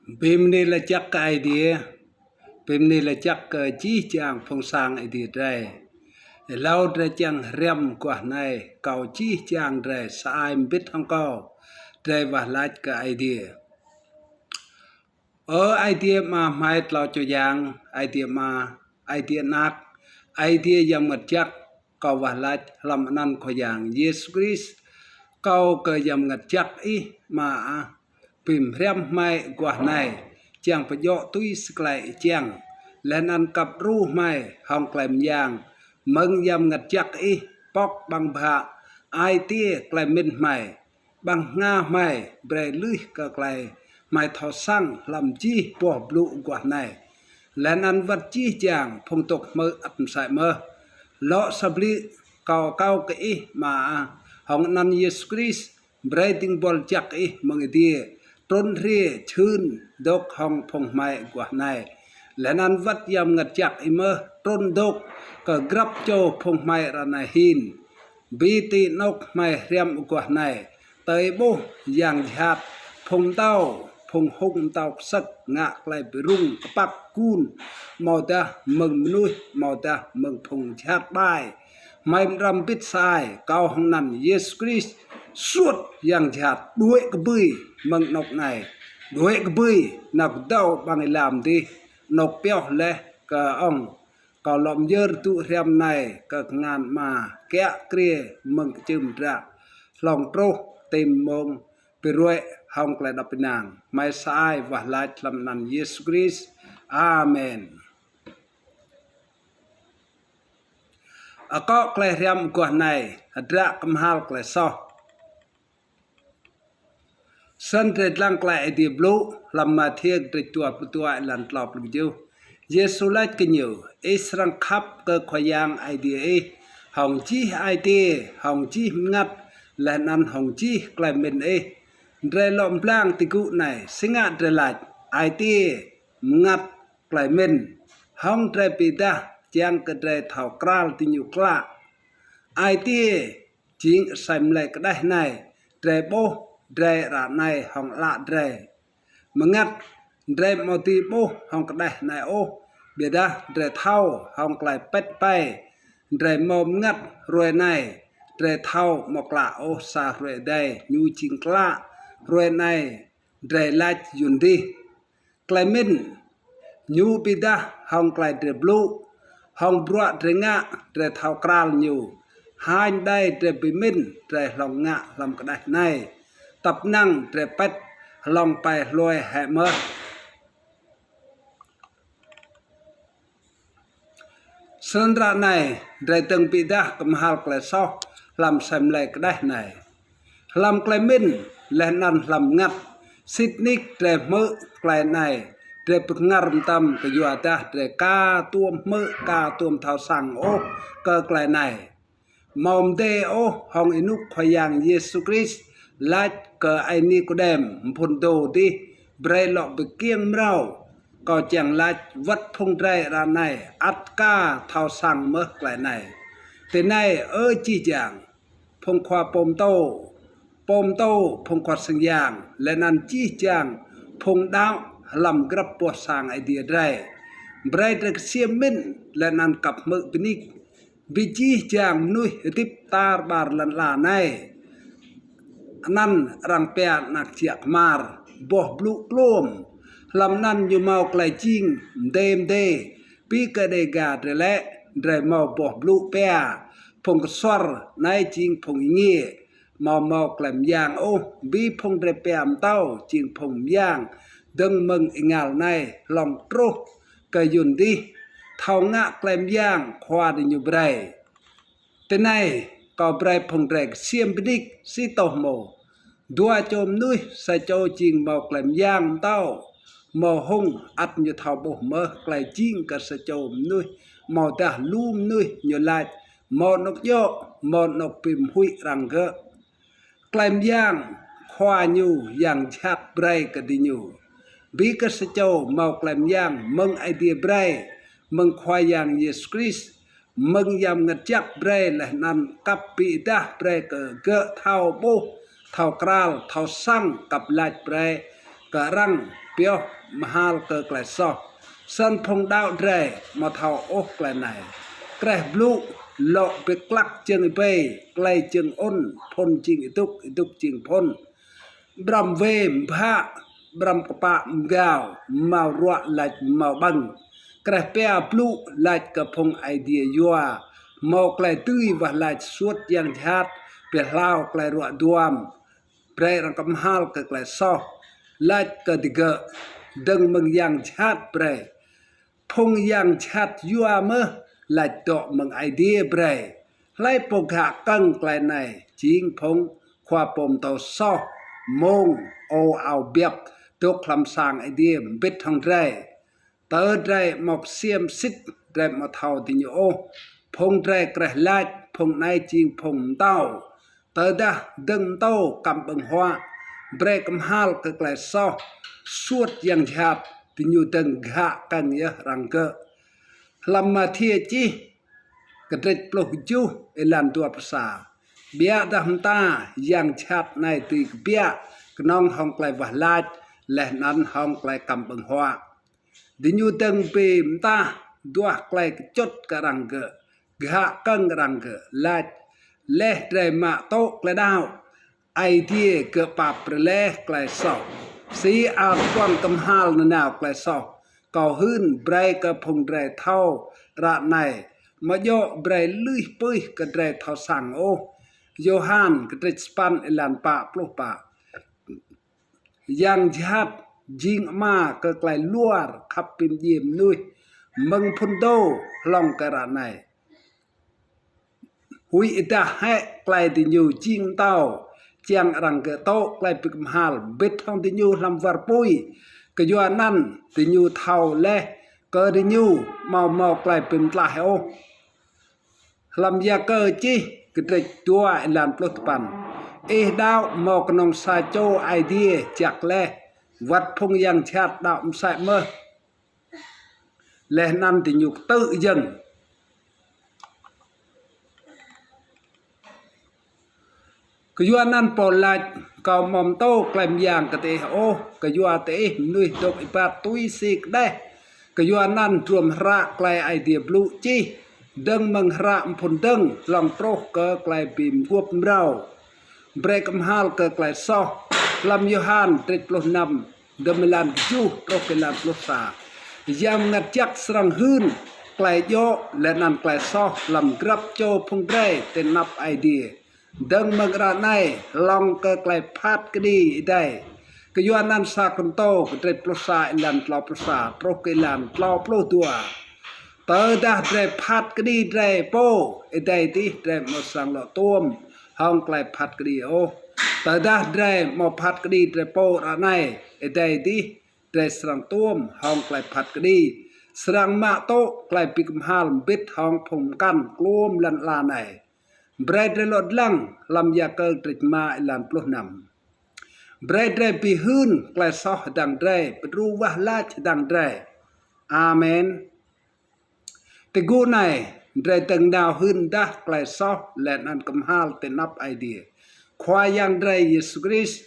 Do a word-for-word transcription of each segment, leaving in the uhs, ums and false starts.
Bi mni lač jăk kơ Aê Diê, bi mni lač jăk kơ jih jang phung sang Aê Diê drei. Êlâo drei čiăng hriăm aguah anei, kâo jih jang drei sa ai mbĭt hŏng kâo, drei wah lač kơ Aê Diê. Ơ Aê Diê Ama hmei tlâo čô yang, Aê Diê Ama, Aê Diê Anak, Aê Diê Yang Mngăt Jăk, kâo wah lač hlăm anăn Khua Yang Yêsu Krist, kâo kơ Yang Mngăt Jăk ih Ama ah, bi mhriăm hmei aguah anei, čiăng bi djŏ tui si klei ih čiăng, leh anăn kăp đru hmei hŏng klei myang mơ̆ng Yang Mngăt Jăk ih, pŏk ƀăng bhă ai tiê klei mĭn hmei, ƀăng hngah hmei brei lui kơ klei hmei thâo săng hlăm jih boh blŭ aguah anei. Leh anăn wăt jih jang phung dôk hmư̆ ăt msĕ mơh. Lŏ sa blư̆ kâo akâo kơ ih Ama ah, hŏng anăn Yêsu Krist, brei dĭng buăl jăk ih mơ̆ng adiê trŭn hriê čhưn dôk hŏng phung hmei aguah anei. Leh anăn wăt Yang Mngăt Jăk ih mơh trŭn dôk kơ grăp čô phung hmei ară anei hĭn. Bi ti anôk hmei hriăm aguah anei, tơl ƀuh yang jhat, phung mtao, phung hŭng mtao ksơ̆k ngă klei bi rŭng kpăk gun, amâodah mơ̆ng mnuih, amâodah mơ̆ng phung jhat ƀai, hmei mđrăm mbĭt sa ai, kâo hŏng anăn Yêsu Krist, suôt yang jhat đuĕ kbưi mơ̆ng anôk anei, đuĕ kbưi nao kdâo ƀăng êlam dih, anôk pioh leh kơ ŏng. Kâo lŏ myơr tŭ hriăm anei kơ kngan Ama kiă kriê mơ̆ng kčưm hdră hlŏng truh ti mmông bi ruê̆ hŏng klei êđăp ênang. Hmei sa ai wah lač hlăm anăn Yêsu Krist. Amen. Akŏ klei hriăm aguah anei, hdră kmhal klei soh. Snăn drei dlăng klei Aê Diê blŭ hlăm Mathiơ kdrêč dua pluh dua êlan tlâo pluh kjuh. Yêsu lač kơ ñu: Ih srăng khăp kơ Khua Yang Aê Diê ih hŏng jih ai tiê, hŏng jih mngăt, leh anăn hŏng jih klei mĭn ih. Drei lŏ mblang ti gŭ anei, si ngă drei lač ai tiê, mngăt, klei mĭn? Hŏng drei bi êdah čiăng kơ drei thâo kral diñu klă. Ai tiê jing asei mlei kđeh anei, drei ƀuh, drei ară anei hŏng ală drei. Mngăt, drei amâo dưi ƀuh hŏng kđeh anei ôh, ƀiădah drei thâo hŏng klei pĭt pei. Drei mâo mngăt hruê anei, drei thâo amâo klă ôh sa hruê êdei ñu jing klă. Hruê anei drei lač yuôn dih. Klei mĭn, ñu bi êdah hŏng klei drei blŭ, hŏng bruă drei ngă, drei thâo kral ñu. Hañ đei drei bi mĭn, drei hlŏng ngă hlăm kđeh anei. Tăp năng drei pĭt hlŏng pei hlue hĕ mơh. Snăn ară anei, drei dơ̆ng bi êdah kmhal klei soh hlăm asei mlei kđeh anei. Hlăm klei mĭn, leh anăn hlăm mngăt, sĭt nik drei hmư̆ klei anei, drei bi kngăr mtam kyuadah drei ka tuôm hmư̆, ka tuôm thâo săng ôh kơ klei anei. Amâo mdê ôh hŏng ênuk Khua Yang Yêsu Krist lač kơ Y-Nikôdem mphŭn dô dih, brei lŏ bi kkiêng mrâo. Kâo čiăng lač wăt phung drei ară anei ăt ka thâo săng mơh klei anei. Tinei, ơ jih jang phung khua pô mtô, pô mtô phung khua sang yang, leh anăn jih jang phung đăo hlăm grăp boh sang Aê Diê drei, brei drei ksiêm mĭn leh anăn kăp hmư̆ bi nik. Bi jih jang mnuih hdĭp tar ƀar lăn ala anei, anăn arăng pia anak čiă kmar, boh blŭ kluôm. Hlăm anăn ñu mâo klei jing mdê mdê. Bi kơ Đêga drei lĕ, drei mâo boh blŭ pia phung ksuar anei jing phung êngiê. Amâo mâo klei myang ôh, bi phung drei pia mtao jing phung myang. Dơ̆ng mơ̆ng êngao anei hlŏng truh kơ yuôn dih, thâo ngă klei myang khua diñu brei. Tinei, kâo brei phung drei ksiêm bi nik si tô hmô. Dua čô mnuih, sa čô jing mâo klei myang mtao, mâo hŭng, ăt ñu thâo ƀuh mơh klei jing kơ sa čô mnuih, amâodah lu mnuih ñu lač, mâo anôk djŏ, mâo anôk bi mhuĭ arăng gơ̆. Klei myang khua ñu yang jhat brei kơ diñu. Bi kơ sa čô mâo klei myang mơ̆ng Aê Diê brei, mơ̆ng Khua Yang Yêsu Krist, mơ̆ng Yang Mngăt Jăk brei leh anăn kăp bi êdah brei kơ gơ̆ thâo ƀuh, thâo kral, thâo săng kăp lač brei kơ arăng pioh kmhal kơ klei soh. Snăn phung đăo drei amâo thâo ôh klei anei. Kreh blŭ lŏ bi klăk jơ̆ng êbei, klei jơ̆ng ŭn phŭn jing êdŭk, êdŭk jing phŭn. Ƀrăm wê mbhă, ƀrăm kpă mgao, mâo ruă lač mâo ƀơ̆ng. Kreh pia blŭ lač kơ phung Aê Diê yua mâo klei dưi wah lač suôt yang jhat, bi hlao klei ruă duam. Brei arăng kmhal kơ klei soh, lač kơ digơ̆, dơ̆ng mơ̆ng yang jhat brei. Phung yang jhat yua mơh lač dŏ mơ̆ng Aê Diê brei. Hlei pô ghă kơ̆ng klei anei jing phung khua pô mtô soh, mông, ô ao biăp, dôk hlăm sang Aê Diê mbĭt hŏng drei. Tơ drei amâo ksiêm sĭt, drei amâo thâo diñu ôh. Phung drei kreh lač, phung anei jing phung mtao. Tơdah dơ̆ng mtô kăm ƀơ̆ng huă, brei kmhal kơ klei soh, suôt yang jhat, diñu dơ̆ng ghă kơ̆ng yơh arăng gơ̆. Hlăm Mathiơ čih, kdrêč pluh kjuh, êlan dua pluh sa. Ƀiădah mta yang jhat anei dưi kbiă, knŏng hŏng klei wah lač, leh anăn hŏng klei kăm ƀơ̆ng huă. Diñu dơ̆ng bi mtah duah klei kčŭt kơ arăng gơ̆, ghă kơ̆ng arăng gơ̆, lač, leh drei mă tŭ klei đăo, Aê Diê gơ̆ pap brei leh klei soh. Si Aê Diê kmhal nanao klei soh, kâo hưn brei kơ phung drei thâo ară anei, amâo djŏ brei lui pưih kơ drei thâo săng ôh. Yôhan kdrêč sa păn êlan pă pluh pă. Yang jhat jing ama kơ klei luar khăp bi mdjiê mnuih mơ̆ng phŭn dô hlŏng kơ ară anei. Huĭdah hĕ klei diñu jing mtao, čiăng arăng gơ̆ tŭ klei bi kmhal mbĭt hŏng diñu hlăm war pui. Kyuanăn diñu thâo leh kơ diñu amâo mâo klei bi mtlaih ôh. Hlăm Yakơ čih kdrêč dua êlan pluh dua. Ih đăo mâo knŏng sa čô Aê Diê jăk leh, wăt phung yang jhat đăo msĕ mơh. Leh anăn diñu ktư̆ yơ̆ng. Kyuanăn Pôl lač, kâo amâo mtô klei myang kơ diih ôh, kyua diih mnuih dôk êbat tui si kđeh. Kyuanăn hdruôm hră klei Aê Diê blŭ čih, dơ̆ng mơ̆ng hră mphŭn dơ̆ng hlŏng truh kơ klei bi mguôp mrâo. Brei kmhal kơ klei soh. Hlăm Yôhan kdrêč pluh năm, dơ̆ng mơ̆ng êlan kjuh truh kơ êlan pluh sa. Yang Mngăt Jăk srăng hưn klei djŏ leh anăn klei soh hlăm grăp čô phung drei ti anăp Aê Diê. Dơ̆ng mơ̆ng ară anei hlŏng kơ klei phat kđi êdei. Kyuanăn sa Kôrantô kdrêč pluh sa êlan tlâo pluh sa truh kơ êlan tlâo pluh dua. Tơdah drei phat kđi drei pô, êdei dih drei amâo srăng lŏ tuôm hŏng klei phat kđi ôh. Tơdah drei amâo phat kđi drei pô ară anei, êdei dih drei srăng tuôm hŏng klei phat kđi, srăng mă tŭ klei bi kmhal mbĭt hŏng phung mkăn kluôm lăn ala anei. Brei drei lŏ dlăng hlăm Yakơ kdrêč êma êlan pluh năm. Brei drei bi hưn klei soh hdơ̆ng drei, bi đru wah lač hdơ̆ng drei. Amen. Ti gŭ anei, drei dơ̆ng nao hưn dah klei soh leh anăn kmhal ti anăp Aê Diê. Khua Yang drei Yêsu Krist,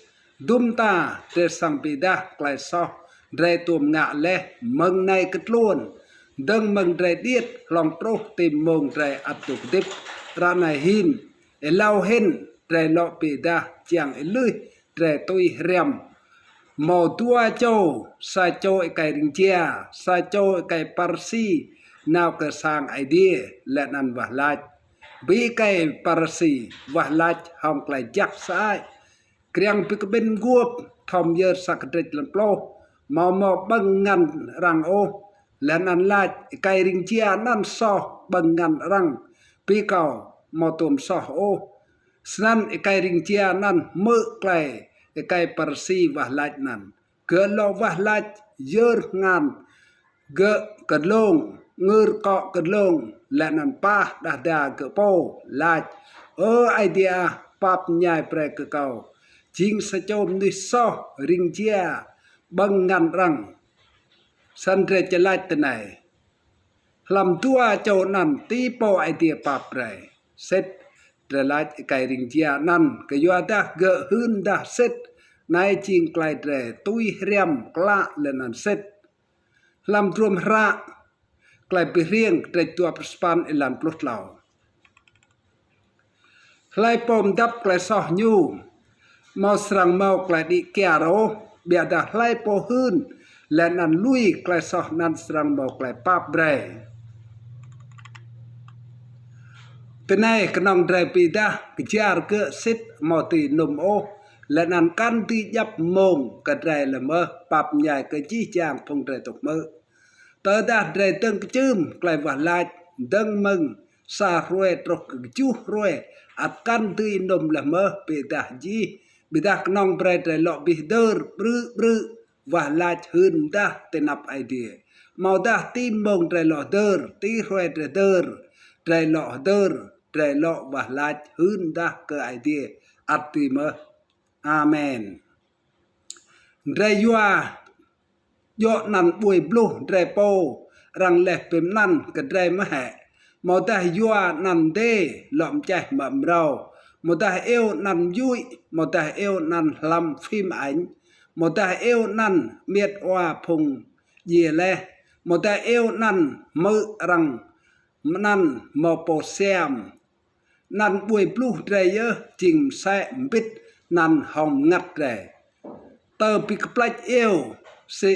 dŭm ta drei srăng bi êdah klei soh drei tuôm ngă leh mơ̆ng anei kơ tluôn. Dơ̆ng mơ̆ng drei điêt hlŏng truh ti mmông drei ăt dôk hdĭp. Ară anei hĭn, êlâo hĭn drei lŏ bi êdah čiăng êlưih drei tui hriăm. Mâo dua čô, sa čô êkei rĭng jia, sa čô êkei Pharisi, nao kơ sang Aê Diê leh anăn wah lač. Bi êkei Pharisi wah lač hŏng klei jăk sơăi. Kriăng bi kƀĭn mguôp, thâo myơr sa kdrêč êlan pluh, amâo mâo ƀơ̆ng ngăn arăng ôh, leh anăn lač, êkei rĭng jia anăn soh ƀơ̆ng ngăn arăng, bi kâo amâo tuôm soh ôh. Snăn êkei rĭng jia anăn hmư̆ klei êkei Pharisi wah lač anăn. Gơ̆ lŏ wah lač yơr kngan gơ̆ kơ dlông, ngưr kŏ kơ dlông, leh anăn pah đah da gơ̆ pô, lač, Ơ Aê Diê ah, pap mñai brei kơ kâo, jing sa čô mnuih soh, rĭng jia, ƀơ̆ng ngăn arăng. Snăn drei čiăng lač tinei. Hlăm dua čô anăn ti pô Aê Diê pap brei? Sĭt, drei lač êkei rĭng jia anăn, kyuadah gơ̆ hưn dah sĭt, Anei jing klei drei tui hriăm klă leh anăn sĭt. Hlăm hdruôm hră Klei Bi Hriêng kdrêč dua pluh sa păn êlan pluh tlâo. Hlei pô mdăp klei soh ñu, amâo srăng mâo klei đĭ kyar ôh, ƀiădah hlei pô hưn leh anăn lui klei soh anăn srăng mâo klei pap brei. Tinei knŏng drei bi êdah kjar gơ̆ sĭt amâo dưi nŭm ôh, leh anăn kăn dưi djăp mmông kơ drei leh mơh pap mñai kơ jih jang phung drei dôk hmư̆. Tơdah drei dơ̆ng kčưm klei wah lač, dơ̆ng mơ̆ng sa hruê truh kơ kjuh hruê, ăt kăn dưi nŭm leh mơh bi êdah jih. Ƀiădah knŏng brei drei lŏ bi hdơr ƀrư̆ ƀrư̆, wah lač hưn mdah ti anăp Aê Diê. Amâodah ti mmông drei lŏ hdơr, ti hruê drei hdơr, drei lŏ hdơr, drei lŏ wah lač hưn mdah kơ Aê Diê ăt dưi mơh. Amen. Drei yua djŏ anăn ƀuê bluh drei pô arăng leh bi mnăn kơ drei mơh hĕ? Amâodah yua anăn mdê lŏ mčeh mă mrâo? Amâodah iêu anăn myuĭ? Amâodah iêu anăn hlăm phim ảnh? Amâodah iêu anăn amiêt wa phung djiê leh? Amâodah iêu anăn hmư̆ arăng mnăn mâo pô siam? Anăn ƀuê bluh drei yơh jing msĕ mbĭt anăn hŏng mngăt drei. Tơ bi kplĕč iêu si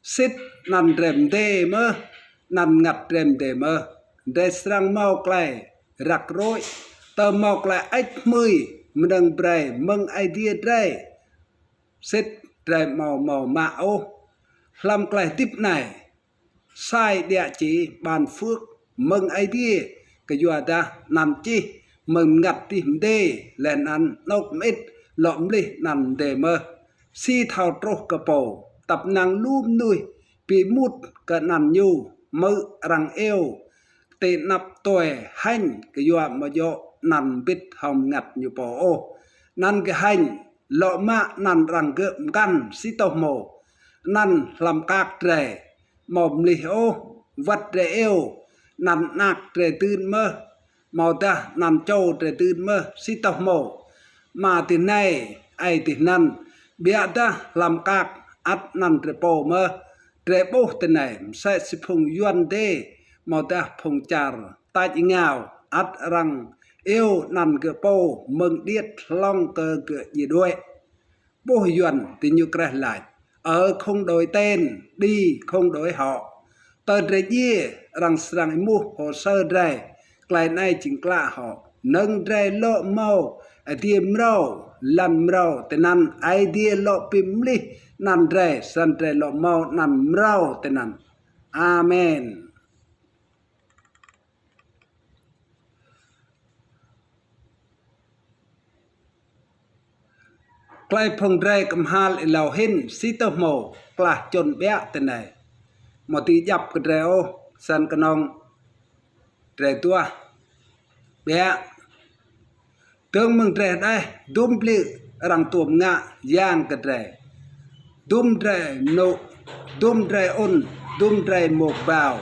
sĭt anăn drei mdê mơh, anăn mngăt drei mdê mơh. Drei srăng mâo klei răk rôč, tơ mâo klei hơêč hmưi mnơ̆ng brei mơ̆ng Aê Diê drei. Sĭt drei amâo mâo mă ôh hlăm klei hdĭp anei. Sa êdia čih ban phước mơ̆ng Aê Diê, kyuadah anăn čih mơ̆ng mngăt dih mdê, leh anăn anôk mơĭt lŏ mlih anăn mdê mơh. Si thâo truh kơ pô, tăp năng lu mnuih bi êmut kơ anăn ñu, hmư̆ arăng iêu ti anăp tue hêñ, kyua amâo djŏ anăn mbĭt hŏng mngăt ñu pô ôh. Anăn kơ hêñ lŏ mă anăn arăng gơ̆ mkăn si tô hmô. Anăn hlăm kak drei amâo mlih ôh, wăt drei iêu anăn anak drei dưn mơh, amâodah anăn čô drei dưn mơh si tô hmô. Mă tinei, ai tinăn, ƀiădah hlăm kak ăt anăn drei pô mơh. Drei ƀuh tinei, msĕ si phung Yuăn dê, amâodah phung čar tač êngao, ăt arăng iêu anăn gơ̆ pô mơ̆ng điêt hlŏng kơ gơ̆ djiê đuĕ. Ƀuh Yuăn diñu kreh lač: "Ở không đổi tên, đi không đổi họ." Tơ drei djiê, arăng srăng êmuh hồ sơ drei. Klei anei jing klă hŏ. Mnơ̆ng drei lŏ mâo adiê mrâo, lăn mrâo tinăn, Aê Diê lŏ bi mlih anăn drei, snăn drei lŏ mâo anăn mrâo tinăn. Amen. Klei phung drei kmhal êlâo hĭn si tô hmô, klah čŭn ƀiă tinei. Amâo dưi djăp kơ drei ôh, snăn knŏng drei duah ƀiă. Dơ̆ng mơ̆ng drei hđeh, dŭm bliư̆ arăng tuôm ngă yang kơ drei. Dŭm drei mnŭ, dŭm drei ŭn, dŭm drei mâo bao.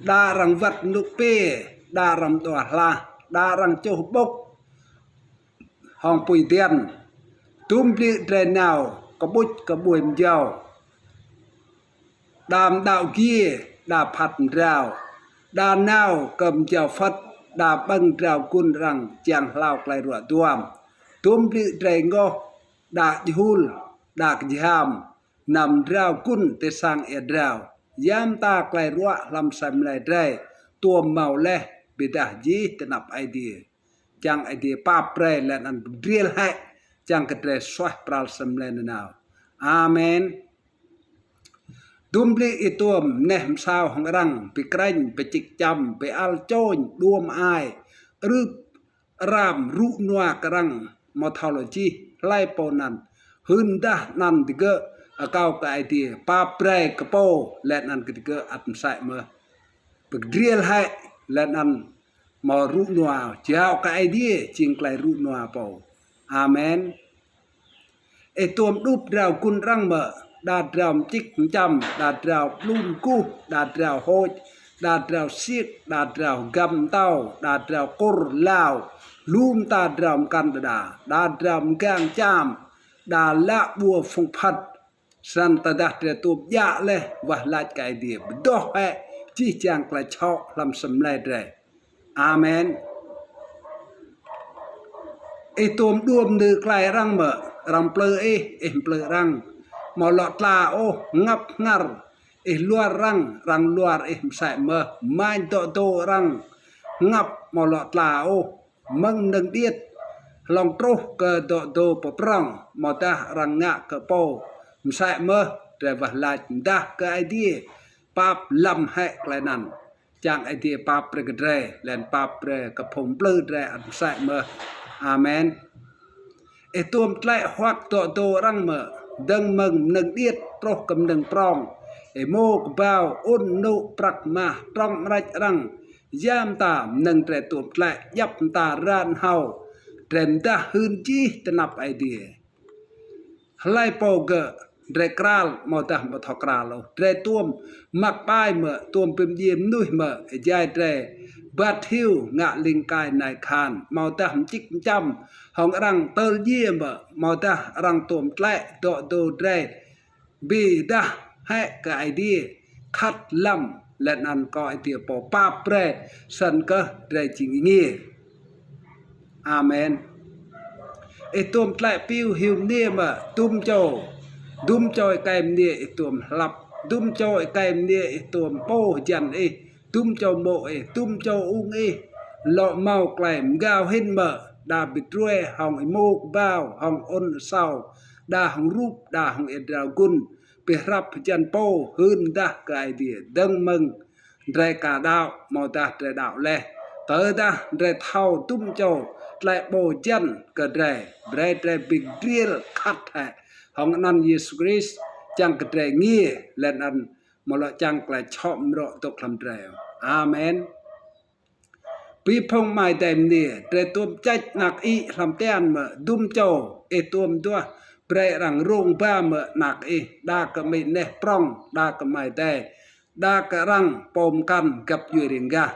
Đa arăng wăt mnŭ kpiê, đa arăng mđua hlah, đa arăng čuh ƀŭk hŏng pui diăn. Dŭm bliư̆ drei nao kƀuč kƀuê mjâo. Đa mđao giê, đa phat mdrao, đa nao kơ mjâo Phật, đa ƀơ̆ng drao gun arăng čiăng hlao klei ruă duam. Dŭm bliư̆ drei ngoh, đa djhul, đa kjham, nao mdrao gun ti sang êa drao. Ya mta klei ruă hlăm asei mlei drei tuôm mâo leh, ƀiădah jih ti anăp Aê Diê. Čiăng Aê Diê pap brei leh anăn bi kdriêl hĕ, čiăng kơ drei suaih pral asei mlei nanao. Amen. Dŭm bliư̆ êtuôm, mneh msao hŏng arăng, bi krêñ, bi čĭk čăm, bi ăl čôñ, đuôm ai, arưp aram, rŭ nua kơ arăng, amâo thâo lŏ jih hlei pô anăn. Hưn mdah anăn digơ̆ akâo kơ Aê Diê pap brei kơ pô, leh anăn kơ digơ̆ ăt msĕ mơh. Bi kdriêl hĕ, leh anăn mâo rŭ nua, jao kơ Aê Diê jing klei rŭ nua pô. Amen. Êtuôm đup drao gun arăng mơ̆, đa drao mčĭk mčăm, đa drao blŭ mguh, đa drao hôč, đa drao siêk, đa drao găm mtâo, đa drao kŭr lao, lu mta drao mkăn đa đa, đa drao mgang čam, đa lă ƀua phung phat. Snăn tơdah drei tuôm djă leh wah lač kơ Aê Diê, bi doh hĕ jih jang klei čhŏ hlăm asei mlei drei. Amen. Ih tuôm đuôm nư klei arăng mơ̆, arăng mplư ih, ih mplư arăng. Amâo lŏ tla ôh, hngăp hngăr. Ih luar arăng, arăng luar ih msĕ mơh. Mañ dŏ dô arăng, hngăp amâo lŏ tla ôh. Mơ̆ng mnơ̆ng điêt hlŏng truh kơ dŏ dô pơprŏng, amâodah arăng ngă kơ pô, msĕ mơh. Drei wah lač mdah kơ Aê Diê, pap lăm hĕ klei anăn. Čiăng Aê Diê pap brei kơ drei, leh anăn pap brei kơ phung mplư drei ăt msĕ mơh. Amen. Ih tuôm tlĕ huăk dŏ dô arăng mơ̆, dơ̆ng mơ̆ng mnơ̆ng điêt truh kơ mnơ̆ng prŏng. Ih êmô kbao, ŭn nŭ prăk mah, trŏng mrač arăng. Ya mta mnơ̆ng drei tuôm tlĕ, djăp mta ran hâo. Drei mdah hưn jih ti anăp Aê Diê. Hlei pô gơ̆, drei kral amâodah amâo thâo kral ôh. Drei tuôm măk ƀai mơ̆, tuôm bi mdjiê mnuih mơ̆, êjai drei bat hiu ngă lĭng kai nai khan, amâodah mčĭk mčăm hŏng arăng tơl djiê mơ̆, amâodah arăng tuôm tlĕ dŏ dô drei. Bi dah hĕ kơ Aê Diê, khăt lăm, leh anăn kơ Aê Diê pô pap brei, snăn kơh drei jing êngiê. Amen. Ih tuôm tlĕ piu hiu mniê mơ̆, dŭm čô, dŭm čô êkei mniê ih tuôm hlăp, dŭm čô êkei mniê ih tuôm pô hjăn ih, dŭm čô mô̆ ih, dŭm čô ung ih, lŏ mâo klei mgao hĭn mơ̆, đa bi druê hŏng êmô kbao, hŏng ŭn asâo, đa hŏng rup, đa hŏng êa drao gun, bi hrăp hjăn pô, hưn mdah kơ Aê Diê, dơ̆ng mơ̆ng drei ka đăo, amâodah drei đăo leh. Tơdah drei thâo dŭm čô tlĕ ƀô hjăn kơ drei, brei drei bi kdriêl khăt hĕ hŏng anăn Yêsu Krist, čiăng kơ drei êngiê, leh anăn amâo lŏ čiăng klei čhŏ mrŏ dôk hlăm drei. Amen. Bi phung amai adei mniê, drei tuôm čêč anak ih hlăm tian mơ̆, dŭm čô ih tuôm duah, brei arăng rông ba mơ̆ anak ih, đa kơ amĭ neh prŏng, đa kơ amai adei, đa kơ arăng pô mkăn găp djuê riêng gah.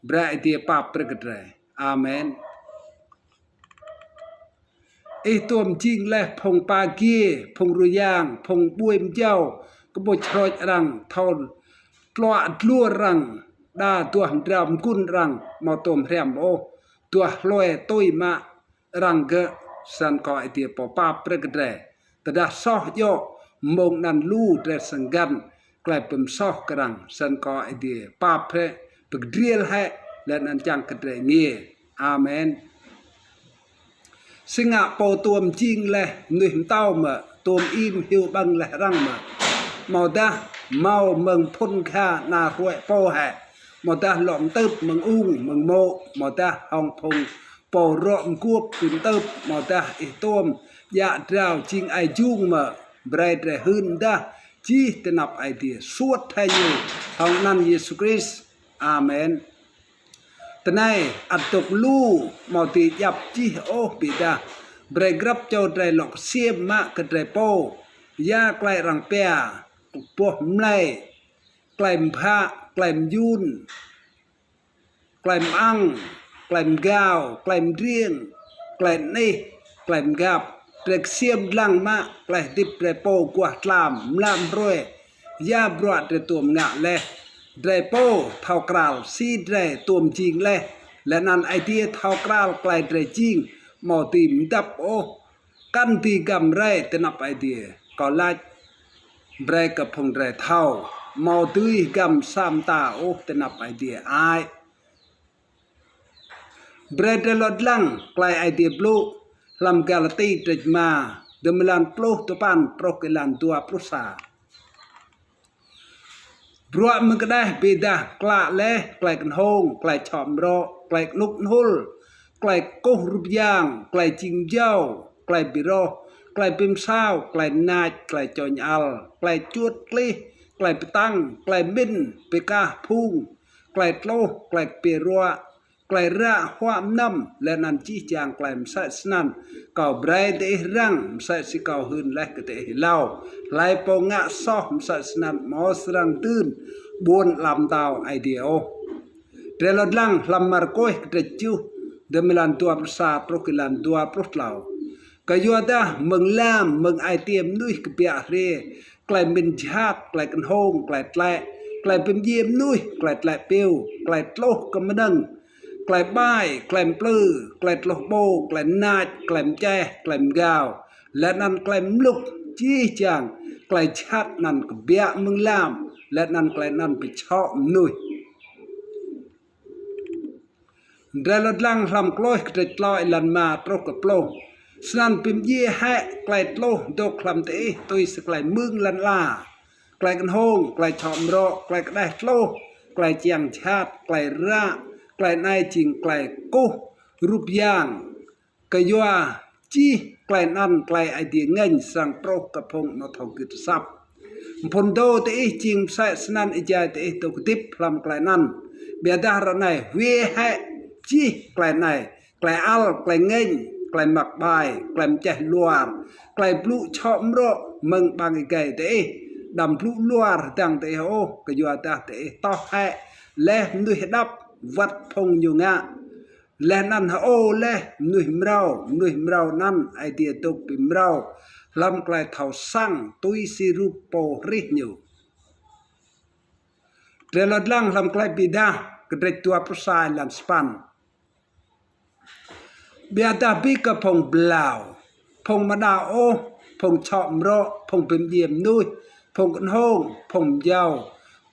Brei Aê Diê pap brei kơ drei. Amen. Ih tuôm jing leh phung pa giê, phung rŭ yang, phung ƀuê mjâo, kƀuh čroč arăng, thâo tluă dlur arăng, đa duah mdrao mgŭn arăng, amâo tuôm hriăm ôh, duah hlue tui mă arăng gơ̆, snăn kơ Aê Diê pô pap brei kơ drei. Tơdah soh djŏ, mmông anăn lu drei srăng găn klei bi msoh kơ arăng, snăn kơ Aê Diê pap hĕ, bi kdriêl hĕ, leh anăn čiăng kơ drei êngiê. Amen. Si ngă pô tuôm jing leh mnuih mtâo mơ̆, tuôm im hiu ƀơ̆ng leh arăng mơ̆, amâodah mâo mơ̆ng phŭn agha ana hruê pô hĕ, amâodah lŏ mtưp mơ̆ng ung mơ̆ng mô̆, amâodah hŏng phung pô rŏ mguôp bi mtưp, amâodah ih tuôm djă drao jing ai jung mơ̆, brei drei hưn mdah jih ti anăp Aê Diê, suôt hĕ ñu hŏng anăn Yêsu Krist. Amen. Tinei ăt dôk lu amâo dưi djăp jih ôh, ƀiădah brei grăp čô drei lŏ ksiêm mă kơ drei pô ya klei arăng pia, boh mlei, klei mbhă, klei myun, klei mơang, klei mgao, klei mdriêng, klei anih, klei mgăp. Drei ksiêm dlăng mă klei hdĭp drei pô aguah tlam mlam hruê. Ya bruă drei tuôm ngă leh. Drei pô thâo kral si drei tuôm jing leh, leh anăn Aê Diê thâo kral klei drei jing amâo dưi mdăp ôh. Kăn dưi hgăm rei ti anăp Aê Diê. Kâo lač brei kơ phung drei thâo, amâo dưi hgăm sa mta ôh ti anăp Aê Diê ai. Brei drei lŏ dlăng klei Aê Diê blŭ hlăm Galati kdrêč êma, dơ̆ng mlan pluh dua păn truh kơ êlan dua pluh sa. Bruă mơ̆ng kđeh bi êdah klă leh klei knhông, klei čhŏ mrŏ, klei knŭk knhŭl, klei kkuh rup yang, klei jing mjâo, klei bi roh, klei bi msao, klei nač, klei čôñ ăl, klei čuôt klih, klei bi tăng, klei mĭn, bi kah phung, klei tluh, klei kpiê ruă, klei ră huă mnăm, leh anăn jih jang klei msĕ snăn. Kâo brei diih răng msĕ si kâo hưn leh kơ diih êlâo. Hlei pô ngă soh msĕ snăn amâo srăng dưn ƀuôn ala mtao Aê Diê ôh. Drei lŏ dlăng hlăm Markôs kdrêč kjuh, dơ̆ng mlan dua pluh sa truh kơ êlan dua pluh tlâo. Kyuadah mơ̆ng lam, mơ̆ng ai tiê mnuih kbiă hriê, klei mĭn jhat, klei knhông, klei tlĕ, klei bi mdjiê mnuih, klei tlĕ piu, klei tluh kơ mnơ̆ng, klei ƀai, klei mplư, klei tluh ƀô, klei nač, klei mčeh, klei mgao, leh anăn klei mluk, jih jang klei jhat anăn kbiă mơ̆ng lam, leh anăn klei anăn bi čhŏ mnuih. Drei lŏ dlăng hlăm Klei Kdrêč tlâo êlan êma truh kơ pluh. Snăn bi mdjiê hĕ klei tluh dôk hlăm diih tui si klei mưng lăn ala: klei knhông, klei čhŏ mrŏ, klei kđeh tluh, klei čiăng jhat, klei ră, klei anei jing klei kkuh rup yang. Kyua jih klei anăn klei Aê Diê ngêñ srăng truh kơ phung amâo thâo gưt asăp. Mphŭn dô diih jing msĕ snăn êjai diih dôk hdĭp hlăm klei anăn. Ƀiădah ară anei hwiê hĕ jih klei anei: klei ăl, klei ngêñ, klei măk ƀai, klei mčeh luar, klei blŭ čhŏ mrŏ mơ̆ng ƀăng êgei diih. Đăm blŭ luar hdơ̆ng diih ôh, kyuadah diih toh hĕ leh mnuih hđăp wăt phung ñu ngă, leh anăn hơô leh mnuih mrâo, mnuih mrâo anăn Aê Diê dôk bi mrâo hlăm klei thâo săng tui si rup Pô hrih ñu. Drei lŏ dlăng hlăm Klei Bi Êdah, kdrêč dua pluh sa êlan sa păn. Ƀiădah bi kơ phung blao, phung amâo đăo ôh, phung čhŏ mrŏ, phung bi mdjiê mnuih, phung knhông, phung mjâo,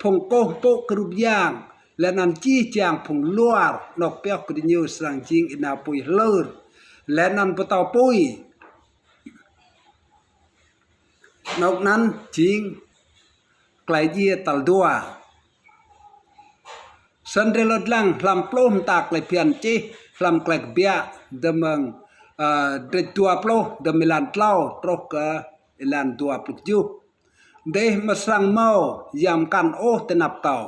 phung kkuh mpŭ kơ rup yang, leh anăn jih jang phung luar, anôk pioh kơ diñu srăng jing ênao pui hlơr, leh anăn mtâo pui. Anôk anăn jing klei djiê tal dua. Snăn drei lŏ dlăng hlăm pluh mta klei bhiăn čih hlăm Klei Kbiă, dơ̆ng mơ̆ng, ơ, kdrêč dua pluh, dơ̆ng mơ̆ng êlan tlâo truh kơ êlan dua pluh kjuh. Diih amâo srăng mâo yang mkăn ôh ti anăp kâo.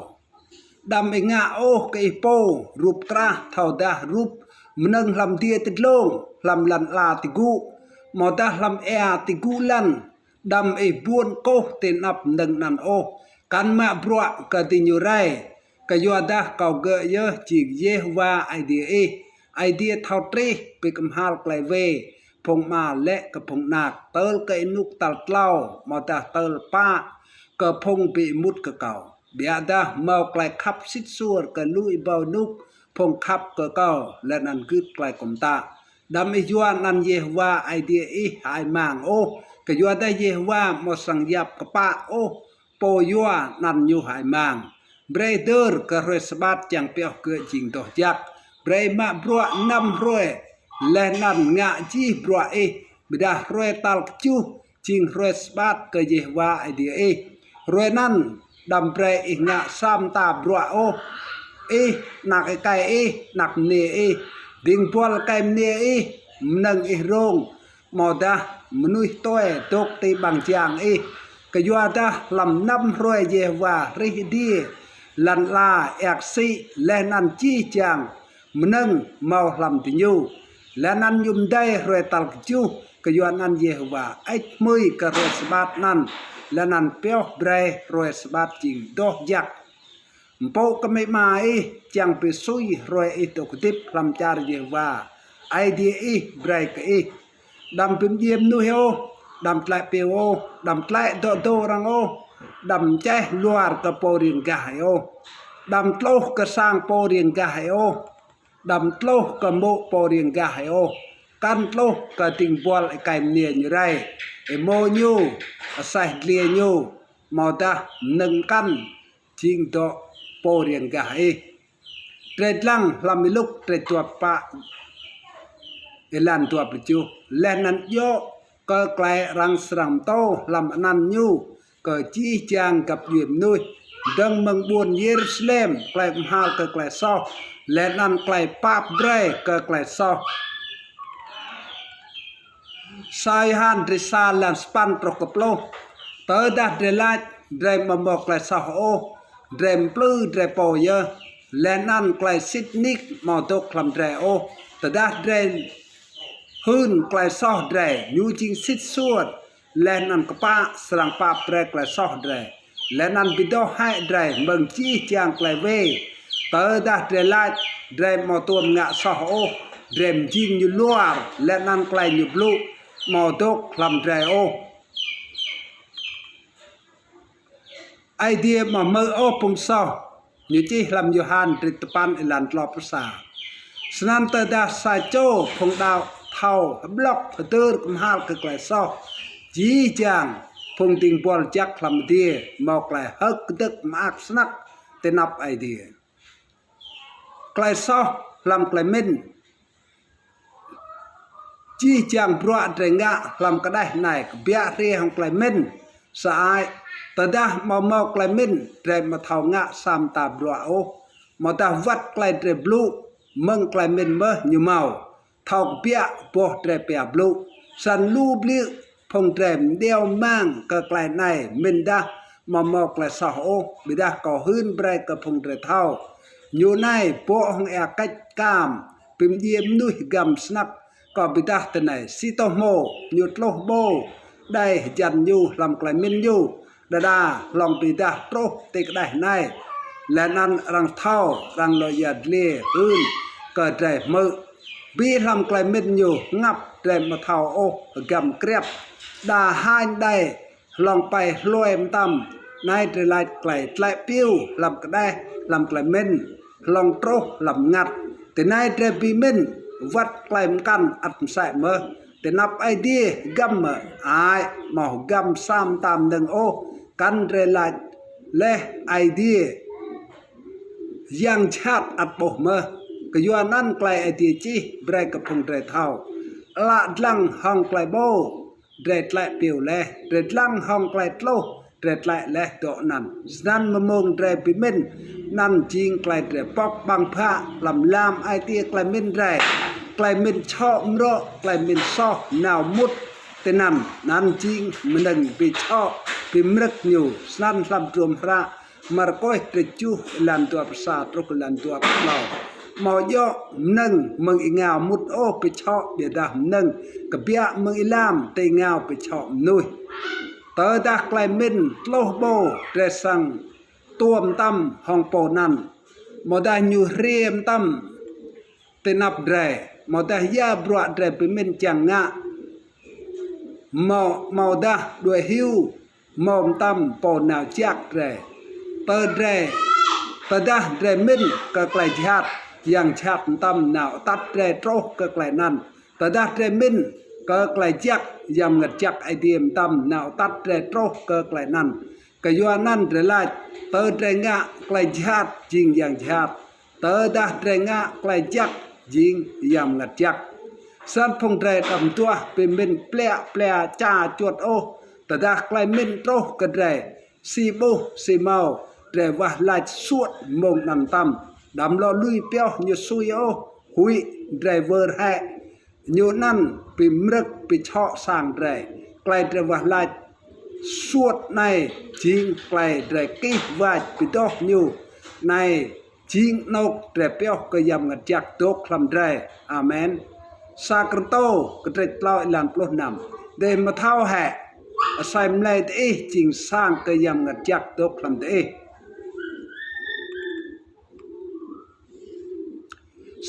Đăm ih ngă ôh kơ ih pô rup krah, thâodah rup mnơ̆ng hlăm adiê ti dlông, hlăm lăn ala ti gŭ, amâodah hlăm êa ti gŭ lăn. Đăm ih buôn kkuh ti anăp mnơ̆ng anăn ôh, kăn mă bruă kơ diñu rei. Kyuadah kâo gơ̆ yơh jing Yêhôwa Aê Diê ih, Aê Diê thâo trih, bi kmhal klei wê phung ama lĕ kơ phung anak, tơl kơ ênuk tal tlâo, amâodah tal pă kơ phung bi êmut kơ kâo. Ƀiădah mâo klei khăp sĭt suôr kơ lu êbâo ênuk phung khăp kơ kâo leh anăn gưt klei kâo mtă. Đăm ih yua anăn Yêhôwa Aê Diê ih hơăi mang ôh, kyuadah Yêhôwa amâo srăng yap kpă ôh pô yua anăn ñu hơăi mang. Brei hdơr kơ hruê sabat čiăng pioh gơ̆ jing doh jăk. Brei mă bruă năm hruê, leh anăn ngă jih bruă ih, ƀiădah hruê tal kjuh jing hruê sabat kơ Yêhôwa Aê Diê ih. Hruê anăn đăm brei ih ngă sa mta bruă ôh, ih, anak êkei ih, anak mniê ih, dĭng buăl êkei mniê ih, mnơ̆ng ih rông, amâodah mnuih tue dôk ti ƀăng jang ih. Kyuadah hlăm năm hruê Yêhôwa hrih adiê, lăn ala, êa ksĭ, leh anăn jih jang mnơ̆ng mâo hlăm diñu. Leh anăn ñu mdei hruê tal kjuh, kyuanăn Yêhôwa hơêč hmưi kơ hruê sabat anăn, leh anăn pioh brei hruê sabat jing doh jăk. Mpŭ kơ amĭ ama ih, čiăng bi sui hruê ih dôk hdĭp hlăm čar Yêhôwa Aê Diê ih brei kơ ih. Đăm bi mdjiê mnuih ôh, đăm tlĕ piu ôh, đăm tlĕ dŏ dô arăng ôh, đăm mčeh luar kơ pô riêng gah ih ôh, đăm tluh kơ sang pô riêng gah ih ôh, đăm tluh kơ mô̆ pô riêng gah ih ôh, kăn tluh kơ dĭng buăl êkei mniê ñu rei, êmô ñu, aseh dliê ñu, amâodah mnơ̆ng mkăn jing dŏ pô riêng gah ih. Drei dlăng hlăm Y-Luk kdrêč dua pă êlan dua pluh kjuh. Leh anăn djŏ kơ klei arăng srăng mtô hlăm anăn ñu kơ jih jang găp djuê mnuih, dơ̆ng mơ̆ng ƀuôn Yêrusalem, klei kmhal kơ klei soh, leh anăn klei pap brei kơ klei soh. Sa Yôhan kdrêč sa êlan sa păn truh kơ pluh. Tơdah drei lač drei amâo mâo klei soh ôh, drei mplư drei pô yơh, leh anăn klei sĭt nik amâo dôk hlăm drei ôh. Tơdah drei hưn klei soh drei, ñu jing sĭt suôr leh anăn kpă, srăng pap brei klei soh drei, leh anăn bi doh hĕ drei mơ̆ng jih jang klei wê. Tơdah drei lač drei amâo tuôm ngă soh ôh, drei mjing ñu luar, leh anăn klei ñu blŭ amâo dôk hlăm drei ôh. Aê Diê amâo hmư̆ ôh phung soh. Ñu čih hlăm Yôhan drit tpăn êlan tlâo pluh sa. Snăn tơdah sa čô phung đăo thâo hƀlŏk hdơr kmhal kơ klei soh, jih jang phung dĭng buăl jăk hlăm adiê mâo klei hơ̆k kdơ̆k mơak snăk ti anăp Aê Diê. Klei soh hlăm klei mĭn. Jih jang bruă drei ngă hlăm kđeh anei kbiă hriê hŏng klei mĭn. Sơăi, tơdah amâo mâo klei mĭn, drei amâo thâo ngă sa mta bruă ôh. Amâodah wăt klei drei blŭ, mơ̆ng klei mĭn mơh ñu mâo. Thâo kbiă boh drei pia blŭ. Snăn lu bliư̆ phung drei mdiâo mang kơ klei anei mĭndah amâo mâo klei soh ôh, ƀiădah kâo hưn brei kơ phung drei thâo. Ñu anei bŏ hŏng êa kêč kam, bi mdjiê mnuih hgăm snăk. Kâo bi êdah tinei, si tô hmô ñu tluh ƀô đei hjăn ñu hlăm klei mĭn ñu, đa đa hlŏng bi êdah truh ti kđeh anei. Leh anăn arăng thâo, arăng lŏ yăl dliê hưn kơ drei hmư̆. Bi hlăm klei mĭn ñu hngăp drei amâo thâo ôh hgăm kriăp. Đa hañ đei hlŏng pai hlue mtam. Anei drei lač klei tlĕ piu hlăm kđeh, hlăm klei mĭn, hlŏng truh hlăm mngăt. Tinei drei bi mĭn, wăt klei mkăn ăt msĕ mơh. Ti anăp Aê Diê hgăm mơ̆? Ai, amâo hgăm sa mta mnơ̆ng ôh. Kăn drei lač leh Aê Diê yang jhat ăt ƀuh mơh. Kyuanăn klei Aê Diê čih brei kơ phung drei thâo. Ală dlăng hŏng klei ƀô, drei tlĕ piu leh, drei dlăng hŏng klei tluh, drei tlĕ leh dŏ anăn. Snăn mmông drei bi mĭn, anăn jing klei drei pŏk ƀăng bhă hlăm lam ai tiê klei mĭn drei. Klei mĭn čhŏ mrŏ, klei mĭn soh nao mŭt tinăn, anăn jing mnơ̆ng bi čhŏ, bi mrơ̆k ñu. Snăn hlăm hdruôm hră Markôs kdrêč kjuh êlan dua pluh sa truh êlan dua pluh tlâo. Amâo djŏ mnơ̆ng mơ̆ng êngao mŭt ôh bi čhŏ, ƀiădah mnơ̆ng kbiă mơ̆ng êlam ti êngao bi čhŏ mnuih. Tơdah klei mĭn tluh ƀô drei srăng tuôm mtam hŏng pô anăn, amâodah ñu hriê mtam ti anăp drei, amâodah ya bruă drei bi mĭn čiăng ngă, amâo, amâodah đuĕ hiu, mâo mtam pô nao jak drei. Tơ drei, tơdah drei mĭn kơ klei jhat, yang jhat mtam nao atăt drei truh kơ klei anăn. Tơdah drei mĭn kơ klei jăk, Yang Mngăt Jăk Aê Diê mtam nao atăt drei truh kơ klei anăn. Kyuanăn drei lač, tơ drei ngă klei jhat jing yang jhat, tơdah drei ngă klei jăk jing Yang Mngăt Jăk. Snăn phung drei đăm duah bi mĭn pliă plia ča čuôt ôh. Tơdah klei mĭn truh kơ drei, si ƀuh si mâo, drei wah lač suôt mmông anăn mtam. Đăm lŏ lui pioh ñu sui ôh, huĭ drei wơr hĕ. Ñu anăn bi mrơ̆k bi čhŏ sang drei. Klei drei wah lač suôt anei jing klei drei kih wač bi doh ñu. Anei jing anôk drei pioh kơ Yang Mngăt Jăk dôk hlăm drei. Amen. Sa Kôrantô kdrêč tlâo êlan pluh năm. Diih amâo thâo hĕ, asei mlei diih jing sang kơ Yang Mngăt Jăk dôk hlăm diih.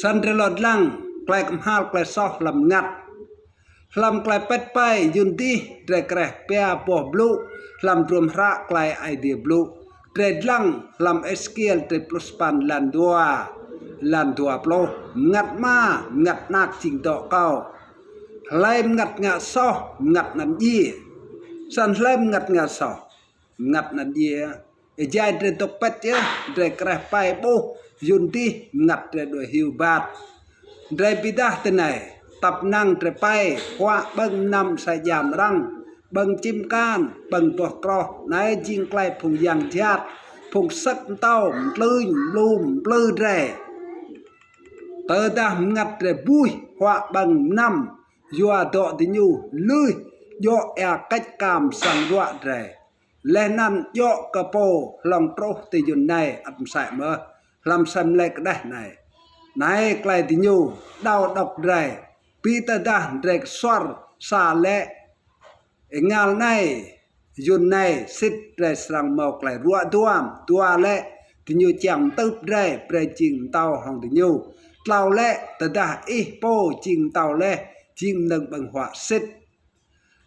Snăn drei lŏ dlăng klei kmhal klei soh hlăm mngăt. Hlăm klei pĭt pai, yŭn dih drei kreh pia boh blŭ hlăm hdruôm hră klei Aê Diê blŭ. Drei dlăng hlăm Êsêkiel kdrêč pluh sa păn êlan dua, êlan dua pluh. Mngăt ama, mngăt anak jing dŏ kâo. Hlei mngăt ngă soh, mngăt anăn djiê. Snăn hlei mngăt ngă soh, mngăt anăn djiê. Êjai drei dôk pĭt yơh, drei kreh pai ƀuh, yŭn dih mngăt drei đuĕ hiu êbat. Drei bi êdah tinei, tăp năng drei pai, huă ƀơ̆ng mnăm sa jam arăng, ƀơ̆ng čĭm kan, ƀơ̆ng boh kroh, anei jing klei phung yang jhat, phung sĭt mtâo, mtlưñ, mlum, mplư drei. Tơdah mngăt drei buih, huă ƀơ̆ng mnăm, yua dŏ diñu lui, djŏ êa kêč kam sang ruă drei. Leh anăn djŏ kơ pô hlŏng truh ti yŭn anei ăt msĕ mơh hlăm asei mlei kđeh anei. Anei klei diñu đăo đŏk drei. Bi tơdah drei ksuăr sa lĕ, êngao anei, yŭn anei sĭt drei srăng mâo klei ruă duam. Dua lĕ, diñu čiăng mtưp drei, brei jing mtâo hŏng diñu. Tlâo lĕ, tơdah ih pô jing mtâo leh, jing mnơ̆ng ƀơ̆ng huă sĭt.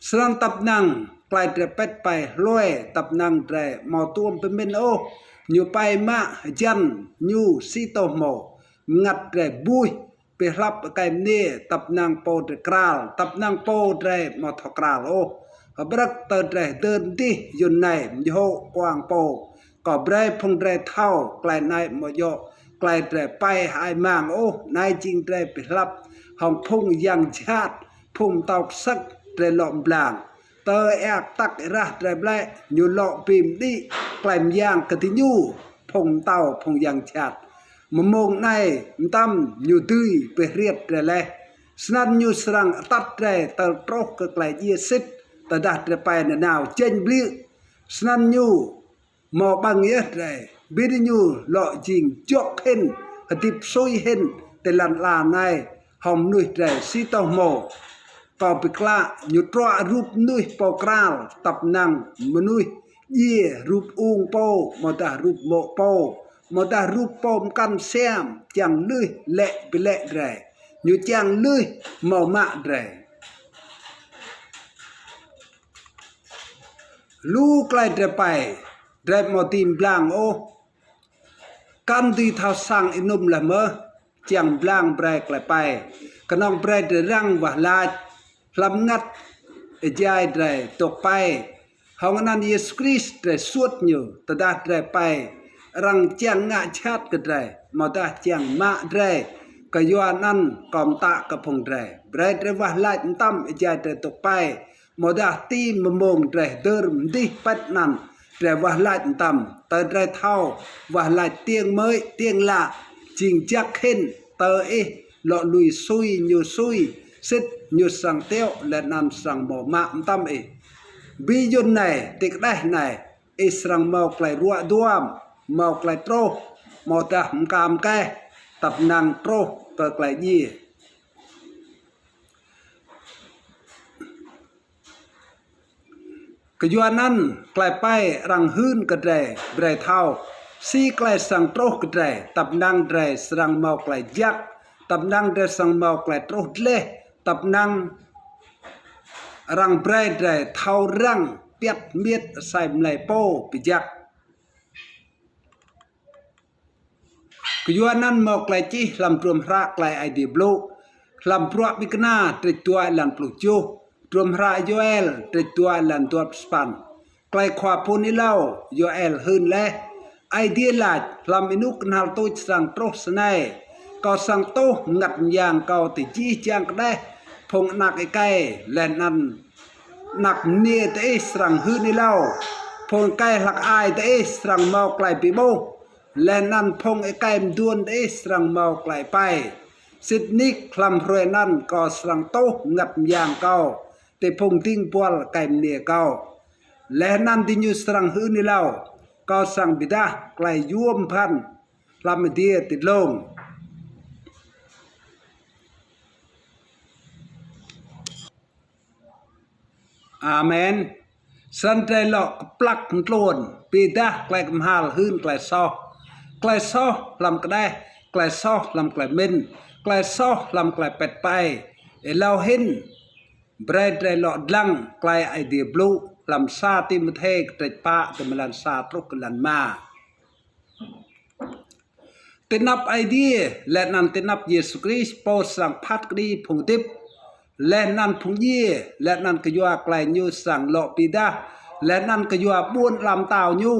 Snăn tăp năng klei drei pĭt pai hlue, tăp năng drei amâo tuôm bi mĭn ôh, ñu pai mă hjăn ñu si tô hmô, mngăt drei buih, bi hlăp êkei mniê, tăp năng pô drei kral, tăp năng pô drei amâo thâo kral ôh. Hƀrơ̆k tơ drei hdơr mdih yuôn anei, mjhô̆ kuang pô, kâo brei phung drei thâo klei anei amâo djŏ klei drei pai hơăi mang ôh, anei jing drei bi hlăp hŏng phung yang jhat, phung mtao ksăk drei lŏ mblang. Tơ êa ktak êrah drei ƀlĕ, ñu lŏ bi mđĭ klei myang kơ diñu, phung mtao, phung yang jhat. Mmông anei mtam ñu dưi bi hriêt drei leh. Snăn ñu srăng atăt drei tơl truh kơ klei djiê sĭt, tơdah drei pai nanao jêñ bliư̆. Snăn ñu mâo ƀăng yơh drei, bi diñu lŏ jing jŏk hĭn, hdĭp sui hĭn ti lăn ala anei hŏng mnuih drei si tô hmô. Kâo bi klă ñu truă rup mnuih pô kral, tăp năng mnuih djiê rup ung pô, amâodah rup mô̆ pô, amâodah rup pô mkăn siam, čiăng lưih lĕ bi lĕ drei. Ñu čiăng lưih mâo mă drei. Lu klei drei pai, drei amâo dưi mblang ôh. Kăn dưi thâo săng ênŭm leh mơh, čiăng mblang brei klei pai. Knŏng brei drei răng wah lač, hlăm mngăt êjai drei dôk pai. Hŏng anăn Yêsu Krist drei suôt ñu, tơdah drei pai, arăng čiăng ngă jhat kơ drei, amâodah čiăng mă drei, kyua anăn kâo mtă kơ phung drei. Brei drei wah lač mtam êjai drei dôk pai, amâodah ti mmông drei hdơr mdih pĭt anăn, drei wah lač mtam, tơ drei thâo, wah lač tiêng mơĭ, tiêng lă, jing jăk hĭn, tơ ih lŏ lui sui, ñu sui, sĭt ñu srăng tiŏ, leh anăn srăng mâo mă mtam ih. Bi yuôn anei, ti kđeh anei, ih srăng mâo klei ruă duam, mâo klei truh, amâodah mkam keh, tăp năng truh kơ klei djiê. Kyua anăn klei pai arăng hưn kơ drei, brei thâo si klei srăng truh kơ drei, tăp năng drei srăng mâo klei jăk, tăp năng drei srăng mâo klei truh dleh, tăp năng arăng brei drei thâo răng piăt miêt asei mlei pô bi jăk. Kyua anăn mâo klei čih hlăm hdruôm hră klei Aê Diê blŭ, hlăm bruă Bi Kna kdrêč dua êlan pluh kjuh, hdruôm hră Yôel kdrêč dua êlan dua pluh sa păn. Klei khua pô hưn êlâo Yôel hưn leh, Aê Diê lač, hlăm ênuk knhal tuč srăng truh snei, kâo srăng tuh mngăt myang kâo ti jih jang kđeh phung anak êkei, leh anăn anak mniê diih srăng hưn êlâo, phung êkei hlăk ai diih srăng mâo klei bi ƀuh, leh anăn phung êkei mduôn diih srăng mâo klei pai. Sĭt nik hlăm hruê anăn kâo srăng tuh mngăt myang kâo ti phung dĭng buăl êkei mniê kâo, leh anăn diñu srăng hưn êlâo, kâo srăng bi êdah klei yuôm bhăn hlăm adiê ti dlông. Amen. Snăn drei lŏ kplăk mtluôn, bi êdah klei kmhal hưn klei soh. Klei soh hlăm kđeh, klei soh hlăm klei mĭn, klei soh hlăm klei pĭt pai. Êlâo hĭn, brei drei lŏ dlăng klei Aê Diê blŭ hlăm sa Timôthê kdrêč pă, ti mlan sa truh kơ mlan êma. Ti anăp Aê Diê, leh anăn ti anăp Yêsu Krist, pô srăng phat kđi phung hdĭp, leh anăn phung djiê, leh anăn kyua klei ñu srăng lŏ bi êdah, leh anăn kyua ƀuôn ala mtao ñu,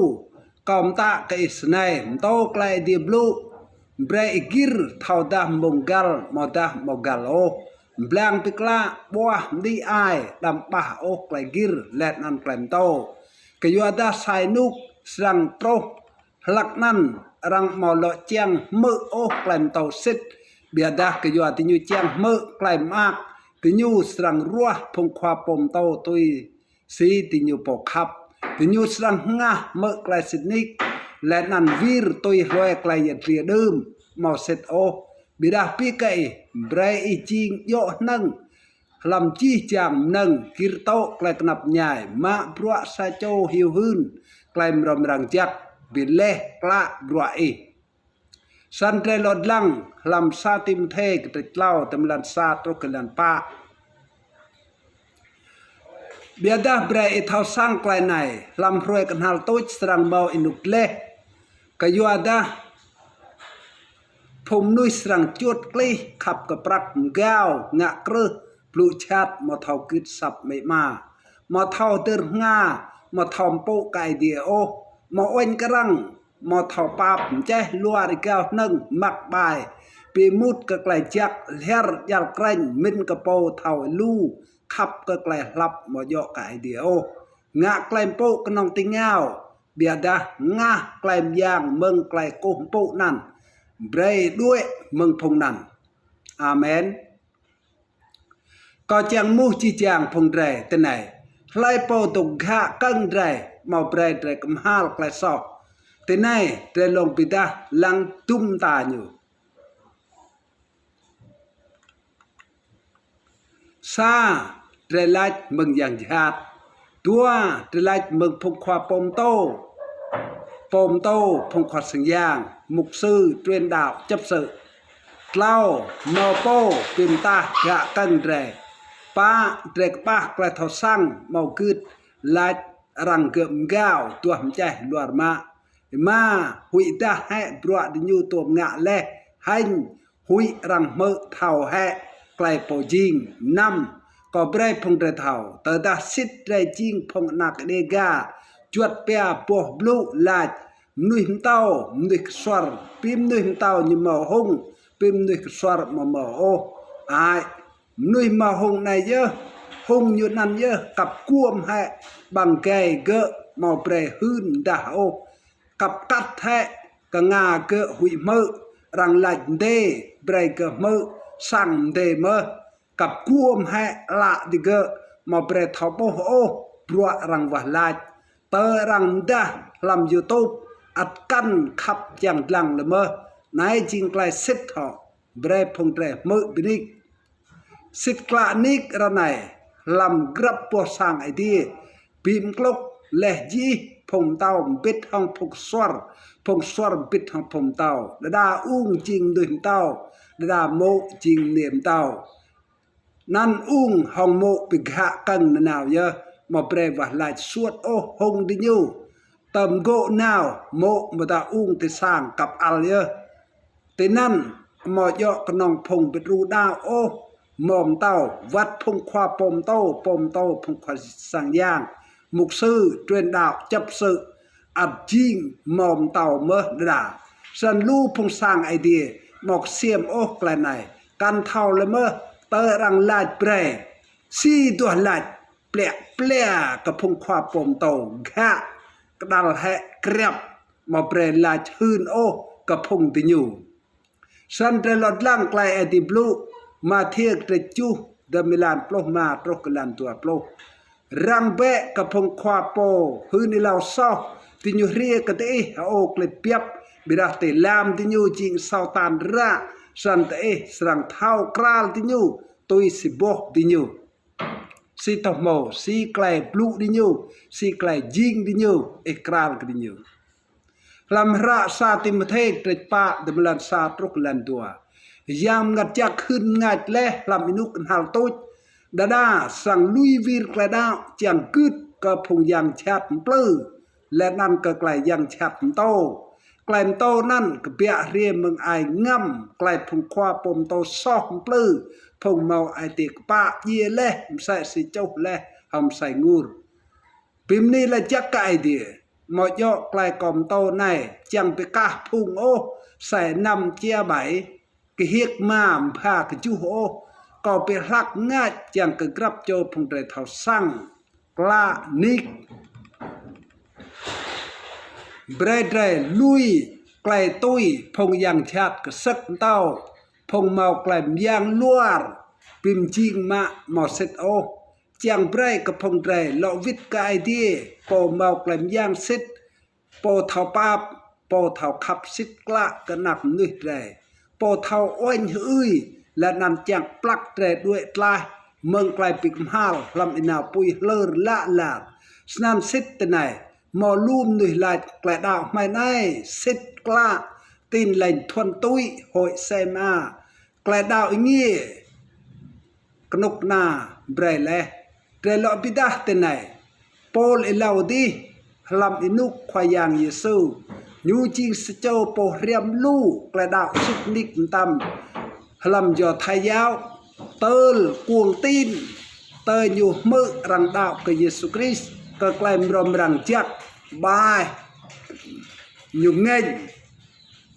kâo mtă kơ ih snei, mtô klei Aê Diê blŭ, brei ih gĭr thâodah mmông găl amâodah amâo găl ôh. Mblang bi klă, ƀuah mđĭ ai, đăm ƀah ôh klei gĭr leh anăn klei mtô. Kyuadah sa ênuk srăng truh hlăk anăn arăng amâo lŏ čiăng hmư̆ ôh klei mtô sĭt, ƀiădah kyua diñu čiăng hmư̆ klei mơak, diñu srăng ruah phung khua pô mtô tui si diñu pô khăp. Diñu srăng hngah hmư̆ klei sĭt nik, leh anăn wir tui hlue klei yăl dliê đưm amâo sĭt ôh. Ƀiădah bi kơ ih, brei ih jing djŏ hnơ̆ng hlăm jih jang mnơ̆ng, gĭr tŭ klei knap mñai, mă bruă sa čô hiu hưn klei mrâo mrang jăk, bi leh klă bruă ih. Snăn drei lŏ dlăng hlăm sa Timôthê kdrêč tlâo, ti mlan sa truh kơ mlan pă. Ƀiădah brei ih thâo săng klei anei, hlăm hruê knhal tuč srăng mâo ênuk dleh. Kyuadah phung mnuih srăng čuôt klih, khăp kơ prăk, mgao, ngă krưh, blŭ jhat, amâo thâo gưt asăp amĭ ama, amâo thâo hdơr knga, amâo thâo mpŭ kơ Aê Diê ôh, amâo uêñ krăng, amâo thâo pap, mčeh luar êgao hnơ̆ng, măk ƀai, bi êmut kơ klei jăk, lhiăr djăl krêñ, mĭn kơ pô thâo lu, khăp kơ klei hlăp amâo djŏ kơ Aê Diê ôh, ngă klei mpŭ knŏng ti êngao, ƀiădah hngah klei myang mơ̆ng klei kkuh mpŭ anăn, brei đuĕ mơ̆ng phung anăn. Amen. Kâo čiăng êmuh jih jang phung drei tinei, hlei pô dôk ghă kơ̆ng drei, amâo brei drei kmhal klei soh? Tinei drei lŏ bi êdah lăng dŭm mta ñu. Sa, drei lač mơ̆ng yang jhat. Dua, drei lač mơ̆ng phung khua pô mtô, pô mtô, phung khua sang yang, mục sư, truyền đạo, chấp sự. Tlâo, mâo pô bi mtah ghă kơ̆ng drei. Pă, drei kƀah klei thâo săng, amâo gưt, lač arăng gơ̆ mgao, duah mčeh luar mă. Êma, huĭdah hĕ bruă diñu tuôm ngă leh, hêñ, huĭ arăng hmư̆ thâo hĕ klei pô jing. Năm, kâo brei phung drei thâo, tơdah sĭt drei jing phung anak Đêga, juăt pia boh blŭ lač, mnuih mtâo, mnuih ksuăr, bi mnuih mtâo ñu mâo hung, bi mnuih ksuăr amâo mâo ôh. Ai, mnuih mâo hung anei yơh, hung ñu anăn yơh, kăp kuôm hĕ, ƀăng gai gơ̆ amâo brei hưn mdah ôh. Kăp kăt hĕ, knga gơ̆ huĭ hmư̆, arăng lač mdê, brei gơ̆ hmư̆, săng mdê mơh. Kăp kuôm hĕ ală digơ̆, amâo brei thâo ƀuh ôh bruă arăng wah lač. Tơ arăng mdah hlăm YouTube, ăt kăn khăp čiăng dlăng lĕ mơh. Anei jing klei sĭt hŏ, brei phung drei hmư̆ bi nik. Sĭt klă nik ară anei, hlăm grăp boh sang Aê Diê, bi mklŭk leh jih phung mtâo mbĭt hŏng phung ksuăr, phung ksuăr mbĭt hŏng phung mtâo. Đa đa ung jing mnuih mtâo, đa đa mô̆ jing mniê mtâo. Anăn ung hŏng mô̆ bi ghă kơ̆ng nanao yơh, amâo brei wah lač suôt ôh hung diñu. Tơm gô̆ nao, mô̆ mdah ung ti sang kăp ăl yơh. Tinăn, amâo djŏ knŏng phung bi đru đăo ôh, mâo mtâo, wăt phung khua pô mtô, pô mtô, phung khua sang yang, mục sư, truyền đạo, chấp sự, ăt jing mâo mtâo mơh đa đa. Snăn lu phung sang Aê Diê, amâo ksiêm ôh klei anei, kăn thâo lĕ mơh, tơ arăng lač brei, si duah lač, pliă plia kơ phung khua pô mtô, ghă, kđăl hĕ kriăp, amâo brei lač hưn ôh kơ phung diñu. Snăn drei lŏ dlăng klei Aê Diê blŭ, Mathiơ kdrêč kjuh, dơ̆ng êlan pluh êma truh kơ êlan dua pluh. Răng bĕ kơ phung khua pô hưn êlâo soh, diñu hriê kơ diih hơô klĭt biăp, ƀiădah ti lam diñu jing asâo tan ră, snăn diih srăng thâo kral diñu, tui si boh diñu. Si thâo hmô, si klei blŭ diñu, si klei jing diñu, ih kral kơ diñu. Hlăm hră sa Timôthê kdrêč pă dơ̆ng êlan sa truh êlan dua. Yang Mngăt Jăk hưn mngač leh hlăm ênuk knhal tuč, đa đa srăng lui wir klei đăo čiăng gưt kơ phung yang jhat mplư, leh anăn kơ klei yang jhat mtô. Klei mtô anăn kbiă hriê mơ̆ng ai ngăm klei phung khua pô mtô soh mplư, phung mâo ai tiê kpă djiê leh, msĕ si čuh leh, hŏng asei ngur. Bi mni lač jăk kơ Aê Diê, amâo djŏ klei kâo mtô anei čiăng bi kah phung ôh, asei năm chia bảy, kơhiêk êma mbha kjuh ôh, kâo bi hlăk mngač čiăng kơ grăp čô phung drei thâo săng klă nik. Brei drei lui klei tui phung yang jhat ksơ̆k mtâo, phung mâo klei myang luar, bi mjing mă amâo sĭt ôh. Čiăng brei kơ phung drei lŏ wĭt kơ Aê Diê, pô mâo klei myang sĭt, pô thâo pap, pô thâo khăp sĭt klă kơ anak mnuih drei, pô thâo uêñ hơưi, leh anăn čiăng kplăk drei đuĕ tlaih mơ̆ng klei bi kmhal hlăm ênao pui hlơr lă lar. Snăn sĭt tinei, mâo lu mnuih lač klei đăo hmei anei sĭt klă, Tin Lành thuần túy, hội C M A, klei đăo êngiê, knŭk kna brei leh. Drei lŏ bi êdah tinei, Pôl êlâo dih hlăm ênuk Khua Yang Yêsu, ñu jing sa čô pô hriăm lu klei đăo sĭt nik mtam hlăm Yuđa yâo, tơl kuông tin, tơl ñu hmư̆ arăng đăo kơ Yêsu Krist, kơ klei mrâo mrang jăk, ƀai, ñu ngêñ,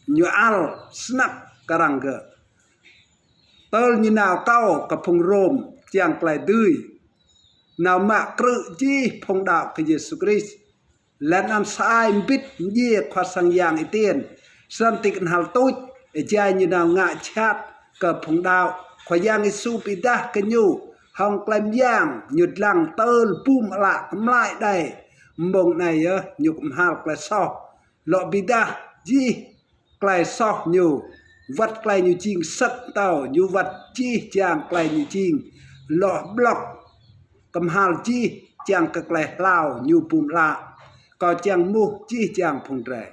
ñu ăl snăk kơ arăng gơ̆. Tơl ñu nao akâo kơ phung Rôm čiăng klei dưi nao mă krư̆ jih phung đăo kơ Yêsu Krist, leh anăn sa ai mbĭt mdjiê khua sang yang êtiên. Snăn ti knhal tuč, êjai ñu nao ngă jhat kơ phung đăo, Khua Yang Yêsu bi êdah kơ ñu hŏng klei myang, ñu dlăng tơl bum ală kmlai đei. Mmông anei yơh ñu kmhal klei soh, lŏ bi êdah jih klei soh ñu, wăt klei ñu jing sĭt mtâo, ñu wăt jih jang klei ñu jing lŏ blŏk, kmhal jih jang kơ klei hlao ñu bum ală. Kâo čiăng êmuh jih jang phung drei,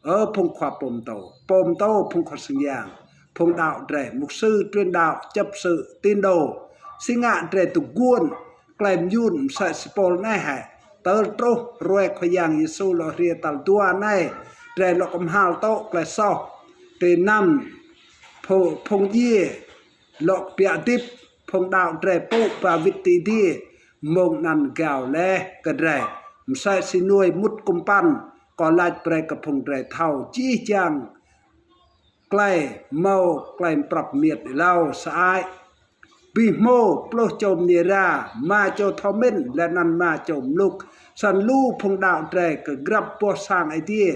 ơ phung khua pô mtô, pô mtô phung khua sang yang, phung đăo drei, mục sư, truyền đạo, chấp sự, tín đồ, si ngă drei dôk guôn klei myun msĕ si Pôl anei hĕ? Tơl truh hruê Khua Yang Yêsu lŏ hriê tal dua anei, drei lŏ kmhal tŏ klei soh. Ti anăn phu-, phung djiê lŏ kbiă hdĭp, phung đăo drei pŭ ba wĭt ti adiê. Mmông anăn gao leh kơ drei, msĕ si nuê mŭt kŭmpăn. Kâo lač brei kơ phung drei thâo jih jang klei mâo klei mprăp miêt êlâo sơăi. Bi hmô pluh čô mniê êra, êma čô thâo mĭn, leh anăn êma čô mluk. Snăn lu phung đăo drei kơ grăp boh sang Aê Diê,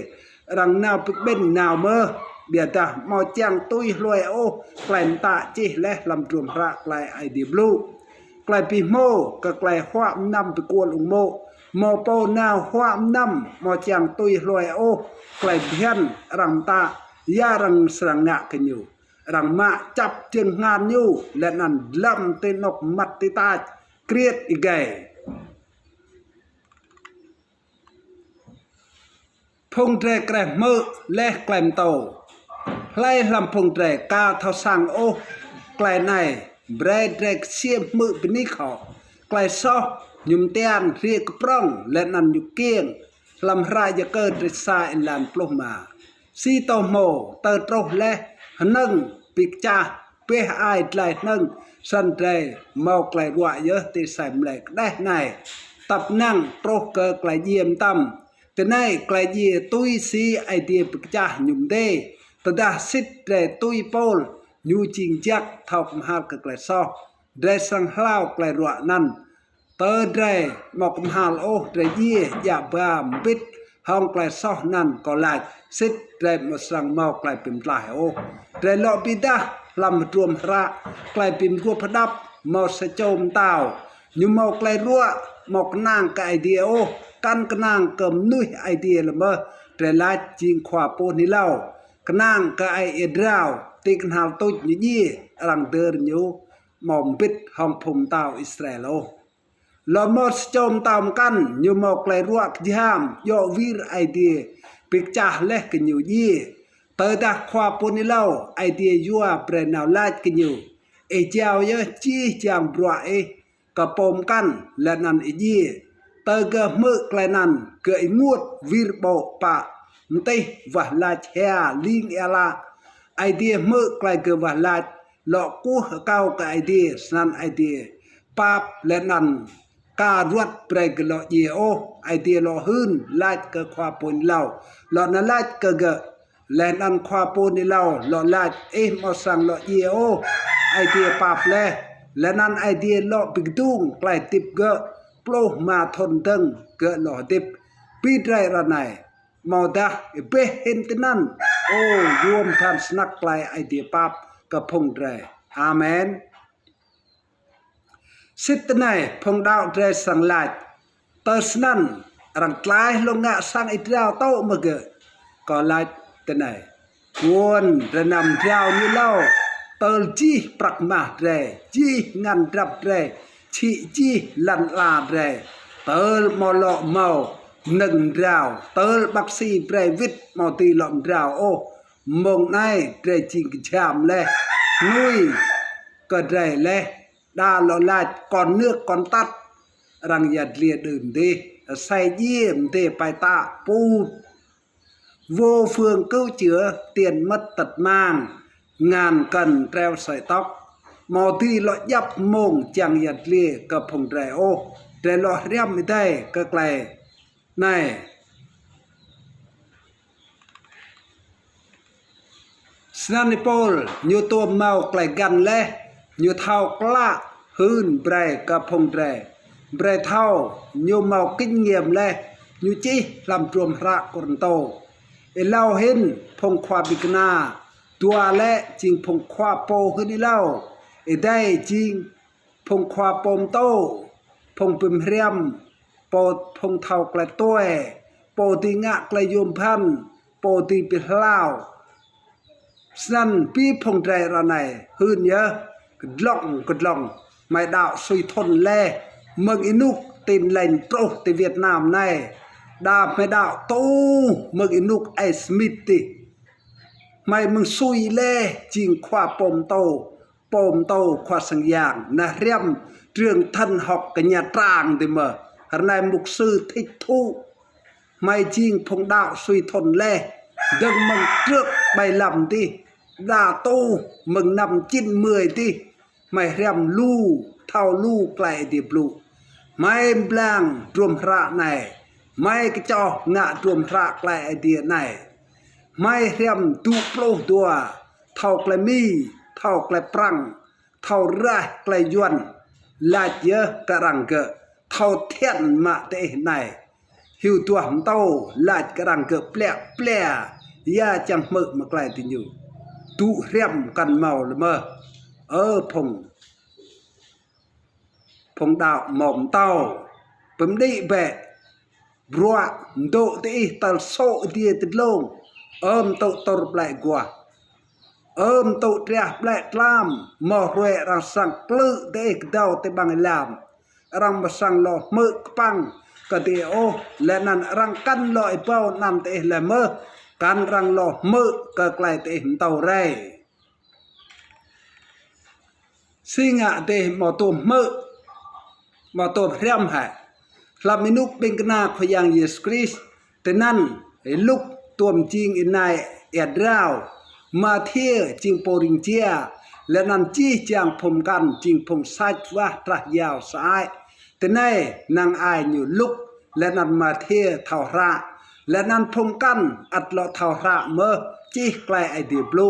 arăng nao bi kƀĭn nao mơh, ƀiădah amâo čiăng tui hlue ôh klei mtă čih leh hlăm hdruôm hră klei Aê Diê blŭ. Klei bi hmô kơ klei huă mnăm bi kuôl ung mô̆, mâo pô nao huă mnăm amâo čiăng tui hlue ôh klei bhiăn arăng mtă, ya arăng srăng ngă kơ ñu. Arăng mă čăp jơ̆ng hngan ñu, leh anăn dlăm ti anôk mmăt ti tač, kriêt êgei. Phung drei kreh hmư̆ leh klei mtô. Hlei hlăm phung drei ka thâo săng ôh klei anei, brei drei ksiêm hmư̆ bi nik hŏ. Klei soh ñu mtian hriê kơ prŏng, leh anăn ñu kkiêng. Hlăm hră Yakơ drei sa êlan pluh êma. Si tô hmô, tơl truh leh hnơ̆ng bi kčah, beh ai dlai hnơ̆ng, snăn drei mâo klei ruă yơh ti asei mlei kđeh anei. Tăp năng truh kơ klei djiê mtam. Tinei klei djiê tui si Aê Diê bi kčah ñu mdê. Tơdah sĭt drei tui Pôl, ñu jing jăk thâo kmhal kơ klei soh, drei srăng hlao klei ruă anăn. Tơdah drei amâo kmhal ôh, drei djiê djă ba mbĭt hŏng klei soh anăn, kâo lač sĭt drei amâo srăng mâo klei bi mtlaih ôh. Drei lŏ bi êdah hlăm hdruôm hră klei bi mguôp hđăp, mâo sa čô mtao, ñu mâo klei ruă, amâo knang kơ Aê Diê ôh, kăn knang kơ mnuih Aê Diê lĕ mơh. Drei lač jing khua pô hưn êlâo, knang kơ aê Israel. Ti knhal tuč ñu djiê, arăng dơr ñu amâo mbĭt hŏng phung mtao Israel ôh. Lŏ mâo sa čô mtao mkăn, ñu mâo klei ruă kjham, djŏ wir Aê Diê bi kčah leh kơ ñu djiê. Tơdah khua pô hưn êlâo, Aê Diê yua brei nao lač kơ ñu: Ih jao yơh jih jang bruă ih kơ pô mkăn, leh anăn ih djiê. Tơ gơ̆ hmư̆ klei anăn, gơ̆ ênguôt wir ƀô̆ pă mtih, wah lač hia ling êa ală. Aê Diê hmư̆ klei gơ̆ wah lač, lŏ kkuh akâo kơ Aê Diê, snăn Aê Diê pap leh anăn ka ruăt brei gơ̆ lŏ djiê ôh. Aê Diê lŏ hưn lač kơ khua pô hưn êlâo, lŏ nao lač kơ gơ̆. Leh anăn khua pô hưn êlâo lŏ lač: Ih amâo srăng lŏ djiê ôh, Aê Diê pap leh. Leh anăn Aê Diê lŏ bi kdung klei hdĭp gơ̆, pluh êma thŭn dơ̆ng gơ̆ lŏ hdĭp. Bi drei ară anei, amâodah êbeh hĭn tinăn, ô, yuôm bhăn snăk klei Aê Diê pap kơ phung drei. Amen. Sĭt tinei phung đăo drei srăng lač: Tơ snăn, arăng tlai hlŏng ngă sang êa drao tŏ mơ̆ gơ̆? Kâo lač tinei, guôn drei nao mdrao ñu êlâo, tơl jih prăk mah drei, jih ngăn drăp drei, čhĭ jih lăn ala drei, tơl amâo lŏ mâo mnơ̆ng mdrao, tơl bác sĩ brei wĭt amâo dưi lŏ mdrao ôh. Mmông anei drei jing kjham leh, nuê kơ drei leh, đa lŏ lač: Con nước con tật, arăng yăl dliê đưm dih, asei djiê mdê pai tă pŭt. Vô phương cứu chữa tiền mất tật mang, ngàn cân treo sợi tóc. Amâo dưi lŏ djăp mmông čiăng yăl dliê kơ phung drei ôh, drei lŏ hriăm êdei kơ klei anei. Snăn Y-Pôl ñu tuôm mâo klei găn leh, ñu thâo klă hưn brei kơ phung drei. Brei thâo ñu mâo kinh nghiệm leh, ñu čih hlăm hdruôm hră Kôrantô. Êlâo hĭn phung khua ƀĭng kna, dua lĕ jing phung khua pô hưn êlâo. Êdei jing phung khua pô mtô, phung bi hriăm, pô phung thâo klei tue, pô dưi ngă klei yuôm bhăn, pô dưi bi hlao. Snăn bi phung drei ară anei hưn yơh, kdlŏng kdlŏng, hmei đăo sui thŭn leh, mơ̆ng ênuk Tin Lành truh ti Việt Nam anei. Đa hmei đăo tŭ mơ̆ng ênuk Ê Smith dih. Hmei mơ̆ng sui leh jing khua pô mtô, pô mtô khua sang yang, nao hriăm trường thần học kơ Nha Trang dih mơh. Hrnai mục sư thích thú. Hmei jing phung đăo sui thŭn leh, dơ̆ng mơ̆ng trước bảy lăm dih, đa tŭ mơ̆ng năm chín mươi dih. Hmei hriăm lu, thâo lu klei Aê Diê blŭ. Hmei mblang hdruôm hră anei, hmei kčoh ngă hdruôm hră klei Aê Diê anei. Hmei hriăm dŭ pluh dua, thâo klei Mi, thâo klei Prăng, thâo rah klei Yuăn, lač yơh kơ arăng gơ̆, thâo thiăn mă diih anei. Hiu duah mtô, lač kơ arăng gơ̆ pliă plia, ya čiăng hmư̆ mơ̆ng klei diñu. Dŭ hriăm kăn mâo lĕ mơh. Ơ phung, phung đăo mâo mtâo, bi mđĭ bĕ, bruă mdŏ diih tơl sô̆ adiê ti dlông, ơ mtŭ tur ƀlĕ aguah, ơ mtŭ triah ƀlĕ tlam, mâo hruê arăng srăng klư̆ diih kdâo ti ƀăng êlam. Arăng amâo srăng lŏ hmư̆ kpăng kơ diih ôh, leh anăn arăng kăn lŏ êbâo anăn diih leh mơh, kăn arăng lŏ hmư̆ kơ klei diih mtâo rei. Si ngă diih amâo tuôm hmư̆, amâo tuôm hriăm hĕ? Hlăm ênuk ƀĭng kna Khua Yang Yêsu Krist, tinăn Y-Luk tuôm jing ênai êa drao, Mathiơ jing pô rĭng jia, leh anăn jih jang phung mkăn jing phung sač wah trah yao sơăi. Tinei năng ai ñu Luk, leh anăn Mathiơ thâo hră, leh anăn phung mkăn ăt lŏ thâo hră mơh čih klei Aê Diê blŭ.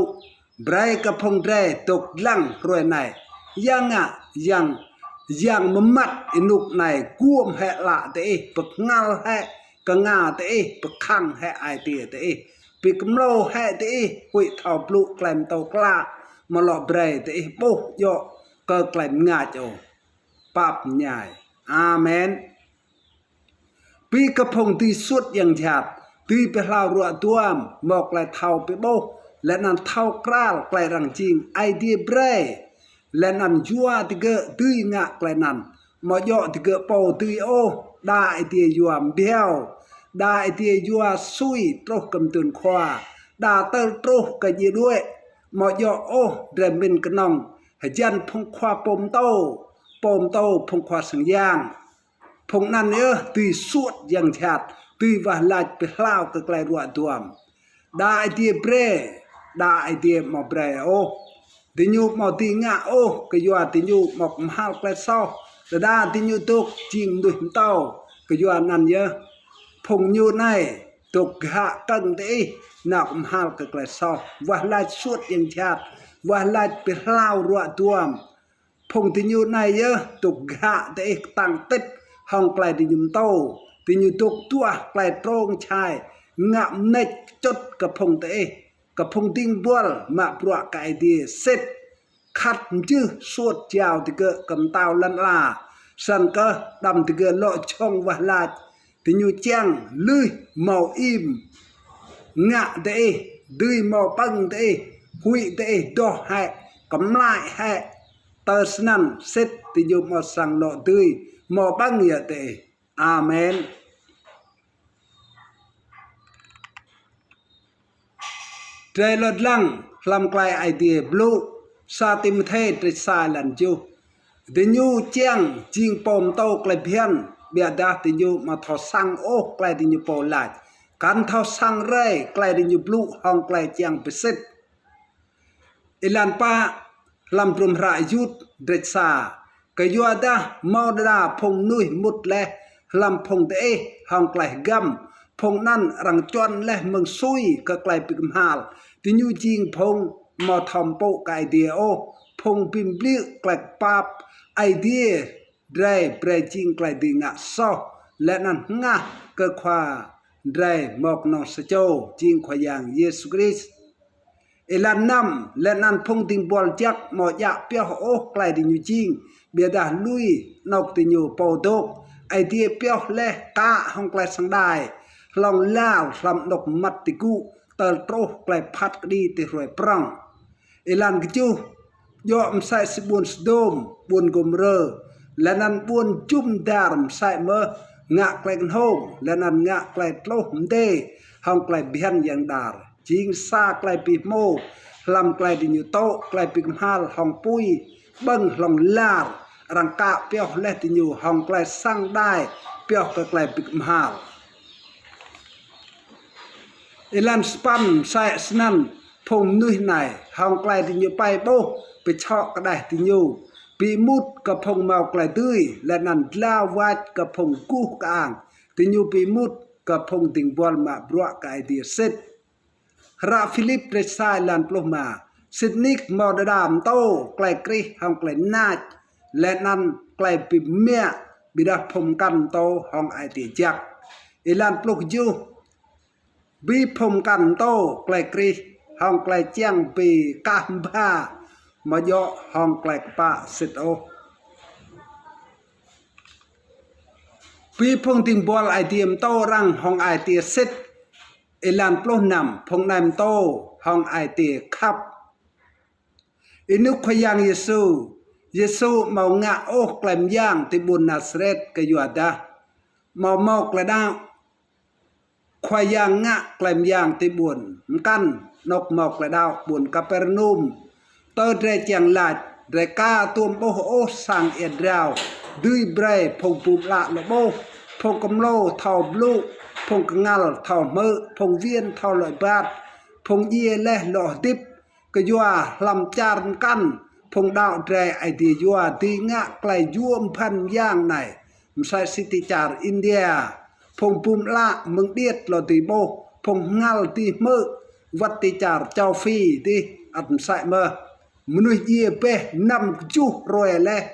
Brei kơ phung drei dôk dlăng hruê anei. Ya ngă, yang, yang mmăt ênuk anei guôm hĕ ală diih, bi kngăl hĕ knga diih, bi khăng hĕ ai tiê diih, bi kmlô hĕ diih, huĭ thâo blŭ klei mtô klă, amâo lŏ brei diih ƀuh djŏ kơ klei mngač ôh. Pap mñai. Amen. Bi kơ phung dưi suôt yang jhat, dưi bi hlao ruă duam, mâo klei thâo bi ƀuh, leh anăn thâo kral klei arăng jing Aê Diê brei, leh anăn yua digơ̆ dưi ngă klei anăn. Amâo djŏ digơ̆ pô dưi ôh, đa Aê Diê yua mbhiâo, đa Aê Diê yua sui truh kơ mduôn khua, đa tơl truh kơ djiê đuĕ. Amâo djŏ ôh drei mĭn knŏng hjăn phung khua pô mtô, pô mtô phung khua sang yang. Phung anăn yơh dưi suôt yang jhat, dưi wah lač bi hlao kơ klei ruă duam. Đa Aê Diê brei, đa Aê Diê amâo brei ôh. Diñu amâo dưi ngă ôh, kyua diñu amâo kmhal klei soh. Đa diñu dôk jing mnuih mtâo, kyua anăn yơh phung ñu anei dôk ghă kơ̆ng diih, nao kmhal kơ klei soh, wah lač suôt yang jhat, wah lač bi hlao ruă duam. Phung diñu anei yơh dôk ghă diih ktang tĭt hŏng klei diñu mtô, diñu dôk duah klei trông čhai, ngă mnêč kčŭt kơ phung diih, kơ phung dĭng buăl mă bruă kơ Aê Diê sĭt, khăt mjưh suôt jao digơ̆ kơ mtao lăn ala, snăn kơh đăm digơ̆ lŏ jhŏng wah lač, diñu čiăng lưih mâo im ngă diih, dưi mâo ƀơ̆ng diih, huĭ diih doh hĕ, kmlai hĕ, tơ snăn sĭt diñu amâo srăng lŏ dưi mâo ƀơ̆ng yơh diih. Amen. Drei lŏ dlăng hlăm klei Aê Diê blŭ, sa Timôthê kdrêč sa êlan kjuh. Diñu čiăng jing pô mtô klei bhiăn, ƀiădah diñu amâo thâo săng ôh klei diñu pô lač, kăn thâo săng rei klei diñu blŭ hŏng klei čiăng bi sĭt. Êlan pă hlăm hdruôm hră Yut kdrêč sa. Kyuadah mâo đa đa phung mnuih mŭt leh hlăm phung diih hŏng klei hgăm, phung anăn arăng čuăn leh mơ̆ng sui kơ klei bi kmhal. Diñu jing phung amâo thâo mpŭ kơ Aê Diê ôh, phung bi mbliư̆ klei pap. Aê Diê drei brei jing klei dưi ngă soh leh anăn hngah kơ Khua drei mâo knŏng sa čô, jing Khua Yang Yêsu Krist. Êlan năm. Leh anăn phung dĭng buăl jăk amâo djă pioh ôh klei diñu jing, ƀiădah lui anôk diñu pô dôk. Aê Diê pioh leh kă hŏng klei săng đai hlŏng lar hlăm anôk mmăt ti gŭ, tơl truh klei phat kđi ti hruê prŏng. Êlan kjuh. Djŏ msĕ si ƀuôn Sôdôm, ƀuôn Gômôrơ, leh anăn ƀuôn jŭm dar msĕ mơh, ngă klei knhông leh anăn ngă klei tluh mdê hŏng klei bhiăn yang đar, jing sa klei bi hmô hlăm klei diñu tŭ klei bi kmhal hŏng pui ƀơ̆ng hlŏng lar. Arăng kă pioh leh diñu hŏng klei săng đai pioh kơ klei bi kmhal. Êlan sa păn. Msĕ snăn phung mnuih anei hŏng klei diñu pai ƀuh, bi čhŏ kđeh diñu, bi êmut kơ phung mâo klei dưi, leh anăn dlao wač kơ phung guh kơang. Diñu bi êmut kơ phung dĭng buăl mă bruă kơ Aê Diê sĭt. Hră Philip kdrêč sa êlan pluh êma. Sĭt nik mâo đa đa mtô klei Krist hŏng klei nač leh anăn klei bi mmiă, ƀiădah phung mkăn mtô hŏng ai tiê jăk. Êlan pluh kjuh. Bi phung mkăn mtô klei Krist hŏng klei čiăng bi kah mbha, amâo djŏ hŏng klei kpă sĭt ôh. Bi phung dĭng buăl Aê Diê mtô arăng hŏng ai tiê sĭt. Êlan pluh năm. Phung anei mtô hŏng ai tiê khăp. Ênuk Khua Yang Yêsu, Yêsu amâo ngă ôh klei myang ti ƀuôn Nasaret kyuadah amâo mâo klei đăo. Khua Yang ngă klei myang ti ƀuôn mkăn, anôk mâo klei đăo, ƀuôn Kapernum. Tơ drei čiăng lač, drei ka tuôm ƀuh ôh sang êa drao dưi brei phung bum ală lŏ ƀuh, phung kmlô thâo blŭ, phung kngăl thâo hmư̆, phung wiên thâo lŏ êbat, phung djiê leh lŏ hdĭp. Kyua hlăm čar mkăn, phung đăo drei Aê Diê yua dưi ngă klei yuôm bhăn myang anei. Msĕ si ti čar India, phung bum ală mơ̆ng điêt lŏ dưi ƀuh, phung kngăl dưi hmư̆. Wăt ti čar châu Phi dih ăt msĕ mơh. Mnuih djiê ƀĕ năm kjuh hruê leh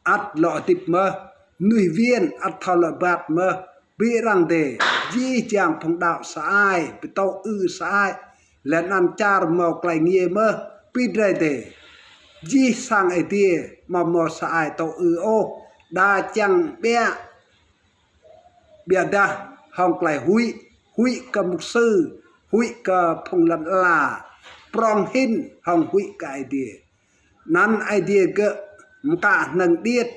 ăt lŏ hdĭp mơh. Mnuih wiên ăt thâo lŏ êbat mơh. Bi arăng dê, jih jang phung đăo sa ai, bi tŭ ư sa ai, leh anăn čar mâo klei êngiê mơh. Bi drei dê, jih sang Aê Diê amâo mâo sa ai tŭ ư ôh, đa čiăng ƀiă, ƀiădah hŏng klei huĭ, huĭ kơ mục sư, huĭ kơ phung lăn ala, prŏng hĭn hŏng huĭ kơ Aê Diê. Anăn Aê Diê gơ̆ mkă hnơ̆ng điêt,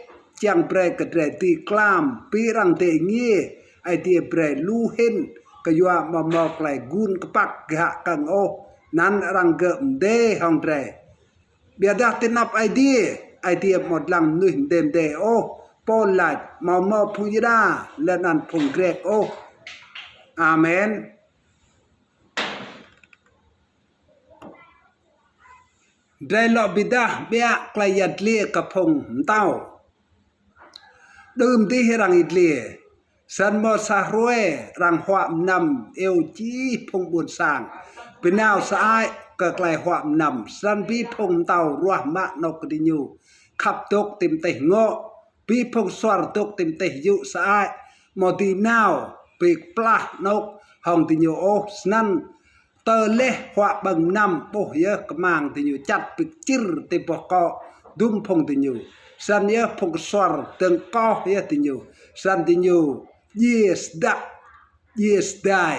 čiăng brei kơ drei dưi klam. Bi arăng dê êngiê, Aê Diê brei lu hĭn, kyua amâo mâo klei gun kpăk ghă kơ̆ng ôh, anăn arăng gơ̆ mdê hŏng drei. Ƀiădah ti anăp Aê Diê, Aê Diê amâo dlăng mnuih mdê mdê ôh. Pôl lač, amâo mâo phung Yuđa leh anăn phung Grĕk ôh. Amen. Drei lŏ bi êdah ƀiă klei yăl dliê kơ phung mtao. Đưm dih arăng yăl dliê, snăn mâo sa hruê arăng huă mnăm iêu jih phung ƀuôn sang, bi nao sơăi kơ klei huă mnăm. Snăn bi phung mtao ruah mă anôk kơ diñu khăp dôk ti mtih ngŏ, bi phung suăr dôk ti mtih yŭ sơăi, amâo dưi nao bi kplah anôk hŏng diñu ôh. Snăn tơ leh huă ƀơ̆ng mnăm ƀuh yơh kmang diñu čăt bi kčĭr ti boh kŏ dŭm phung diñu. Snăn yơh phung suăr dơ̆ng koh yơh diñu. Snăn diñu djiê sdăk, djiê sdai,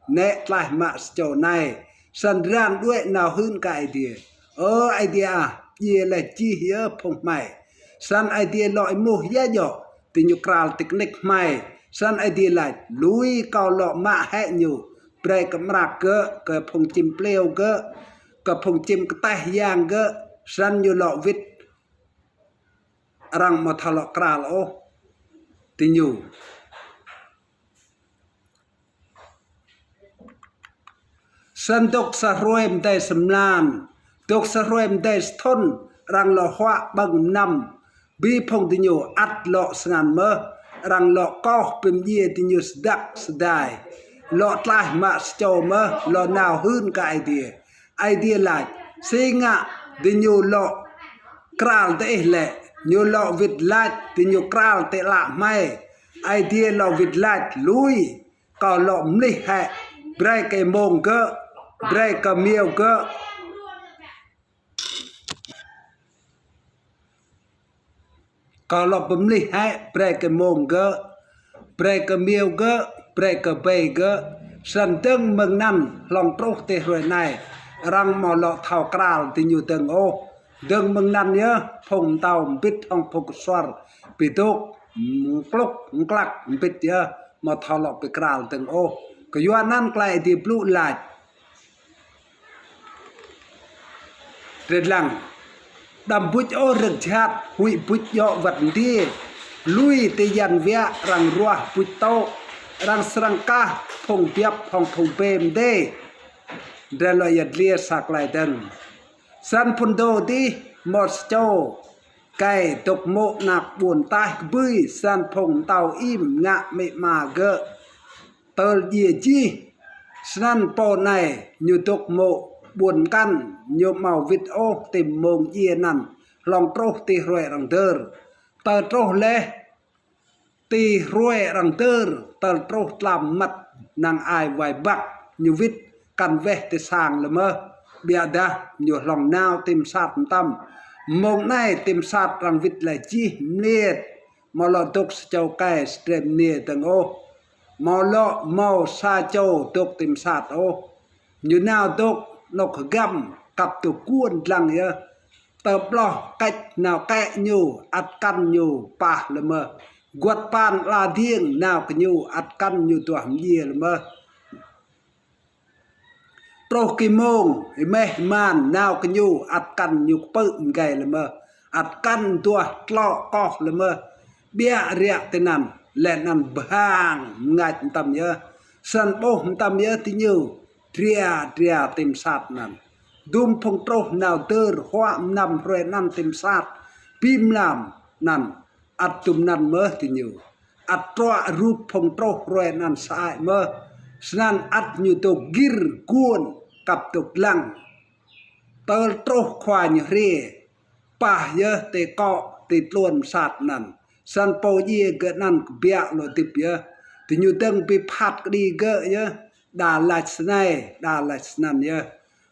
nĕ tlaih mă sa čô anei. Snăn ran đuĕ nao hưn kơ Aê Diê. Ơ Aê Diê ah, djiê leh jih yơh phung hmei. Snăn Aê Diê lŏ êmuh ya djŏ, diñu kral ti knik hmei. Snăn Aê Diê lač, lui kâo lŏ mă hĕ ñu, brei kơ mrak gơ̆, kơ phung čĭm pliêu gơ̆, kơ phung čĭm kteh yang gơ̆. Snăn ñu lŏ wĭt arăng amâo thâo lŏ kral ôh diñu. Snăn dôk sa hruê mdei sa mlan, dôk sa hruê mdei sa thŭn, arăng lŏ huă ƀơ̆ng mnăm, bi phung diñu ăt lŏ snăn mơh, arăng lŏ koh bi mdjiê diñu sdăk sdai, lŏ tlaih mă sa čô mơh, lŏ nao hưn kơ Aê Diê. Aê Diê lač, si ngă diñu lŏ kral diih lĕ, ñu lŏ wĭt lač diñu kral ti ală hmei. Aê Diê lŏ wĭt lač, lui, kâo lŏ mlih hĕ, brei kơ êmông gơ̆, brei kơ miêo gơ̆. Kâo lŏ bi mlih hĕ, brei kơ êmông gơ̆, brei kơ miêo gơ̆, brei kơ bei gơ̆. Snăn dơ̆ng mơ̆ng anăn hlŏng truh ti hruê anei, arăng amâo lŏ thâo kral diñu dơ̆ng ôh. Dơ̆ng mơ̆ng anăn yơh, phung mtao mbĭt hŏng phung ksuar bi dôk mklŭk mklăk mbĭt yơh, amâo thâo lŏ bi kral dơ̆ng ôh. Kyuanăn klei Aê Diê blŭ lač drei dlăng: Đăm buč ôh rơ̆k jhat, huĭ buč djŏ wăt mdiê. Lui ti yan wiă arăng ruah buč tŭ, arăng srăng kah phung biăp hŏng phung bê mdê. Drei lŏ yăl dliê sa klei dơ̆ng. Snăn phŭn dô dih mâo sa čô êkei dôk mô̆ anak ƀuôn taih kbưi, snăn phung mtao im ngă amĭ ama gơ̆ tơl djiê jih. Snăn pô anei ñu dôk mô̆ ƀuôn mkăn, ñu amâo wĭt ôh ti mmông djiê anăn hlŏng truh ti hruê arăng dơr. Tơl truh leh ti hruê arăng dơr, tơl truh tlam mmăt năng ai wai băk, ñu wĭt kăn weh ti sang lĕ mơh. Ƀiădah ñu hlŏng nao ti msat mtam. Mmông anei ti msat arăng wĭt leh jih mliêt, amâo lŏ dôk sa čô êkei sa drei mniê dơ̆ng ôh. Amâo lŏ mâo sa čô dôk ti msat ôh. Ñu nao dôk anôk hgăm, kăp dôk guôn dlăng yơh. Tơ ƀloh kêč nao kĕ ñu, ăt kăn ñu pah lĕ mơh. Guăt pan ala diêng nao kơ ñu, ăt kăn ñu duah mdjiê lĕ mơh. Truh kơ êmông, êmeh êman nao kơ ñu, ăt kăn ñu kpư̆ mgei lĕ mơh. Ăt kăn duah tlŏ koh lĕ mơh. Ƀiă riă tinăn, leh anăn bhang mngač mtam yơh. Snăn ƀuh mtam yơh diñu, dria dria ti msat anăn. Dŭm phung truh nao dơr huă mnăm hruê anăn ti msat, bi mlam anăn, ăt dŭm anăn mơh diñu. Ăt truă rup phung truh hruê anăn sơăi mơh. Snăn ăt ñu dôk gĭr guôn kăp dôk dlăng. Tơl truh khua ñu hriê, pah yơh ti kŏ ti tluôn msat anăn. Snăn pô djiê gơ̆ anăn kbiă lŏ hdĭp yơh. Diñu dơ̆ng bi phat kđi gơ̆ yơh. Đa lač snei, đa lač snăn yơh.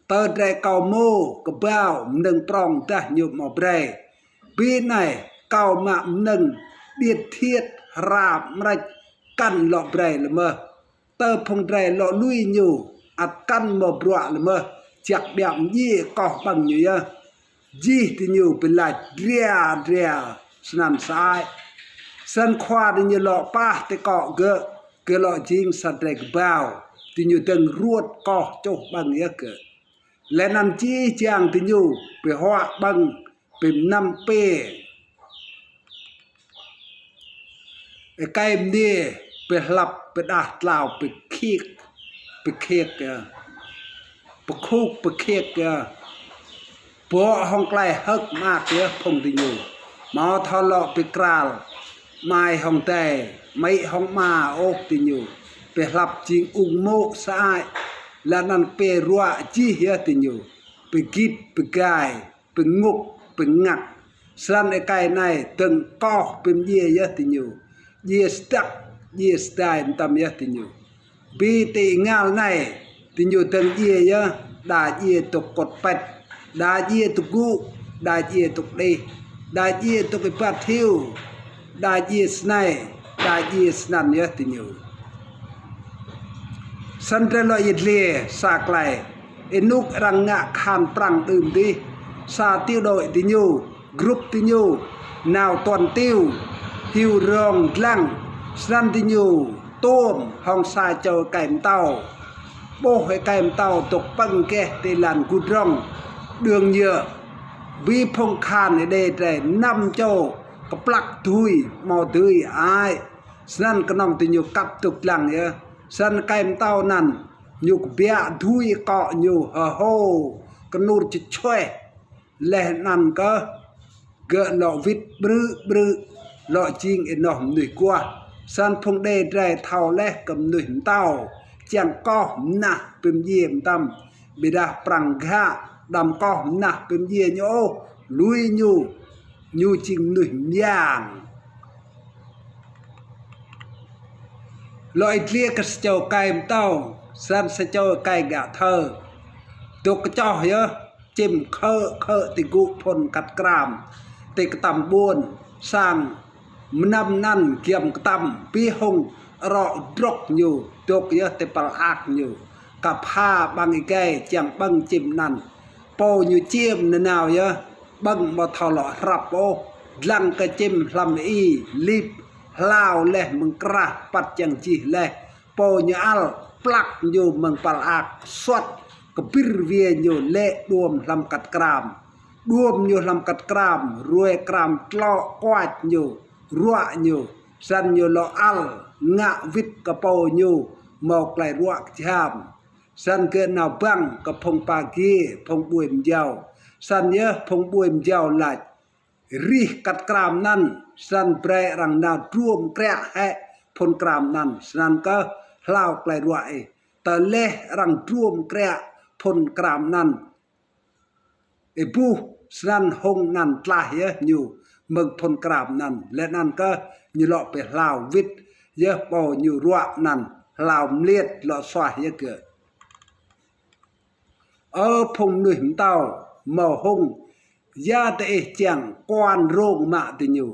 Tơ drei kâo mâo kbao mnơ̆ng prŏng dah ñu amâo brei. Bi anei kâo mă mnơ̆ng điêt thiêt hra mrêč kăn lŏ brei lĕ mơh. Tơ phung drei lŏ lui ñu, ăt kăn mâo bruă lĕ mơh, jăk ƀiă mdjiê koh ƀơ̆ng ñu yơh. Jih diñu bi lač dria dria snăn sơăi. Snăn khua diñu lŏ pah ti kŏ gơ̆, gơ̆ lŏ jing sa drei kbao. Diñu dơ̆ng ruôt koh čuh ƀơ̆ng yơh gơ̆. Leh anăn jih jang diñu bi huă ƀơ̆ng, bi mnăm pê. Êkei mniê bi hlăp bi đah tlao bi khiêk, bi khiêk yơh. Bi khuk bi khiêk yơh. Bŏ hŏng klei hơ̆k mơak yơh phung diñu. Amâo thâo lŏ bi kral amai hŏng adei, amĭ hŏng ama ôh diñu. Bi hlăp jing ung mô̆ sơăi. Leh anăn pê ruă jih yơh diñu. Bi gĭt bi gai, bi ngŭk bi ngăk. Snăn êkei anei dơ̆ng koh bi mdjiê yơh diñu. Djiê sdăk, djiê sdai mtam yơh diñu. Bi ti êngao anei, diñu dơ̆ng djiê yơh, đa djiê dôk kŭt pĭt, đa djiê dôk gŭ, đa djiê dôk đih, đa djiê dôk êbat hiu, đa djiê snei, đa djiê snăn yơh diñu. Snăn drei lŏ yăl dliê sa klei. Ênuk arăng ngă kahan prăng đưm dih, sa tiểu đội diñu, grup diñu, nao tuần tiu, hiu rông dlăng, snăn diñu tuôm hŏng sa čô êkei mtao. Ƀuh êkei mtao dôk pơ̆ng geh ti êlan gŭt rŏng, đường nhựa. Bi phung kahan Êđê drei năm čô kplăk dui, mâo dui ai. Snăn knŏng diñu kăp dôk dlăng yơh. Snăn êkei mtâo anăn ñu kbiă dui akŏ ñu, hơhô, knur čučhueh. Leh anăn kơh gơ̆ lŏ wĭt ƀrư̆ ƀrư̆, lŏ jing ênoh mnuih guah. Snăn phung Êđê drei thâo leh kơ mnuih mtâo čiăng koh mnah bi mdjiê mtam. Ƀiădah Prăng ghă, đăm koh mnah bi mdjiê ñu ôh, lui ñu, ñu jing mnuih myang. Lŏ êdliê kơ sa čô êkei mtâo, snăn sa čô êkei ngă thơ dôk kčoh yơh, čĭm khơ̆ khơ̆ ti gŭ phŭn kăt kram, ti ktăm ƀuôn, sang mnăm anăn giăm ktăm, bi hŏng arŏ drŏk ñu, dôk yơh ti păl ak ñu. Kăp ha ƀăng êgei čiăng ƀơ̆ng čĭm anăn. Pô ñu čiêm nanao yơh, ƀơ̆ng amâo thâo lŏ hrăp ôh, dlăng kơ čĭm hlăm êi, lip, hlao leh mơ̆ng krah păt čiăng jih leh. Pô ñu ăl, plăk ñu mơ̆ng păl ak, suăt, kbĭr wiê ñu lĕ đuôm hlăm kăt kram. Đuôm ñu hlăm kăt kram, ruê kram tlŏ kuač ñu, ruă ñu, snăn ñu lŏ ăl, ngă wĭt kơ pô ñu mâo klei ruă kjham. Snăn gơ̆ nao băng kơ phung Pagiê, phung ƀuê mjâo. Snăn yơh phung ƀuê mjâo lač, rih kăt kram anăn, snăn brei arăng nao druôm kriă hĕ phŭn kram anăn, snăn kơh hlao klei ruă ih. Tơleh arăng druôm kriă phŭn kram anăn, êbuh, snăn hŭng anăn tlaih yơh ñu mơ̆ng phŭn kram anăn, leh anăn kơh ñu lŏ bi hlao wĭt yơh pô ñu ruă anăn, hlao mliêt lŏ suaih yơh gơ̆. Ơ phung mnuih mtâo, mâo hŭng, ya diih čiăng kuan rông mă diñu?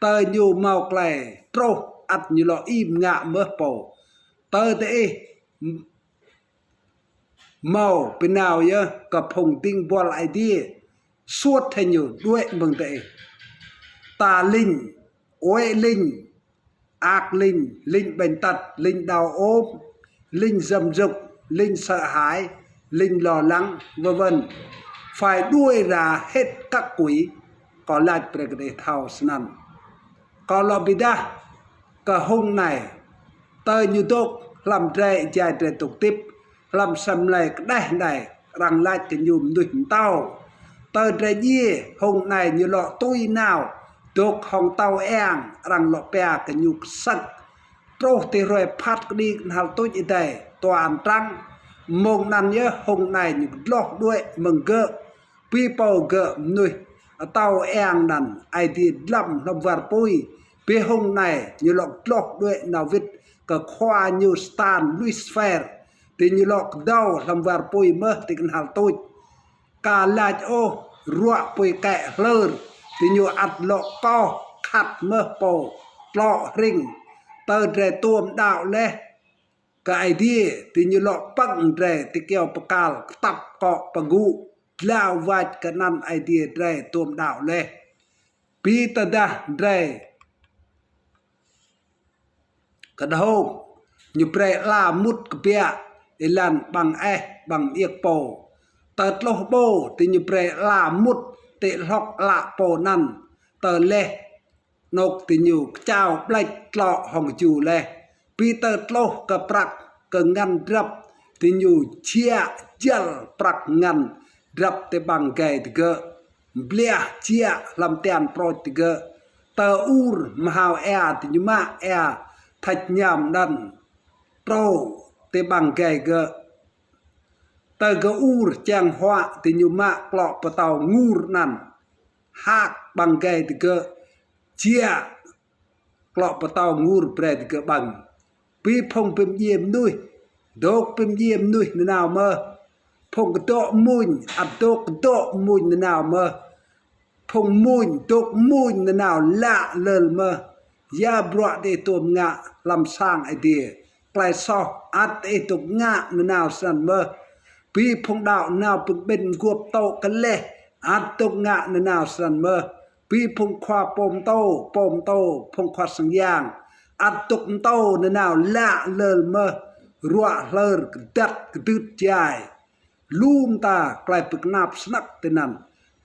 Tơ ñu mâo klei truh, ăt ñu lŏ im ngă mơh pô. Tơ diih mâo bi nao yơh kơ phung dĭng buăl Aê Diê, suôt hĕ ñu đuĕ mơ̆ng diih. Ta lĭng, uê lĭng, ak lĭng, lĭng bệnh tật, lĭng đau ốm, lĭng dâm dục, lĭng sợ hãi, lĭng lo lắng, vân vân. Phải đuổi ra hết các quỷ, kâo lač brei kơ diih thâo snăn. Kâo lŏ bi êdah kơ hŭng anei, tơ ñu dôk hlăm drei êjai drei dôk hdĭp, hlăm asei mlei kđeh anei, arăng lač kơ ñu mnuih mtâo. Tơ drei djiê, hŭng anei ñu lŏ tui nao, dôk hŏng tâo êang, arăng lŏ pia kơ ñu ksơ̆k. Truh ti hruê phat kđi knhal tuč êdei, tòa án Trắng. Mông anăn yơh hŭng anei ñu dlŏh đuĕ mơ̆ng gơ̆. Bi pô gơ̆ mnuih atâo êang anăn, Aê Diê dlăm hlăm war pui. Bi hŭng anei ñu lŏ dlŏh đuĕ nao wĭt kơ khua ñu Satan Lucifer. Ti ñu lŏ kdâo hlăm war pui mơh ti knhal tuč. Ka lač ôh, ruă pui kĕ hlơr. Ti ñu ăt lŏ koh khăt mơh pô tlŏ hrĭng. Tơ drei tuôm đăo leh kơ Aê Diê, ti ñu lŏ pơ̆ng drei ti kyâo bi kal, ktăp kŏ pơgŭ, dlao wač kơ anăn Aê Diê drei tuôm đăo leh. Bi tơdah drei kdhông, ñu brei ala mŭt kbiă, êlan ƀăng eh, ƀăng mơiêk pô. Tơ tluh ƀô, ti ñu brei ala mŭt ti hlŏk ală pô anăn, tơ leh anôk ti ñu kčao ƀlĕč tlŏ hŏng ju leh. Bi tơ tluh kơ prăk, kơ ngăn drăp, ti ñu jia jăl prăk ngăn drăp ti ƀăng gai digơ̆. Mbliah jia hlăm tian prôč digơ̆. Tơ ur mhao êa ti ñu mă êa thêč ñam anăn trô ti ƀăng gai gơ̆. Tơ gơ̆ ur čiăng huă ti ñu mă klŏ pơtâo ngur anăn. Hăk ƀăng gai digơ̆ jia klŏ pơtâo ngur brei digơ̆ ƀơ̆ng. Bi phung bi mdjiê mnuih, dôk bi mdjiê mnuih nanao mơh. Phung kdŏ mmuñ, ăt dôk kdŏ mmuñ nanao mơh. Phung mmuñ, dôk mmuñ nanao lă lơl mơh. Ya bruă diih tuôm ngă hlăm sang Aê Diê, klei soh ăt diih dôk ngă nanao snăn mơh. Bi phung đăo nao bi kƀĭn mguôp tŭ kơ leh, ăt dôk ngă nanao snăn mơh. Bi phung khua pô mtô, pô mtô, phung khua sang yang, ăt dôk mtô nanao lă lơl mơh. Ruă hlơr kdăt kdưt jai. Lu mta klei bi knap snăk tinăn.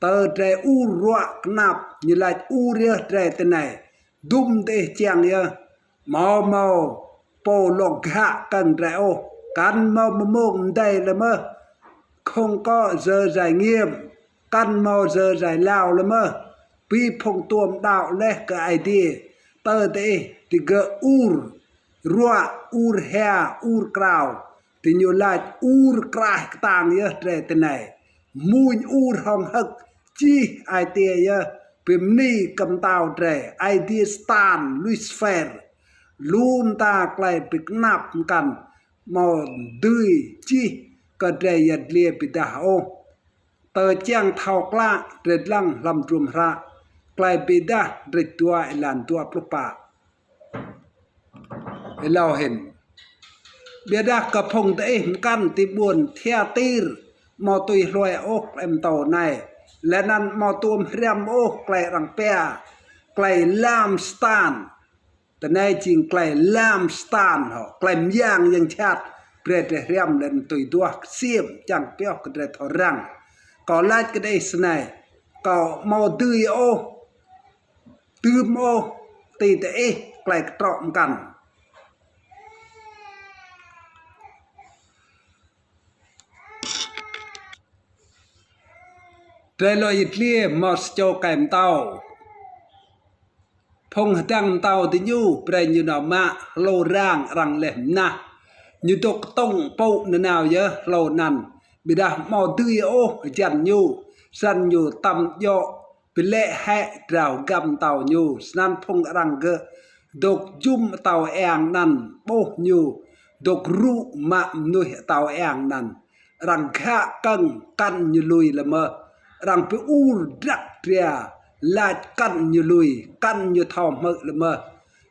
Tơ drei ur ruă knap, ñu lač ur yơh drei tinei. Dŭm diih čiăng yơh. Amâo mâo pô lŏ ghă kơ̆ng drei ôh. Kăn mâo mmông mdei lĕ mơh. Không có giấy giải nghiệm. Kăn mâo giấy giải lao lĕ mơh. Bi phung tuôm đăo leh kơ Aê Diê. Tơ diih digơ̆ ur ruă, ur hia, ur krao. Diñu lač ur kraih ktang yơh drei tinei. Mmuñ ur hŏng hơ̆k jih ai tiê yơh. Bi mni kơ mtao drei, Aê Diê Satan, Lucifer. Lu mta klei bi knap mkăn, amâo dưi čih kơ drei yăl dliê bi êdah ôh. Tơ čiăng thâo klă drei dlăng hlăm hdruôm hră Klei Bi Êdah kdrêč dua êlan dua pluh pă. Êlâo hĭn. Ƀiădah kơ phung diih mkăn ti ƀuôn Thiatir amâo tui hlue ôh klei mtô anei, leh anăn amâo tuôm hriăm ôh klei arăng pia klei lam Satan. Tinei jing klei lam Satan hŏ, klei myang yang jhat, brei drei hriăm leh anăn tui duah ksiêm čiăng pioh kơ drei thâo răng. Kâo lač kơ diih snei, kâo amâo dưi ôh, dưm ôh, ti diih klei ktrŏ mkăn. Drei lŏ yăl dliê mâo sa čô êkei mtao. Phung hdơ̆ng mtao diñu brei ñu nao mă hlô rang arăng leh mnah. Ñu dôk ktŭng pŭ nanao yơh hlô anăn. Ƀiădah amâo dưi ôh hjăn ñu. Snăn ñu tăm djŏ bi lĕ hĕ drao hgăm mtao ñu. Snăn phung arăng gơ̆ dôk jŭm atâo êang anăn ƀuh ñu dôk rŭ mă mnuih atâo êang anăn. Arăng ghă kơ̆ng kăn ñu lui lĕ mơh. Arăng bi ur drăk dria, lač kăn ñu lui, kăn ñu thâo hmư̆ lĕ mơh.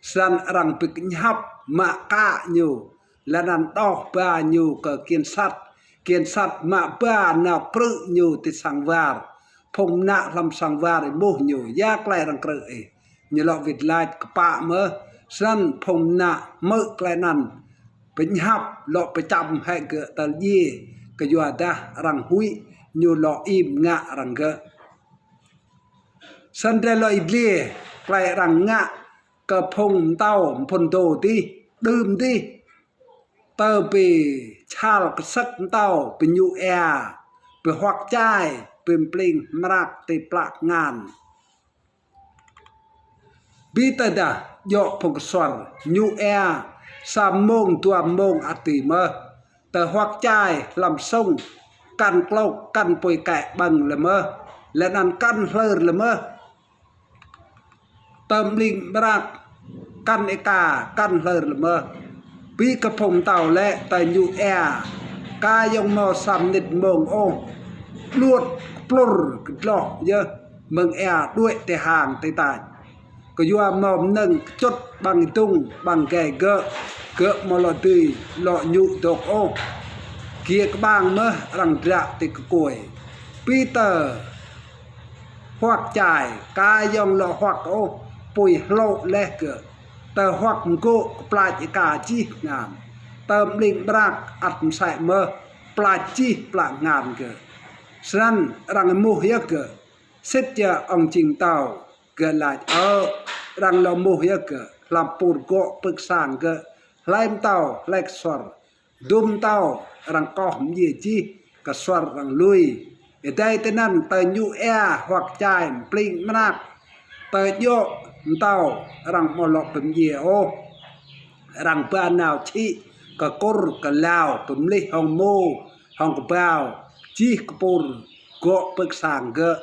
Snăn arăng bi kñhăp mă kă ñu, leh anăn đoh ba ñu kơ kiên sắt. Kiên sắt mă ba nao krư̆ ñu ti sang war. Phung mnă hlăm sang war êmuh ñu, ya klei arăng krư̆ ih? Ñu lŏ wĭt lač kpă mơh. Snăn phung mnă hmư̆ klei anăn bi kñhăp lŏ bi čăm hĕ gơ̆ tơl djiê, kyuadah arăng huĭ ñu lŏ im ngă arăng gơ̆. Snăn drei lŏ yăl dliê klei arăng ngă kơ phung mtao mphŭn dô dih, đưm dih. Tơ bi čhal ksơ̆k mtao, bi ñu êa, bi huăk čai, bi mplĭng mrak ti plă kngan. Bi tơdah djŏ phung ksuăr ñu êa sa mmông dua mmông ăt dưi mơh. Tơ huăk čai hlăm sung, kăn klôk, kăn pui kĕ ƀơ̆ng lĕ mơh, leh anăn kăn hlơr lĕ mơh. Tơ mplĭng mrak, kăn êka, kăn hlơr lĕ mơh. Bi kơ phung mtao lĕ tơ ñu êa, ka yŏng mâo sa mnĭt mmông ôh, ƀlŭt kplŭr kdloh yơh mơ̆ng êa đuĕ ti hang ti tač. Kyua mâo mnơ̆ng kčŭt ƀăng êdŭng ƀăng êgei gơ̆, gơ̆ amâo lŏ dưi lŏ ñu dôk ôh. Giê kƀang mơh arăng dră ti kkuê. Bi tơ huăk čai, ka yŏng lŏ huăk ôh, pui hlô leh gơ̆. Tơ huăk mgô̆ kplač êka jih kngan. Tơ mplĭng mrak ăt msĕ mơh, plač jih plă kngan gơ̆. Snăn arăng êmuh yơh gơ̆, sĭt yơh ŏng jing mtao? Gơ̆ lač, ơ. Arăng lŏ êmuh yơh gơ̆ hlăm pur gŏ pưk sang gơ̆, hlei mtao, hlei ksuăr. Dŭm mtao arăng koh mdjiê jih, ksuăr arăng lui. Êdei tinăn tơ ñu êa, huăk čai, mplĭng mrak, tơ djŏ mtao arăng amâo lŏ bi mdjiê ôh. Arăng ba nao čhĭ kơ kur kơ lao, bi mlih hŏng mô, hŏng kbao, jih kpur gŏ pưk sang gơ̆.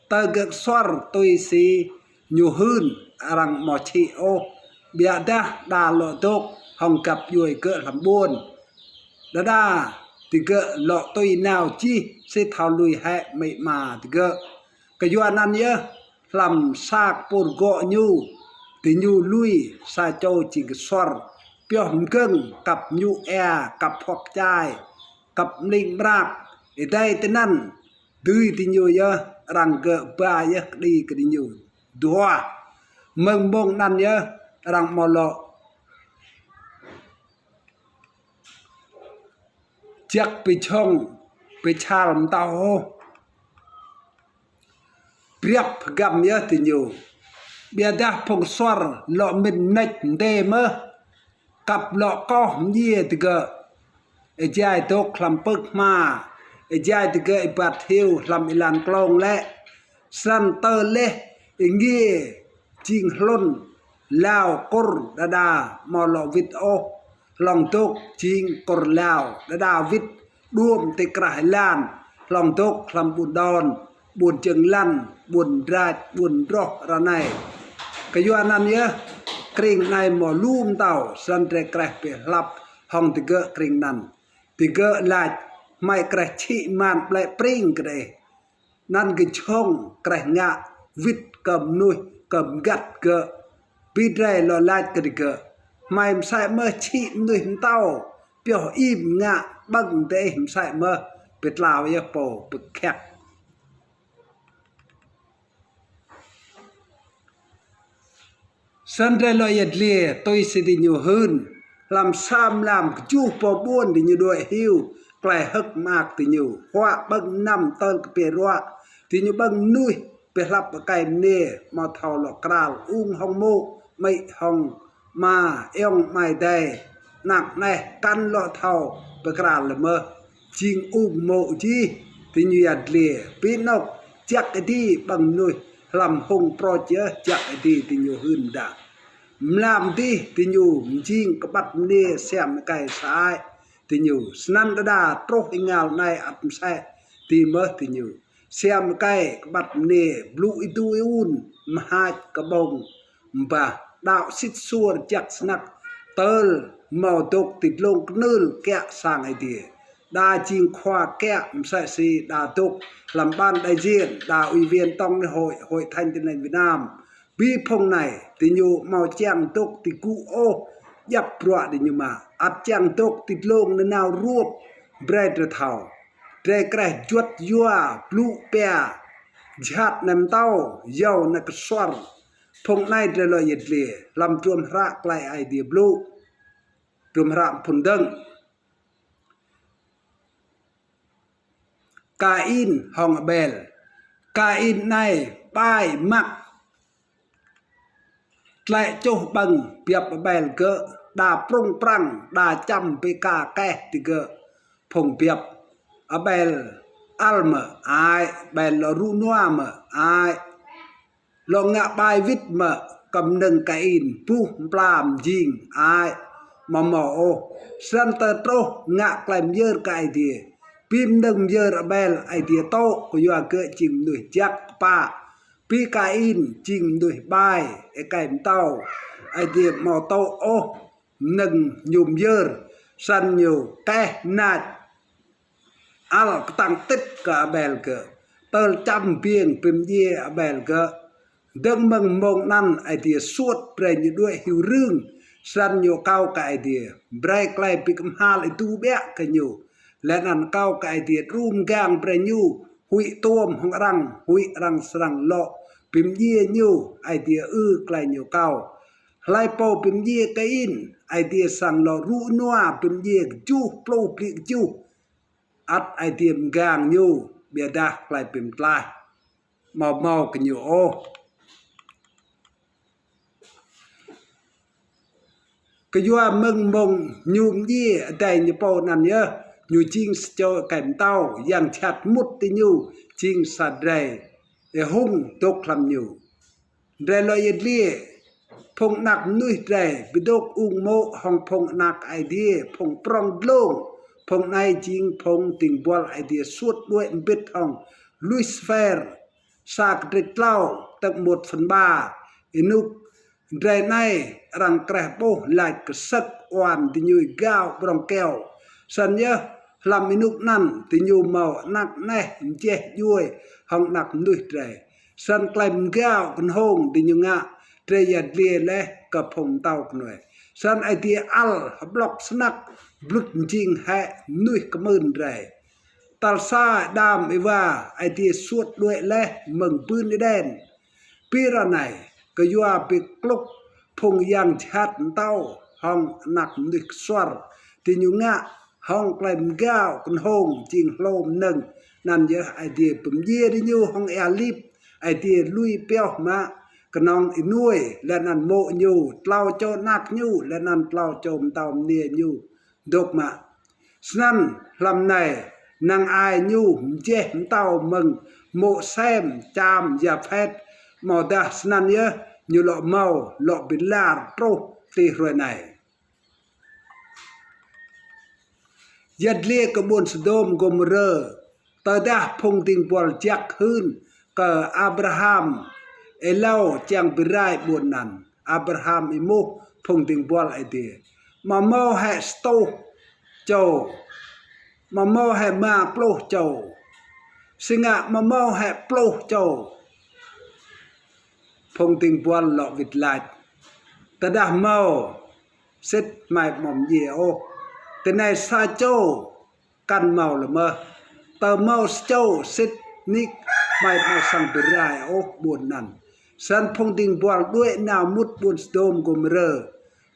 Tơ gơ̆ ksuăr tui si ñu hưn, arăng amâo čhĭ ôh. Ƀiădah đa lŏ dôk hŏng găp djuê gơ̆ hlăm ƀuôn. Đa đa digơ̆ lŏ tui nao jih, si thâo lui hĕ amĭ ama digơ̆. Kyuanăn yơh hlăm sa kpur gŏ ñu, diñu lui sa čô jing ksuăr, pioh mgơ̆ng kăp ñu êa, kăp huăk čai, kăp mplĭng mrak. Êdei tinăn dưi diñu yơh, arăng gơ̆ ba yơh kđi kơ diñu duah. Mơ̆ng mmông anăn yơh arăng amâo lŏ jăk bi jhŏng bi čhal mtao ôh. Briăp hgăm yơh diñu. Ƀiădah phung suăr lŏ mĭn mnêč mdê mơh. Kăp lŏ koh mdjiê digơ̆. Êjai dôk hlăm pưk hma, êjai digơ̆ êbat hiu hlăm êlan klông lĕ. Snăn tơl leh êngiê jing hlŭn lao kŭr đa đa amâo lŏ wĭt ôh. Hlŏng dôk jing kŭr lao đa đa wĭt đuôm ti krah êlan, hlŏng dôk hlăm ƀuôn Đôn, ƀuôn Jơ̆ng Lăn, ƀuôn Drach, ƀuôn Droh ară anei. Kyuanăn yơh, krĭng anei mâo lu mtao, snăn drei kreh bi hlăp hŏng digơ̆ krĭng anăn. Digơ̆ lač, hmei kreh čhĭ êman ƀlĕ prĭng kơ drei. Anăn kơ jhŏng kreh ngă wĭt kơ mnuih kơ mgăt gơ̆. Bi drei lŏ lač kơ digơ̆, hmei msĕ mơh čhĭ mnuih mtâo, pioh im ngă ƀơ̆ng diih msĕ mơh, bi tlao yơh pô bi khăk. Snăn drei lŏ yăl dliê tui si diñu hưn, hlăm sa mlam kjuh pô ƀuôn diñu đuĕ hiu klei hơ̆k mơak diñu, huă ƀơ̆ng mnăm tơl kpiê ruă, diñu ƀơ̆ng mnuih bi hlăp êkei mniê, amâo thâo lŏ kral ung hŏng mô̆, amĭ hŏng ama, ayŏng amai adei, anak aneh kăn lŏ thâo bi kral lĕ mơh. Jing ung mô̆ jih, diñu yăl dliê, bi anôk jăk êdi ƀơ̆ng mnuih hlăm hŭng prôč yơh jăk êdi diñu hưn mdah. Mlam dih diñu mjing kƀăt mniê siam êkei sơăi diñu, snăn đa đa truh êngao anei ăt msĕ dih mơh diñu. Siam êkei kƀăt mniê blŭ êdu êun, mhač kƀông mbah, đăo sĭt suôr jăk snăk, tơl mâo dôk ti dlông knưl kiă sang Aê Diê. Đa jing khua kiă msĕ si đa dôk hlăm ban đại diện, đa ủy viên tổng hội, Hội Thánh Tin Lành Việt Nam. Bi phung anei, diñu amâo čiăng dôk ti gŭ ôh, djăp bruă diñu mă, ăt čiăng dôk ti dlông nanao ruôp, brei drei thâo. Drei kreh juăt yua, blŭ pia, jhat anei mtâo, yâo anei ksuăr. Phung anei drei lŏ yăl dliê, hlăm hdruôm hră klei Aê Diê blŭ. Hdruôm hră phŭn dơ̆ng. Kain hŏng Abel. Kain anei ƀai măk. Tlĕ čuh ƀơ̆ng biăp Abel gơ̆, đa prŭng prăng, đa čăm bi ka keh digơ̆. Phung biăp Abel ăl mơ̆ ai, Abel lŏ rŭ nua mơ̆ ai. Lŏ ngă ƀai wĭt mơ̆ kơ mnơ̆ng Kain buh mplam jing ai, amâo mâo ôh. Snăn tơ truh ngă klei myơr kơ Aê Diê. Bi mnơ̆ng myơr Abel Aê Diê tŭ, kyua gơ̆ jing mnuih jăk kpă. Bi Kain jing mnuih ƀai, êkei mtâo, Aê Diê amâo tŭ ôh mnơ̆ng ñu myơr, snăn ñu keh nač ăl ktang tĭt kơ Abel gơ̆. Tơl čăm biêng bi mdjiê Abel gơ̆. Dơ̆ng mơ̆ng mmông anăn Aê Diê suôt brei ñu đuĕ hiu rưng, snăn ñu akâo kơ Aê Diê brei klei bi kmhal êdu ƀiă kơ ñu. Leh anăn akâo kơ Aê Diê đru mgang brei ñu huĭ tuôm hŏng arăng, huĭ arăng srăng lŏ bi mdjiê ñu, Aê Diê ư klei ñu akâo. Hlei pô bi mdjiê Kain, Aê Diê srăng lŏ rŭ nua bi mdjiê kjuh pluh blư̆ kjuh. Ăt Aê Diê mgang ñu, ƀiădah klei bi mtlaih amâo mâo kơ ñu ôh. Kyua mơ̆ng mmông ñu mdjiê adei ñu pô anăn yơh, ñu jing sa čô êkei mtâo, yang jhat mŭt ti ñu jing sa drei êhŭng dôk hlăm ñu. Drei lŏ yăl dliê, phung anak mnuih drei bi dôk ung mô̆ hŏng phung anak Aê Diê, phung prŏng dlông, phung anei jing phung dĭng buăl Aê Diê suôt đuĕ mbĭt hŏng Lucifer, sa kdrêč tlâo, tơ̆k một phần ba, ênuk drei anei arăng kreh ƀuh lač ksơ̆k uan diñu êgao ƀrŏng kyâo. Snăn yơh, hlăm ênuk anăn diñu mâo anak aneh mjeh djuê hŏng anak mnuih drei. Snăn klei mgao knhông diñu ngă, drei yăl dliê leh kơ phung mtâo knuê. Snăn Aê Diê ăl hƀlŏk snăk, blŭt mjing hĕ mnuih kmưn drei. Tal sa Ađam Êwa, Aê Diê suôt đuĕ leh mơ̆ng bươn Êđen. Bi ară anei, kyua bi klŭk phung yang jhat mtâo hŏng anak mnuih ksuăr, diñu ngă hŏng klei mgao knhông jing hlô mnơ̆ng, anăn yơh Aê Diê bi mdjiê diñu hŏng êa lip, Aê Diê lui pioh mă knŏng Y-Nôê leh anăn mô̆ ñu, tlâo čô anak ñu leh anăn tlâo čô mtâo mniê ñu dôk mă. Snăn hlăm anei năng ai ñu mjeh mtâo mơ̆ng mô̆ Sem, Čam, Yaphet, amâodah snăn yơh ñu lŏ mâo, lŏ bi lar truh ti hruê anei. Yăl dliê kơ ƀuôn Sôdôm Gômôrơ, tơdah phung dĭng buăl jăk hưn kơ Abraham êlâo čiăng bi rai ƀuôn anăn, Abraham êmuh phung dĭng buăl Aê Diê: Amâo mâo hĕ sa êtuh čô? Amâo mâo hĕ êma pluh čô? Si ngă amâo mâo hĕ pluh čô? Phung dĭng buăl lŏ wĭt lač: Tơdah mâo, sĭt hmei amâo mdjiê ôh. Tinei sa čô kăn mâo lĕ mơh. Tơ mâo sa čô sĭt nik hmei amâo srăng bi rai ôh ƀuôn anăn. Snăn phung dĭng buăl đuĕ nao mŭt ƀuôn Sôdôm Gômôrơ.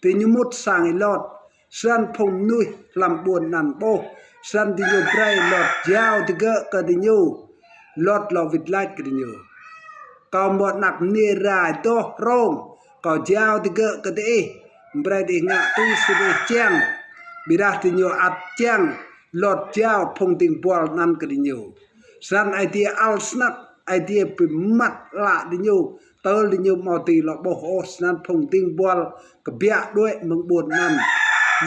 Diñu mŭt sang Y-Lot. Snăn phung mnuih hlăm ƀuôn anăn ƀuh. Snăn diñu brei Y-Lot jao digơ̆ kơ diñu. Y-Lot lŏ wĭt lač kơ diñu: Kâo mâo anak mniê rai doh hrông, kâo jao digơ̆ kơ diih, brei diih ngă tui si diih čiăng. Ƀiădah diñu ăt čiăng Y-Lot jao phung dĭng buăl anăn kơ diñu. Snăn Aê Diê ăl snăk, Aê Diê bi mmăt ală diñu, tơl diñu amâo dưi lŏ ƀuh ôh. Snăn phung dĭng buăl kbiă đuĕ mơ̆ng ƀuôn anăn,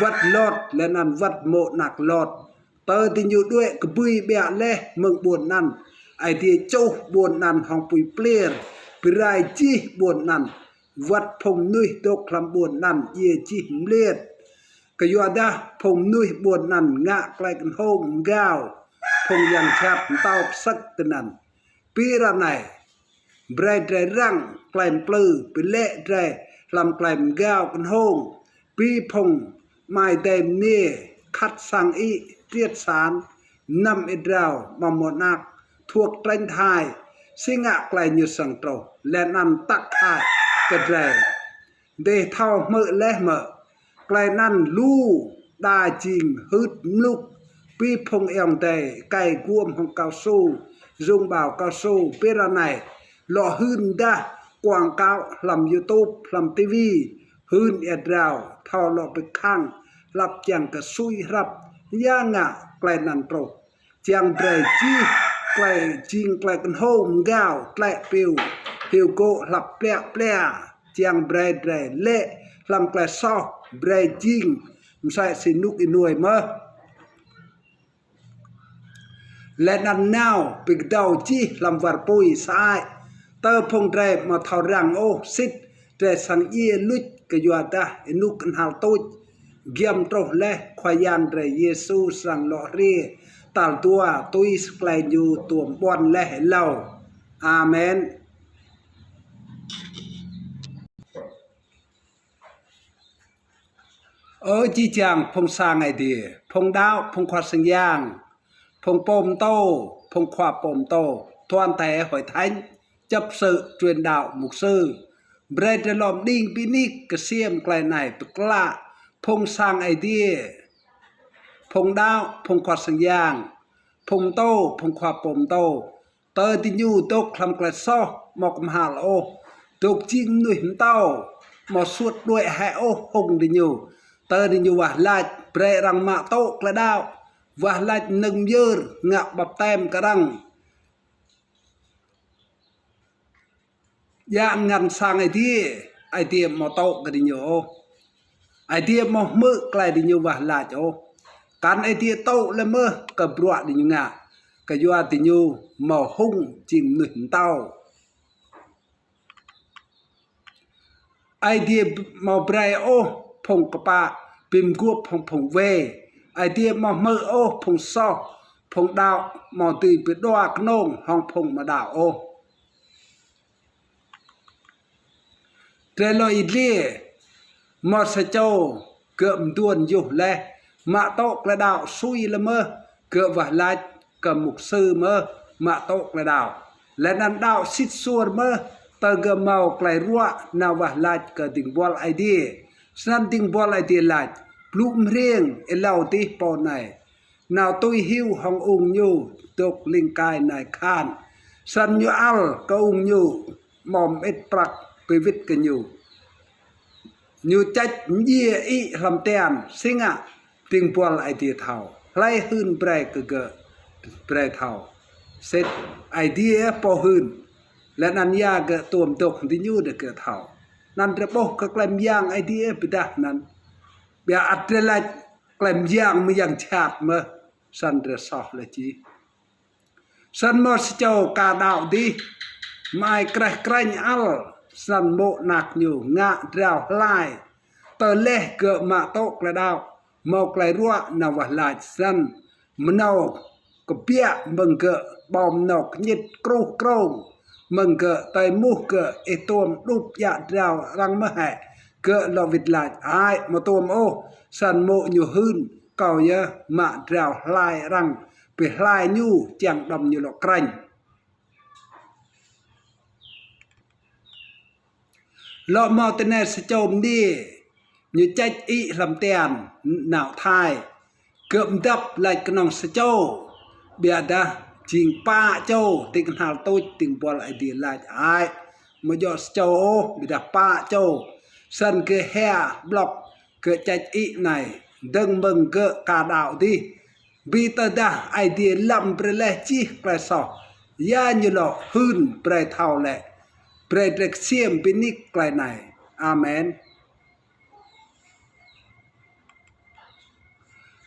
wăt Y-Lot leh anăn wăt mô̆ anak Y-Lot. Tơ diñu đuĕ kbưi ƀiă leh mơ̆ng ƀuôn anăn, Aê Diê čuh ƀuôn anăn hŏng pui pliêr, bi rai jih ƀuôn anăn. Wăt phung mnuih dôk hlăm ƀuôn anăn djiê jih mliêt. Kyuadah phung mnuih ƀuôn anăn ngă klei knhông mgao phung yang jhat mtao ksơ̆k tinăn. Bi ară anei, brei drei răng klei mplư, bi lĕ drei hlăm klei mgao knhông, bi phung amai adei mniê khăt sang ĭ triêt san, mnăm êa drao, amâo mâo anak, thuôk trêñ thai, si ngă klei ñu srăng truh, leh anăn tăk hĕ kơ drei. Diih thâo hmư̆ leh mơ̆? Klei anăn lu đa jing hưt mluk, bi phung ayŏng adei êkei guôm hŏng cao su, dùng bao cao su, bi ară anei lŏ hưn mdah quảng cáo hlăm YouTube, hlăm ti vi, hưn êa drao, thâo lŏ bi khăng, hlăp čiăng kơ sui hrăp, ya ngă klei anăn truh. Čiăng brei jih klei jing klei knhông mgao tlĕ piu, hiu gô̆ hlăp pliă plia. Čiăng brei drei lĕ hlăm klei soh, brei jing msĕ si ênuk Y-Nôê mơh. Leh anăn nao bi kdâo jih hlăm war pui sơăi. Tơ phung drei amâo thâo răng ôh sĭt drei srăng djiê luč kyuadah ênuk knhal tuč giăm truh leh, Khua Yang drei Yêsu srăng lŏ hriê tal dua tui si klei ñu tuôm ƀuăn leh êlâo. Amen. Ơ jih jang phung sang Aê Diê, phung đăo, phung khua sang yang, phung pô mtô, phung khua pô mtô, toàn thể hội thánh, chấp sự, truyền đạo, mục sư. Brei drei lŏ mđing bi nik ksiêm klei anei bi klă phung sang Aê Diê, phung đăo, phung khua sang yang, phung mtô, phung khua pô mtô. Tơ diñu dôk hlăm klei soh amâo kmhal ôh, dôk jing mnuih mtâo, amâo suôt đuĕ hĕ ôh hŏng diñu. Tơ diñu wah lač, brei arăng mă tŭ klei đăo, wah lač mnơ̆ng myơr, ngă baptem kơ arăng. Djă ngăn sang Aê Diê, Aê Diê amâo tŭ kơ diñu ôh. Aê Diê amâo hmư̆ klei diñu wah lač ôh. Kăn Aê Diê tŭ leh mơh kơ bruă diñu ngă, kyua diñu amâo hŏng jing mnuih mtâo. Aê Diê amâo brei ôh phung kpă bi mguôp hŏng phung wê. Aê Diê amâo hmư̆ ôh phung soh, phung đăo amâo dưi bi đua knông hŏng phung amâo đăo ôh. Drei lŏ yăl dliê, mâo sa čô gơ̆ mduôn yuh leh, mă tŭ klei đăo sui leh mơh, gơ̆ wah lač kơ mục sư mơh, mă tŭ klei đăo. Leh anăn đăo sĭt suôr mơh, tơ gơ̆ mâo klei ruă nao wah lač kơ dĭng buăl Aê Diê. Snăn dĭng buăl Aê Diê lač, blŭ mrhiêng êlâo dih pô anei. Nao tui hiu hŏng ung ñu dôk lĭng kai nai khan. Snăn ñu ăl kơ ung ñu, mâo mĭt prăk bi wĭt kơ ñu. Ñu čêč mdjiê ĭ hlăm tian, si ngă dĭng buăl Aê Diê thâo. Hlei hưn brei kơ gơ̆, brei thâo. Sĭt Aê Diê pô hưn. Leh anăn ya gơ̆ tuôm dôk diñu dê gơ̆ thâo. Anăn drei ƀuh kơ klei myang Aê Diê ƀiădah anăn. Ƀiădah ăt drei lač klei myang mơ̆ng yang jhat mơh. Snăn drei soh leh jih. Snăn mâo sa čô ka đăo dih, mă ai kreh krêñ ăl, snăn mô̆ anak ñu ngă drao hlai. Tơl leh gơ̆ mă tŭ klei đăo, mâo klei ruă nao wah lač snăn, mnâo kbiă mơ̆ng gơ̆, ƀâo mnâo kñĭt kruh krông mơ̆ng gơ̆, tơl êmuh gơ̆, ih tuôm đup djă drao arăng mơh hĕ? Gơ̆ lŏ wĭt lač, ai, amâo tuôm ôh. Snăn mô̆ ñu hưn, kâo yơh mă drao hlai arăng, bi hlai ñu čiăng đăm ñu lŏ krêñ. Lŏ mâo tinei sa čô mniê, ñu čêč ĭ hlăm tian, nao thai. Gơ̆ mdăp lač knŏng sa čô, ƀiădah jing pă čô, ti knhal tuč dĭng buăl Aê Diê lač ai. Amâo djŏ sa čô ôh, ƀiădah pă čô. Snăn gơ̆ hia blŏk, gơ̆ čêč ĭ anei, dơ̆ng mơ̆ng gơ̆ ka đăo dih. Bi tơdah Aê Diê lăm brei leh jih klei soh, ya ñu lŏ hưn brei thâo lĕ. Brei drei ksiêm bi nik klei anei. Amen.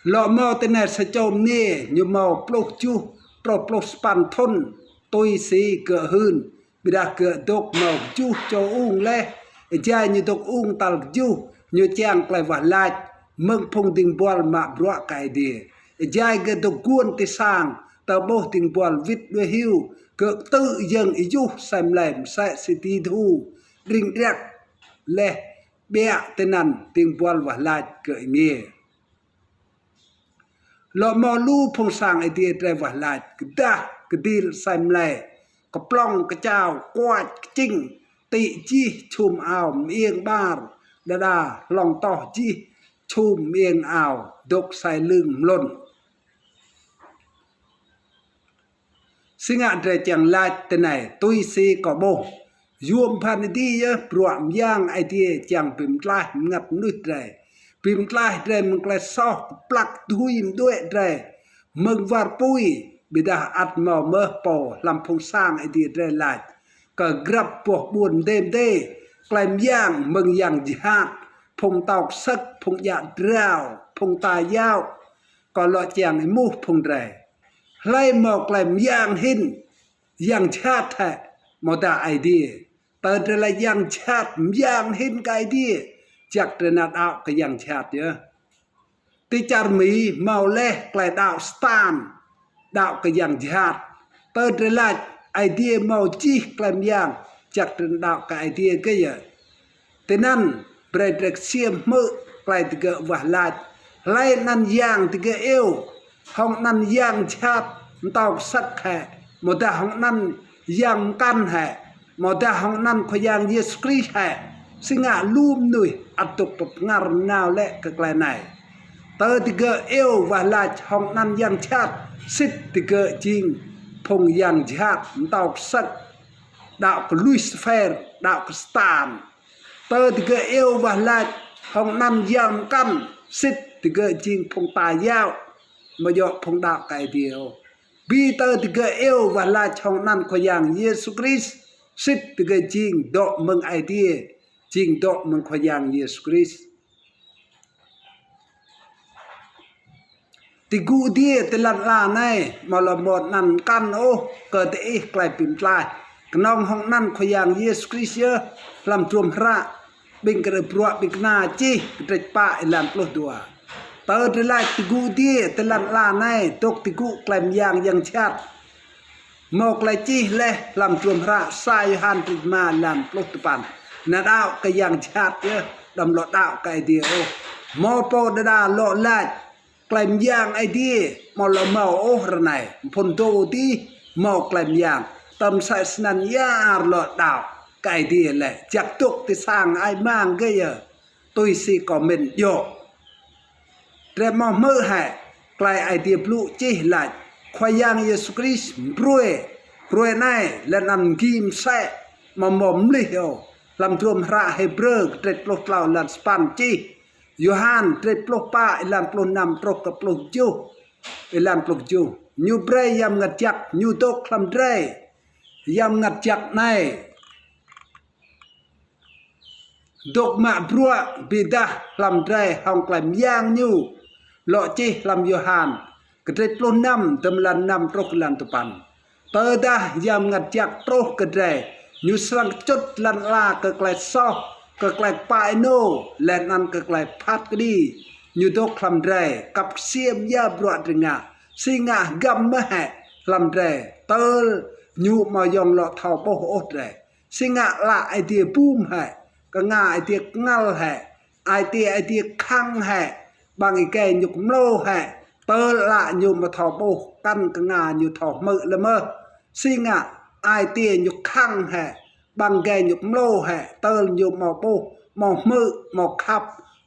Lŏ mâo tinei sa čô mniê, ñu mâo pluh kjuh, truh pluh sa păn thŭn, tui si gơ̆ hưn, ƀiădah gơ̆ dôk mâo kjuh čô ung leh, êjai ñu dôk ung tal kjuh, ñu čiăng klei wah lač mơ̆ng phung dĭng buăl mă bruă kơ Aê Diê. Êjai gơ̆ dôk guôn ti sang, tơl ƀuh dĭng buăl wĭt đuĕ hiu, gơ̆ ktư̆ yơ̆ng êyuh asei mlei msĕ si ti dhu, đring đriăk leh, ƀiă tinăn dĭng buăl wah lač kơ êngiê. Lŏ mâo lu phung sang Aê Diê drei wah lač, kdah kdil asei mlei, kplŏng kčao, kuač kčĭng, tĭ jih čhum ao mơiêng ƀar, đa đa hlŏng toh jih čhum mơiêng ao, dôk asei lưng mlŭn. Si ngă drei čiăng lač tinei, tui si kâo ƀuh. Yuôm bhăn êdi yơh bruă myang Aê Diê čiăng bi mtlaih mngăt mnuih drei. Bi mtlaih drei mơ̆ng klei soh, kplăk dui mđuĕ drei mơ̆ng war pui, ƀiădah ăt mâo mơh pô hlăm phung sang Aê Diê drei lač kơ grăp boh ƀuôn mdê mdê, klei myang mơ̆ng yang jhat, phung tâo ksơ̆k, phung djă drao, phung ta yao. Kâo lŏ čiăng êmuh phung drei. Hlei mâo klei myang hĭn yang jhat hĕ, amâodah Aê Diê? Tơdah lač yang jhat myang hĭn kơ Aê Diê, jăk drei nao đăo kơ yang jhat yơh. Ti čar Mi mâo leh klei đăo Satan, đăo kơ yang jhat. Tơdah lač Aê Diê mâo jih klei myang, jăk drei nao đăo kơ Aê Diê gơ̆ yơh. Tinăn, brei drei ksiêm hmư̆ klei digơ̆ wah lač. Hlei anăn yang digơ̆ iêu, hŏng anăn yang jhat mtâo ksơ̆k hĕ, amâodah hŏng anăn yang mkăn hĕ, amâodah hŏng anăn Khua Yang Yêsu Krist hĕ? Si ngă lu mnuih ăt dôk pơpngăr nao lĕ kơ klei anei. Tơ digơ̆ iêu wah lač hŏng anăn yang jhat, sĭt digơ̆ jing phung yang jhat mtâo ksơ̆k, đăo kơ Lucifer, đăo kơ Satan. Tơ digơ̆ iêu wah lač hŏng anăn yang mkăn, sĭt digơ̆ jing phung ta yao, amâo djŏ phung đăo kơ Aê Diê ôh. Bi tơ digơ̆ iêu wah lač hŏng anăn Khua Yang Yêsu Krist, sĭt digơ̆ jing dŏ mơ̆ng Aê Diê, jing dŏ mơ̆ng Khua Yang Yêsu Krist. Ti gŭ adiê ti lăn ala anei, amâo lŏ mâo anăn mkăn ôh kơ diih klei bi mtlaih, knŏng hŏng anăn Khua Yang Yêsu Krist yơh. Hlăm hdruôm hră Ƀĭng Kơ Bruă Ƀĭng Kna čih kdrêč pă êlan pluh dua. Tơ drei lač ti gŭ adiê ti lăn ala anei, dôk ti gŭ klei myang yang jhat. Mâo klei čih leh hlăm hdruôm hră sa Yôhan kdrêč êma êlan pluh dua păn. Nao đăo kơ yang jhat yơh, đăm lŏ đăo kơ Aê Diê ôh. Mâo pô đa đa lŏ lač klei myang Aê Diê amâo lŏ mâo ôh ară anei. Mphŭn dô dih mâo klei myang. Tơdah msĕ snăn ya ar lŏ đăo kơ Aê Diê leh, jăk dôk ti sang ai mang gơ̆ yơh. Tui si kâo mĭn djŏ. Drei mâo hmư̆ hĕ klei Aê Diê blŭ čih lač, Khua Yang Yêsu Krist mbruê Pruê anei, leh anăn gĭm sĕ, amâo mâo mlih ôh. Hlăm hdruôm hră Hêbrơ, kdrêč pluh tlâo êlan sa păn čih. Yôhan, kdrêč pluh pă êlan pluh năm truh kơ pluh kjuh. Êlan pluh kjuh. Ñu brei Yang Mngăt Jăk, ñu dôk hlăm drei. Yang Mngăt Jăk anei dôk mă bruă bi êdah hlăm drei hŏng klei myang ñu. Lŏ čih hlăm Yôhan, kdrêč pluh năm, tơl êlan năm truh êlan dua păn. Tơdah Yang Mngăt Jăk truh kơ drei, ñu srăng kčŭt lăn ala kơ klei soh, kơ klei kpă ênô, leh anăn kơ klei phat kđi. Ñu dôk hlăm drei, kăp ksiêm ya bruă drei ngă, si ngă hgăm mơh hĕ hlăm drei, tơl ñu amâo yŏng lŏ thâo ƀuh ôh drei. Si ngă ală Aê Diê bum hĕ, knga Aê Diê knăl hĕ, ai tiê Aê Diê khăng hĕ, ƀăng êgei ñu kmlô hĕ, tơl ală ñu amâo thâo ƀuh, kăn knga ñu thâo hmư̆ lĕ mơh. Si ngă ai tiê ñu khăng hĕ, ƀăng êgei ñu kmlô hĕ, tơl ñu amâo ƀuh, amâo hmư̆, amâo khăp,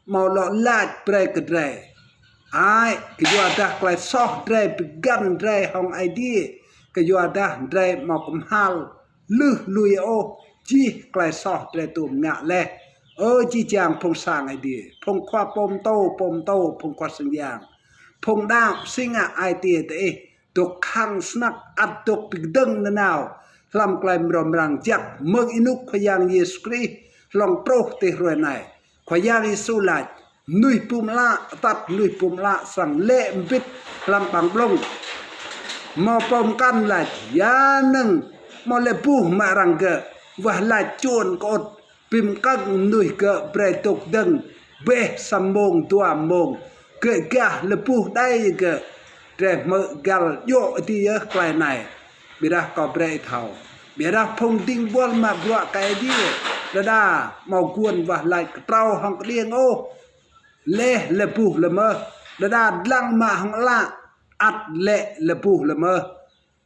amâo lŏ lač brei kơ drei. Ai, kyuadah klei soh drei bi găn drei hŏng Aê Diê, kyuadah drei amâo kmhal lưh lui ôh jih klei soh drei tuôm ngă leh. Ơ jih jang phung sang Aê Diê, phung khua pô mtô, pô mtô, phung khua sang yang, phung đăo, si ngă ai tiê diih dôk khăng snăk, ăt dôk bi kdơ̆ng nanao hlăm klei mrâo mrang jăk mơ̆ng ênuk Khua Yang Yêsu Krist hlŏng truh ti hruê anei. Khua Yang Yêsu lač, mnuih bum ală, atăt mnuih bum ală srăng lĕ mbĭt hlăm ƀăng blŭng. Mâo pô mkăn lač, ya năng mâo lĕ buh mă arăng gơ̆, wah lač čuôn kơŭt, bi mkơ̆ng mnuih gơ̆ brei dôk dơ̆ng, bĕ sa mông dua mông, gơ̆ gah lĕ buh đei gơ̆. Drei hmư̆ găl djŏ ti yơh klei anei. Ƀiădah kâo brei thâo, ƀiădah phung dĭng buăl mă bruă kơ Aê Diê, đa đa amâo guôn wah lač ktrâo hŏng kđiêng ôh, leh lĕ buh lĕ mơh, đa đa dlăng mă hŏng ală, ăt lĕ lĕ buh lĕ mơh.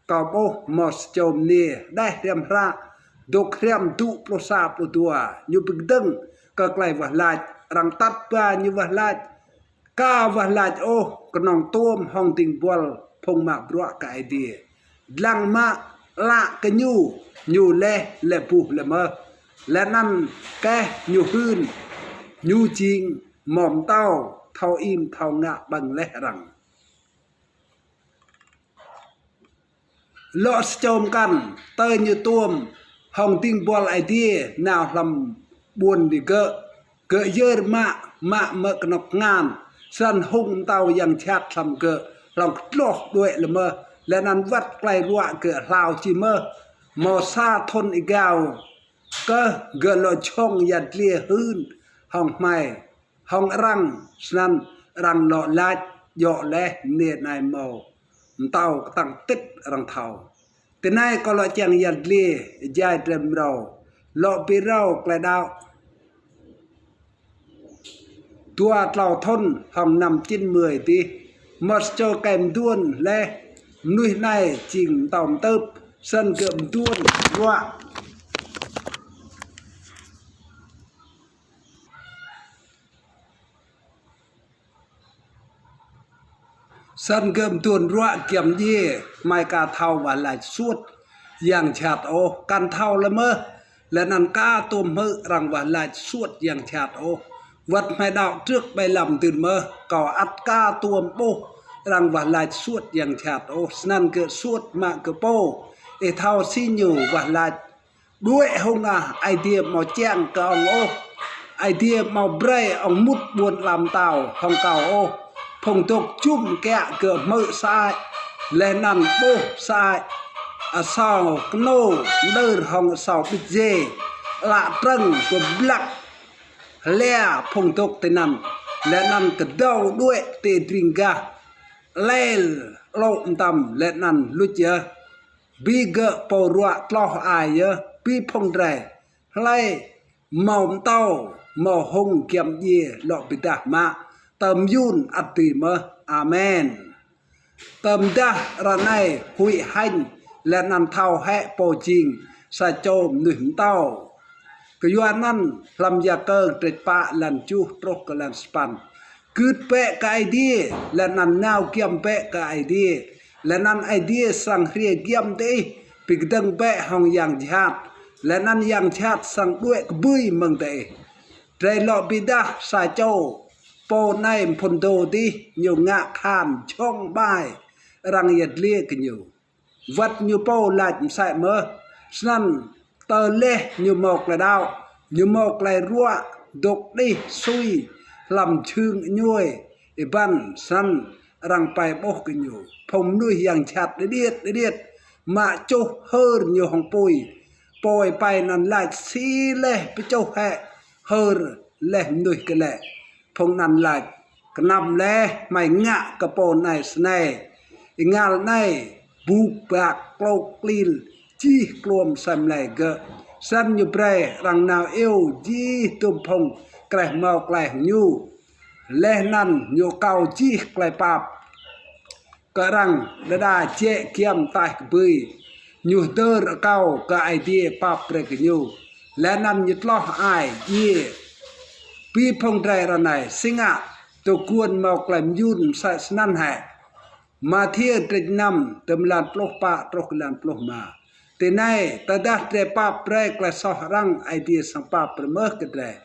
Kâo ƀuh mâo sa čô mniê hđeh hriăm hră, dôk hriăm dŭ pluh sa pluh dua, ñu bi kdơ̆ng kơ klei wah lač, arăng atăt ba ñu wah lač, ka wah lač ôh, knŏng tuôm hŏng dĭng buăl phung mă bruă kơ Aê Diê. Dlăng mă ală kơ ñu, ñu leh lĕ buh lĕ mơh. Leh anăn keh ñu hưn, ñu jing mâo mtâo, thâo êmô thâo ngă ƀơ̆ng leh arăng. Lŏ sa čô mkăn, tơ ñu tuôm hŏng dĭng buăl Aê Diê nao hlăm ƀuôn digơ̆, gơ̆ yơr mă, mă mơ̆ng knŏk kngan, snăn hŏng mtâo yang jhat hlăm gơ̆, hlŏng ktloh đuĕ lĕ mơh, leh anăn wăt klei ruă gơ̆ hlao čih mơh. Mâo sa thŭn êgao kơh gơ̆ lŏ jhŏng yăl dliê hưn hŏng hmei, hŏng arăng, snăn arăng lŏ lač djŏ leh mniê anei mâo mtâo ktang tĭt arăng thâo. Tinei kâo lŏ čiăng yăl dliê, êjai drei mrâo lŏ bi rao klei đăo. Dua tlâo thŭn hŏng năm chín mươi dih, mâo sa čô êkei mduôn leh, mnuih anei jing mtâo mtưp, snăn gơ̆ mduôn ruă. Snăn gơ̆ mduôn ruă giăm djiê, hmei ka thâo wah lač suôt yang jhat ôh, kăn thâo lĕ mơh, leh anăn ka tuôm hmư̆ arăng wah lač suôt yang jhat ôh. Wăt hmei đăo trưk ƀai lăm dưn mơh, kâo ăt ka tuôm ƀuh arăng wah lač suôt yang jhat ôh, snăn gơ̆ suôt mă gơ̆ pô. Ih thâo si ñu wah lač. Đuĕ hŏng ah, Aê Diê amâo čiăng kơ ŏng ôh. Aê Diê amâo brei ŏng mŭt ƀuôn ala mtao hŏng kâo ôh. Phung dôk jŭm kiă gơ̆ hmư̆ sơăi, leh anăn ƀuh sơăi. Asâo knô mđơr hŏng asâo bĭt djiê, ală trơ̆ng bi blăk hlia phung dôk tinăn, leh anăn kdâo đuĕ ti drĭng gah, lel lŏ mtam leh anăn luč yơh. Bi gơ̆ pô ruă tloh ai yơh, bi phung drei. Hlei mâo mtâo, mâo hŏng giăm djiê lŏ bi êdah mă, tơm yŭn ăt dưi mơh. Amen. Tơdah ară anei huĭ hêñ, leh anăn thâo hĕ pô jing sa čô mnuih mtâo. Kyuanăn hlăm Yakơ kdrêč pă êlan kjuh truh kơ êlan sa păn. Gưt bĕ kơ Aê Diê, leh anăn nao giăm bĕ kơ Aê Diê, leh anăn Aê Diê srăng hriê giăm diih. Bi kdơ̆ng bĕ hŏng yang jhat, leh anăn yang jhat srăng đuĕ kbưi mơ̆ng diih. Drei lŏ bi êdah sa čô, pô anei mphŭn dô dih, ñu ngă kahan jhŏng ƀai arăng yăl dliê kơ ñu. Wăt ñu pô lač msĕ mơh, snăn tơl leh ñu mâo klei đăo, ñu mâo klei ruă, dôk đih sui hlăm jhưng ênguê, êbăn snăn arăng pai ƀuh kơ ñu. Phung mnuih yang jhat điêt điêt, mă čuh hơr ñu hŏng pui. Pô êpai anăn lač: Si leh pčuh hĕ hơr leh mnuih kơ lĕ? Phung anăn lač: Knăm leh hmei ngă kơ pô anei snei: Êngao anei buk bak klôk klil jih kluôm asei mlei gơ̆. Snăn ñu brei arăng nao iêu jih dŭm phung kreh mâo klei hŏng ñu, leh anăn ñu akâo jih klei pap kơ arăng đa đa jĕ giăm taih kbưi. Ñu hdơr akâo kơ Aê Diê pap brei kơ ñu, leh anăn ñu tloh ai djiê. Bi phung drei ară anei, si ngă dôk guôn mâo klei myun msĕ snăn hĕ? Mathiơ kdrêč năm, tơl êlan pluh pă truh êlan pluh êma. Tinei, tơdah drei pap brei klei soh arăng, Aê Diê srăng pap brei mơh kơ drei.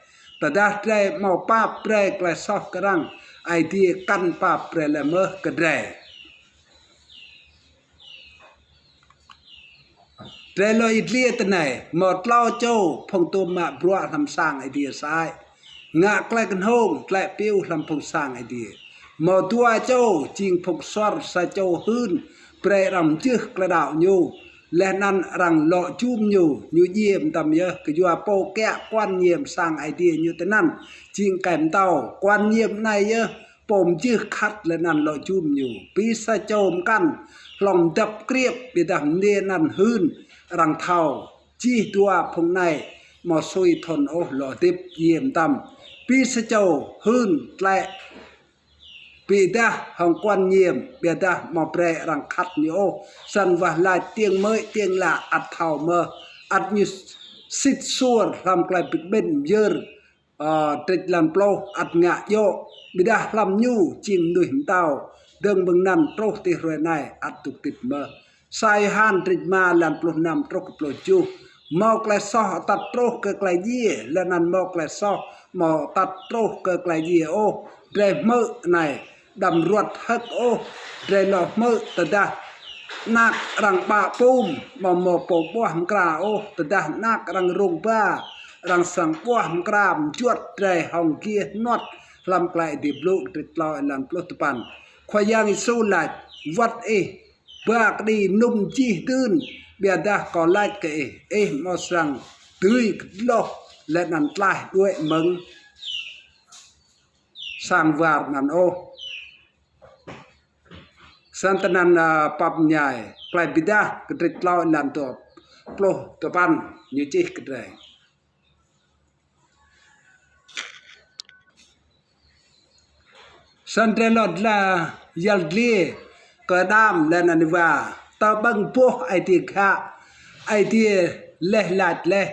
Tơdah drei amâo pap brei klei soh kơ arăng, Aê Diê kăn pap brei leh mơh kơ drei. Drei lŏ yăl dliê tinei, mâo tlâo čô phung tuôm mă bruă hlăm sang Aê Diê sơăi, ngă klei knhông, tlĕ piu hlăm phung sang Aê Diê. Mâo dua čô jing phung suăr, sa čô hưn brei arăng mjưh klei đăo ñu, leh anăn arăng lŏ jum ñu, ñu djiê mtam yơh, kyua pô kiă kuăn ñiêm sang Aê Diê ñu tinăn jing êkei mtâo, kuăn ñiêm anei yơh pô mjưh khăt leh anăn lŏ jum ñu. Bi sa čô mkăn hlŏng mdăp kriêp, ƀiădah mniê anăn hưn arăng thâo. Jih dua phung anei amâo sui thŭn ôh lŏ hdĭp djiê mtam. Bi sa čô hưn tlĕ bi êdah hŏng kuăn ñiêm, ƀiădah amâo brei arăng khăt ñu ôh, snăn wah lač tiêng mơĭt tiêng lă ăt thâo mơh, ăt ñu sĭt suôr hlăm klei bi kƀĭn myơr, ơ, kdrêč êlan pluh, ăt ngă djŏ, ƀiădah hlăm ñu jing mnuih mtao, dơ̆ng mơ̆ng anăn truh ti hruê anei ăt dôk hdĭp mơh. Sa Yôhan kdrêč êma êlan pluh năm truh kơ pluh kjuh. Mâo klei soh atăt truh kơ klei djiê, leh anăn mâo klei soh amâo atăt truh kơ klei djiê ôh. Drei hmư̆ anei, đăm ruăt hơ̆k ôh. Drei lŏ hmư̆ tơdah anak arăng ƀă pum, amâo mâo pô ƀuah mkra ôh. Tơdah anak arăng rông ba, arăng srăng ƀuah mkra mjuăt drei hŏng giê hnuăt. Hlăm Klei Aê Diê Blŭ kdrêč tlâo êlan pluh dua păn, Khua Yang Yêsu lač: Wăt ih ba kđi ênŭm jih dưn, ƀiădah kâo lač kơ ih, ih amâo srăng dưi kdloh leh anăn tlaih đuĕ mơ̆ng sang war anăn ôh. Snăn tinăn, ơ, pap mñai Klei Bi Êdah kdrêč tlâo êlan dua pluh dua păn ñu čih kơ drei. Snăn drei lŏ dlăng yăl dliê kơ Ađam leh anăn Êwa, tơ ƀơ̆ng boh Aê Diê ghă, Aê Diê leh lač leh,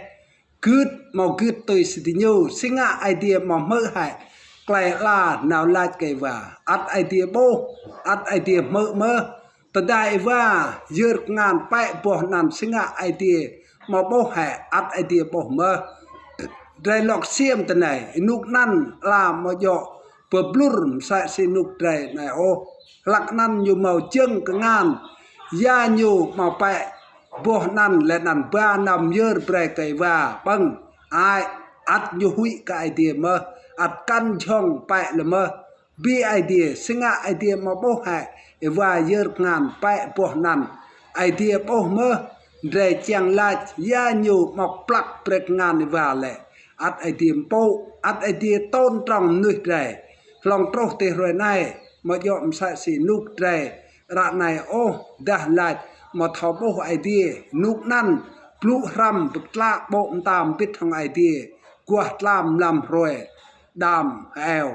gưt amâo gưt tui si diñu. Si ngă Aê Diê amâo hmư̆ hĕ klei ala nao lač kơ Êwa? Ăt Aê Diê ƀuh, ăt Aê Diê hmư̆ mơh. Tơdah Êwa yơr kngan pĕ boh anăn, si ngă Aê Diê amâo ƀuh hĕ? Ăt Aê Diê ƀuh mơh. Drei lŏ ksiêm tinei, ênuk anăn ala amâo djŏ bi blŭr msĕ si ênuk drei anei ôh. Hlăk anăn ñu mâo jơ̆ng kngan, ya ñu amâo pĕ boh anăn leh anăn ba nao myơr brei kơ Êwa ƀơ̆ng? Ai, ăt ñu huĭ kơ Aê Diê mơh, ăt kăn jhŏng pĕ leh mơh. Bi Aê Diê, si ngă Aê Diê amâo ƀuh hĕ Êwa yơr kngan pĕ boh anăn? Aê Diê ƀuh mơh. Drei čiăng lač ya ñu amâo kplăk brei kngan Êwa lĕ, ăt Aê Diê mpŭ, ăt Aê Diê tôn trọng mnuih drei. Hlŏng truh ti hruê anei, amâo djŏ msĕ si ênuk drei ară anei ôh, dah lač amâo thâo ƀuh Aê Diê. Ênuk anăn blŭ hrăm bi ktlă ƀô̆ mta mbĭt hŏng Aê Diê, aguah tlam mlam hruê, đam heo.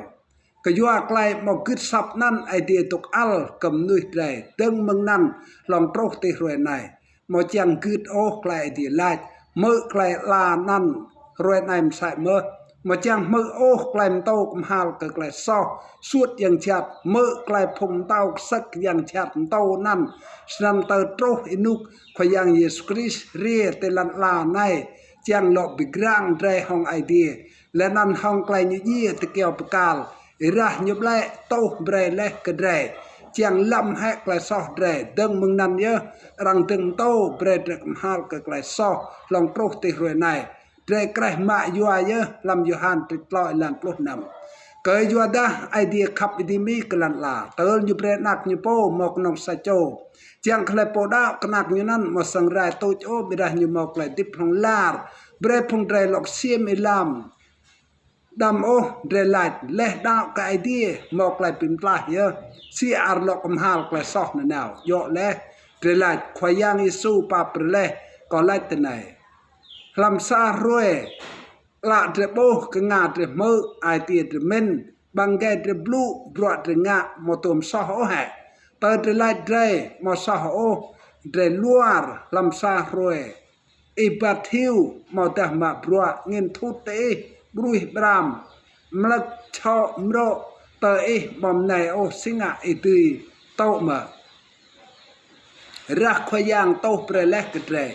Kyua klei amâo gưt asăp anăn Aê Diê dôk ăl kơ mnuih drei dơ̆ng mơ̆ng anăn hlŏng truh ti hruê anei. Amâo čiăng gưt ôh klei Aê Diê lač, hmư̆ klei ala anăn hruê anei msĕ mơh. Amâo čiăng hmư̆ ôh klei mtô kmhal kơ klei soh, suôt yang jhat, hmư̆ klei phung mtao ksơ̆k yang jhat mtô anăn, snăn tơl truh ênuk Khua Yang Yêsu Krist hriê ti lăn ala anei, čiăng lŏ bi grăng drei hŏng Aê Diê, leh anăn hŏng klei ñu djiê ti kyâo bi kal, êrah ñu ƀlĕ tuh brei leh kơ drei, čiăng lăm hĕ klei soh drei. Dơ̆ng mơ̆ng anăn yơh, arăng dơ̆ng mtô brei drei kmhal kơ klei soh hlŏng truh ti hruê anei. Drei kreh mă yua yơh hlăm Yôhan kdrêč tlâo êlan pluh năm. Kyuadah Aê Diê khăp êdimi kơ lăn ala, tơl ñu brei anak ñu pô mâo knŏng sa čô, čiăng kơ hlei pô đăo kơ anak ñu anăn amâo srăng rai tuč ôh, ƀiădah ñu mâo klei hdĭp hlŏng lar. Brei phung drei lŏ ksiêm êlam đăm ôh. Drei lač leh đăo kơ Aê Diê mâo klei bi mtlaih yơh, si ar lŏ kmhal klei soh nanao? Djŏ leh. Drei lač Khua Yang Yêsu pap brei leh. Kâo lač tinei, hlăm sa hruê, ală drei ƀuh, knga drei hmư̆, ai tiê drei mĭn, ƀăng êgei drei blŭ, bruă drei ngă amâo tuôm soh ôh hĕ? Tơl drei lač drei amâo soh ôh, drei luar hlăm sa hruê. Ih ƀăt hiu amâodah mă bruă, angĭn thut ti ih, ƀruih ƀram, mlơ̆k čhŏ mrŏ tơ ih amâo mnei ôh, si ngă ih dưi tŭ mơ̆? Rah Khua Yang tuh brei leh kơ drei,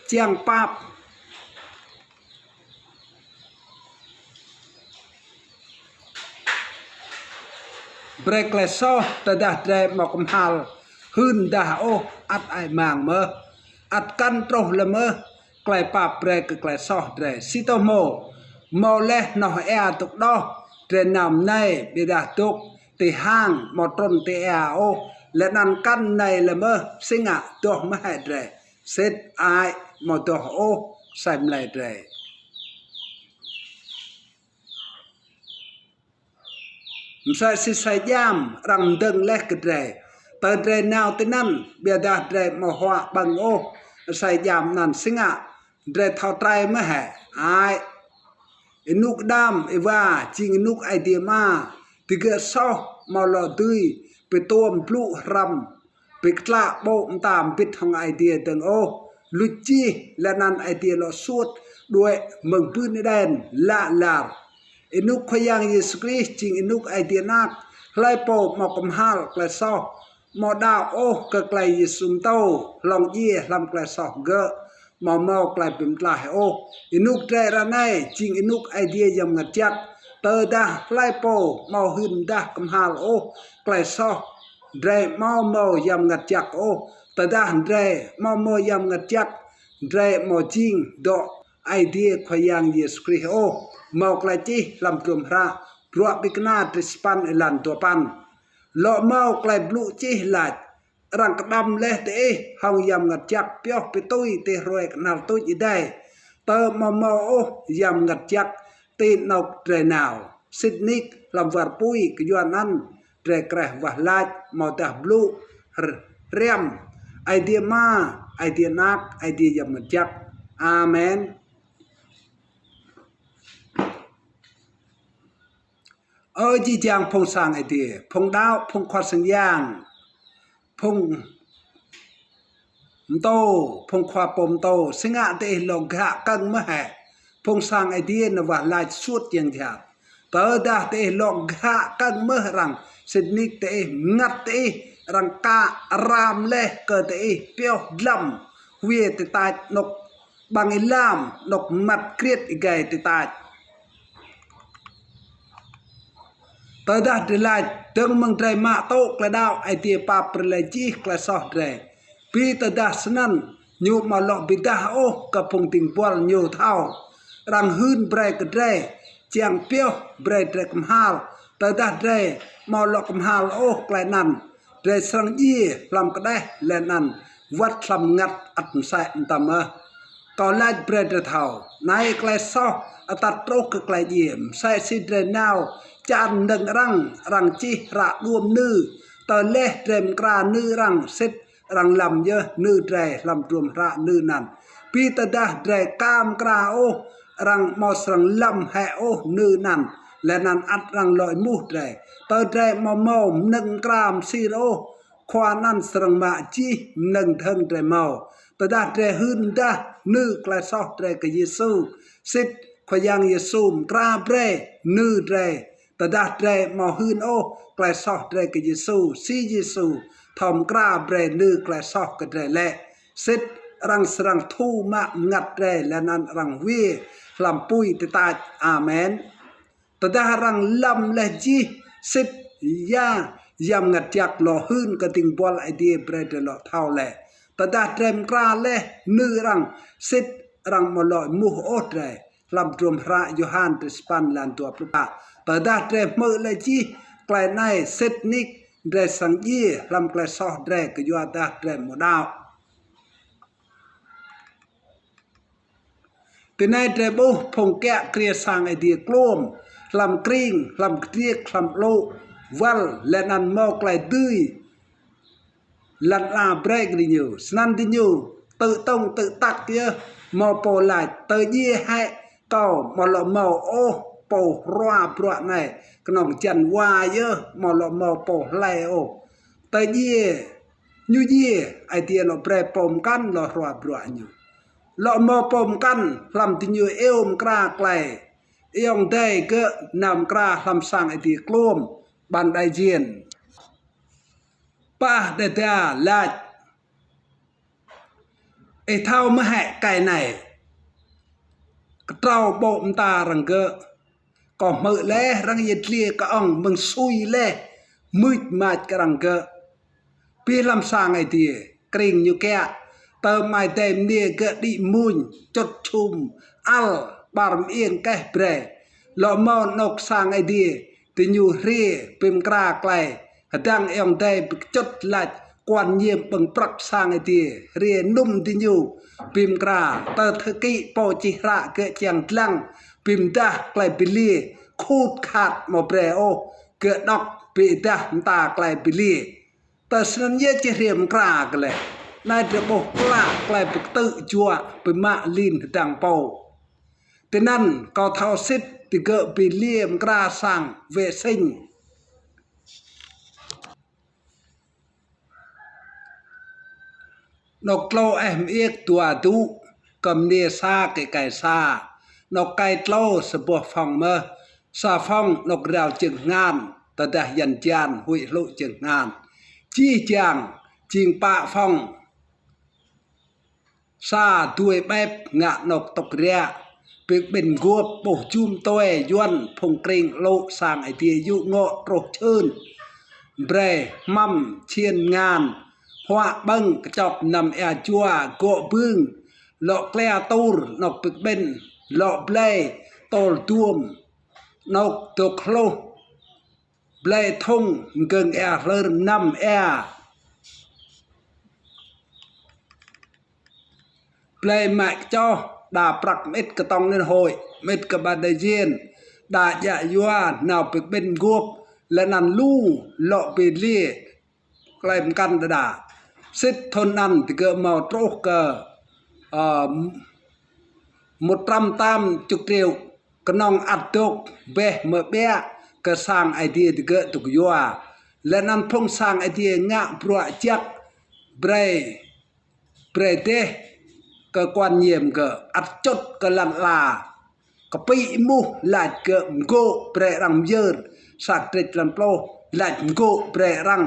čiăng pap brei klei soh. Tơdah drei amâo kmhal hưn mdah ôh, ăt ai mang mơh, ăt kăn truh leh mơh klei pap brei kơ klei soh drei. Si tô hmô, mâo leh hnoh êa dôk đoh, drei nao mnei, ƀiădah dôk ti hang amâo trŭn ti êa ôh, leh anăn kăn mnei leh mơh, si ngă doh mơh hĕ drei? Sĭt ai amâo doh ôh, asei mlei drei. Msĕ si asei djam arăng mdơ̆ng leh kơ drei, tơl drei nao tinăn, ƀiădah drei amâo huă ƀơ̆ng ôh asei djam anăn, si ngă drei thâo trei mơh hĕ? Ai, ênuk Ađam Êwa jing ênuk Aê Diê Ama, digơ̆ soh amâo lŏ dưi bi tuôm blŭ hrăm, bi ktlă ƀô̆ mta mbĭt hŏng Aê Diê dơ̆ng ôh, luč jih, leh anăn Aê Diê lŏ suôt đuĕ mơ̆ng bưn Êđen lă lar. Ênuk Khua Yang Yêsu Krist jing ênuk Aê Diê Anak. Hlei pô amâo kmhal klei soh, amâo đăo ôh kơ klei Yêsu mtô, hlŏng djiê hlăm klei soh gơ̆, amâo mâo klei bi mtlaih ôh. Ênuk drei ară anei jing ênuk Aê Diê Yang Mngăt Jăk. Tơdah hlei pô amâo hưn mdah kmhal ôh klei soh, drei amâo mâo Yang Mngăt Jăk ôh. Tơdah drei amâo mâo Yang Mngăt Jăk, drei amâo jing dŏ Aê Diê Khua Yang Yêsu Krist ôh. Mâo klei čih hlăm hdruôm hră Bruă Ƀĭng Kna kdrêč sa păn êlan dua păn. Lŏ mâo klei blŭ čih lač: Arăng kđăm leh diih hŏng Yang Mngăt Jăk pioh bi tui ti hruê knhal tuč êdei. Tơl amâo mâo ôh Yang Mngăt Jăk ti anôk drei nao, sĭt nik hlăm war pui. Kyuanăn drei kreh wah lač amâodah blŭ hr-, hriăm Aê Diê Ama, Aê Diê Anak, Aê Diê Yang Mngăt Jăk. Amen. Ơ jih jang phung sang Aê Diê, phung đăo, phung khua sang yang, phung mtô, phung khua pô mtô, si ngă diih lŏ ghă kơ̆ng mơh hĕ? Phung sang Aê Diê nao wah lač suôt yang jhat. Tơdah diih lŏ ghă kơ̆ng mơh arăng, sĭt nik diih mngăt diih, arăng kă ram leh kơ diih pioh dlăm hwiê ti tač anôk ƀăng êlam, anôk mmăt kriêt êgei ti tač. Tơdah drei lač dơ̆ng mơ̆ng drei mă tŭ klei đăo, Aê Diê pap brei leh jih klei soh drei. Bi tơdah snăn, ñu amâo lŏ bi êdah ôh kơ phung dĭng buăl ñu thâo. Arăng hưn brei kơ drei, čiăng pioh brei drei kmhal. Tơdah drei amâo lŏ kmhal ôh klei anăn, drei srăng djiê hlăm kđeh leh anăn wăt hlăm mngăt ăt msĕ mtam mơh. Kâo lač brei drei thâo, anei klei soh atăt truh kơ klei djiê. Msĕ si drei nao čan mnơ̆ng arăng, arăng čih hră đuôm nư, tơl leh drei mkra nư arăng, sĭt arăng lăm yơh nư drei hlăm hdruôm hră nư anăn. Bi tơdah drei ka mkra ôh, arăng amâo srăng lăm hĕ ôh nư anăn, leh anăn ăt arăng lŏ êmuh drei. Tơl drei amâo mâo mnơ̆ng mkra msir ôh, khua anăn srăng mă jih mnơ̆ng dhơ̆ng drei mâo. Tơdah drei hưn mdah nư klei soh drei kơ Yêsu, sĭt Khua Yang Yêsu mkra brei nư drei. Tơdah drei amâo hưn ôh klei soh drei kơ Yêsu, si Yêsu thâo mkra brei nư klei soh kơ drei lĕ, sĭt arăng srăng thu mă mngăt drei leh anăn arăng hwiê hlăm pui ti tač. Amen. Tơdah arăng lăm leh jih sĭt ya, Yang Mngăt Jăk lŏ hưn kơ dĭng buăl Aê Diê brei drei lŏ thâo leh. Tơdah drei mkra leh nư arăng sĭt arăng amâo lŏ êmuh ôh drei. Hlăm hdruôm hră Yôhan kdrêč sa păn êlan dua pluh pă. Tơdah drei hmư̆ leh jih klei anei sĭt nik drei srăng djiê hlăm klei soh drei kyuadah drei amâo đăo. Tinei drei ƀuh phung kiă kriê sang Aê Diê kluôm, hlăm krĭng, hlăm kdriêk, hlăm alŭ, wăl, leh anăn mâo klei dưi lăn ala brei kơ diñu. Snăn diñu tŭ tŏng tŭ tăk yơh, mâo pô lač, tơ djiê hĕ kâo amâo lŏ mâo ôh pô ruă bruă anei, knŏng hjăn wa yơh amâo lŏ mâo pô hlei ôh. Tơ djiê, ñu djiê, Aê Diê lŏ brei pô mkăn lŏ ruă bruă ñu. Lŏ mâo pô mkăn hlăm diñu iêu mkra klei ayŏng adei gơ̆ nao mkra hlăm sang Aê Diê kluôm, ban đại diện. Pah đa đa lač, ih thâo mơh hĕ kei anei, ktrâo ƀô̆ mta arăng gơ̆. Kâo hmư̆ leh arăng yăl dliê kơ ŏng mơ̆ng sui leh, mưč mač kơ arăng gơ̆. Bi hlăm sang Aê Diê, krĭng ñu kiă, tơ amai adei mniê gơ̆ đĭ mmuñ, čŭt čhum, ăl, ƀar mơiêng keh brei. Lŏ mâo anôk sang Aê Diê, diñu hriê, bi mkra klei, hdơ̆ng ayŏng adei bi kčŭt lač, kuan ñiêm ƀơ̆ng prăk sang Aê Diê, hriê nŭm diñu, bi mkra, tơ thơ kĭ pô čih hră gơ̆ čiăng dlăng, bi mdah klei bi liê, khut khat amâo brei ôh, gơ̆ dôk bi êdah mta klei bi liê. Tơ snăn yơh čiăng hriê mkra kơ leh. Anei drei ƀuh klă klei bi ktư̆ juă bi mă lin hdơ̆ng pô. Tinăn kâo thâo sĭt digơ̆ bi liê mkra sang vệ sinh. Anôk tlâo eh mơiêk dua dŭ, kơ mniê sa kơ êkei sa. Anôk êkei tlâo sa boh phòng mơh, sa phòng anôk rao čơ̆ng hngan, tơdah yan jan huĭ hlŭ čơ̆ng hngan. Jih jang, jing pă phòng. Sa dui ƀĕp ngă anôk tŏk riă, bi kƀĭn mguôp ƀuh jum tue yuăn phung krĭng alŭ sang Aê Diê yŭ ngŏ truh čhưn. Brei hmăm čhiên mngan, huă ƀơ̆ng kčok mnăm êa jua gŏ bưng, lŏ klia tur anôk bi kƀĭn, lŏ blei tôl duôm, anôk dôk hluh, blei thŭng mgơ̆ng êa hlơr mnăm êa. Blei mă kčoh, đa prăk mơĭt kơ tổng liên hội, mơĭt kơ ban đại diện, đa djă yua nao bi kƀĭn mguôp, leh anăn lu lŏ bi liê klei mkăn đa đa. Sĭt thŭn anăn digơ̆ mâo truh kơ, ơ, một trăm tám chục triệu, knŏng ăt dôk bĕ mơ̆ ƀiă kơ sang Aê Diê digơ̆ dôk yua. Leh anăn phung sang Aê Diê ngă bruă jăk brei, brei deh kơ kuan ñiêm gơ̆ ăt čŭt kơ lăn ala. Kpĭ êmuh lač gơ̆ mgô̆ brei arăng myơr, sa kdrêč êlan pluh, lač mgô̆ brei arăng,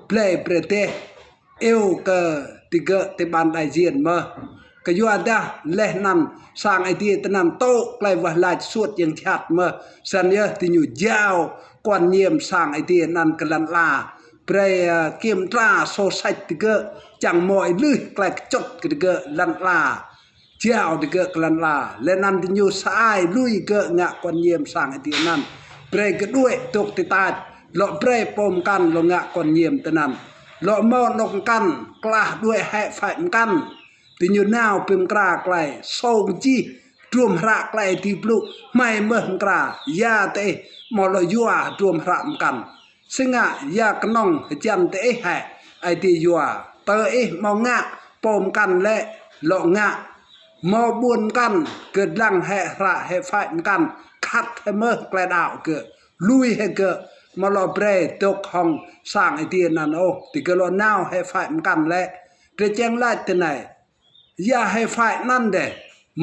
blei brei deh, iêu kơ digơ̆ ti ban đại diện mơh. Kyuadah leh anăn sang Aê Diê tinăn tŭ klei wah lač suôt yang jhat mơh, snăn yơh diñu jao kuan ñiêm sang Aê Diê anăn kơ lăn ala. Brei, ơ, kiểm tra sổ sách digơ̆, čiăng mâo êlưih klei kčŭt kơ digơ̆ lăn ala. Jao digơ̆ kơ lăn ala, leh anăn diñu sa ai lui gơ̆ ngă kuan ñiêm sang Aê Diê anăn. Brei gơ̆ đuĕ dôk ti tač, lŏ brei pô mkăn lŏ ngă kuan ñiêm tinăn. Lŏ mâo anôk mkăn, klah đuĕ hĕ phải mkăn. Diñu nao bi mkra klei, sông jih, hdruôm hră klei Aê Diê blŭ, hmei mơh mkra, ya diih amâo lŏ yua hdruôm hră mkăn. Si ngă ya knŏng hjăn diih hĕ Aê Diê yua, tơ ih amâo ngă pô mkăn lĕ lŏ ngă. Mâo ƀuôn mkăn, gơ̆ dlăng hĕ hră hĕ phải mkăn, khăt hĕ mơh klei đăo gơ̆, lui hĕ gơ̆, amâo lŏ brei dôk hŏng sang Aê Diê anăn ôh, digơ̆ lŏ nao hĕ phải mkăn lĕ. Drei čiăng lač tinei, ya hĕ phải anăn deh,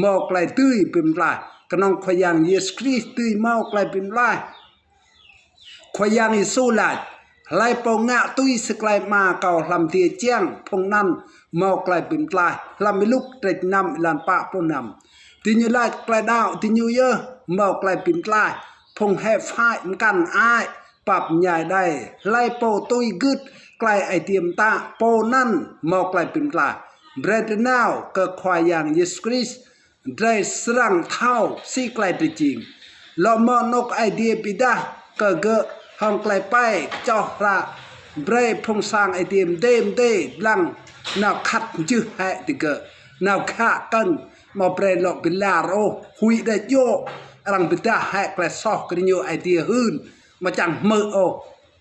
mâo klei dưi bi mtlaih. Knŏng Khua Yang Yêsu Krist dưi mâo klei bi mtlaih. Khua Yang Yêsu lač: Hlei pô ngă tui si klei Ama kâo hlăm adiê čiăng, phung anăn mâo klei bi mtlaih. Hlăm Y-Luk kdrêč năm êlan pă pluh năm. Diñu lač klei đăo diñu yơh mâo klei bi mtlaih. Phung hĕ phải mkăn ai pap mñai đei. Hlei pô tui gưt klei Aê Diê mtă, pô anăn mâo klei bi mtlaih. Brei drei nao kơ Khua Yang Yêsu Krist, drei srăng thâo si klei drei jing. Lŏ mâo anôk Aê Diê bi êdah kơ gơ̆ hŏng klei êpei kčoh hră. Brei Phung Sang Aê Diê mdê mdê dlăng nao khăt mjưh hĕ digơ̆. Nao ghă kơ̆ng, amâo brei lŏ bi lar ôh, huĭ đa djŏ arăng bi êdah hĕ klei soh kơ diñu Aê Diê hưn, amâo čiăng hmư̆ ôh.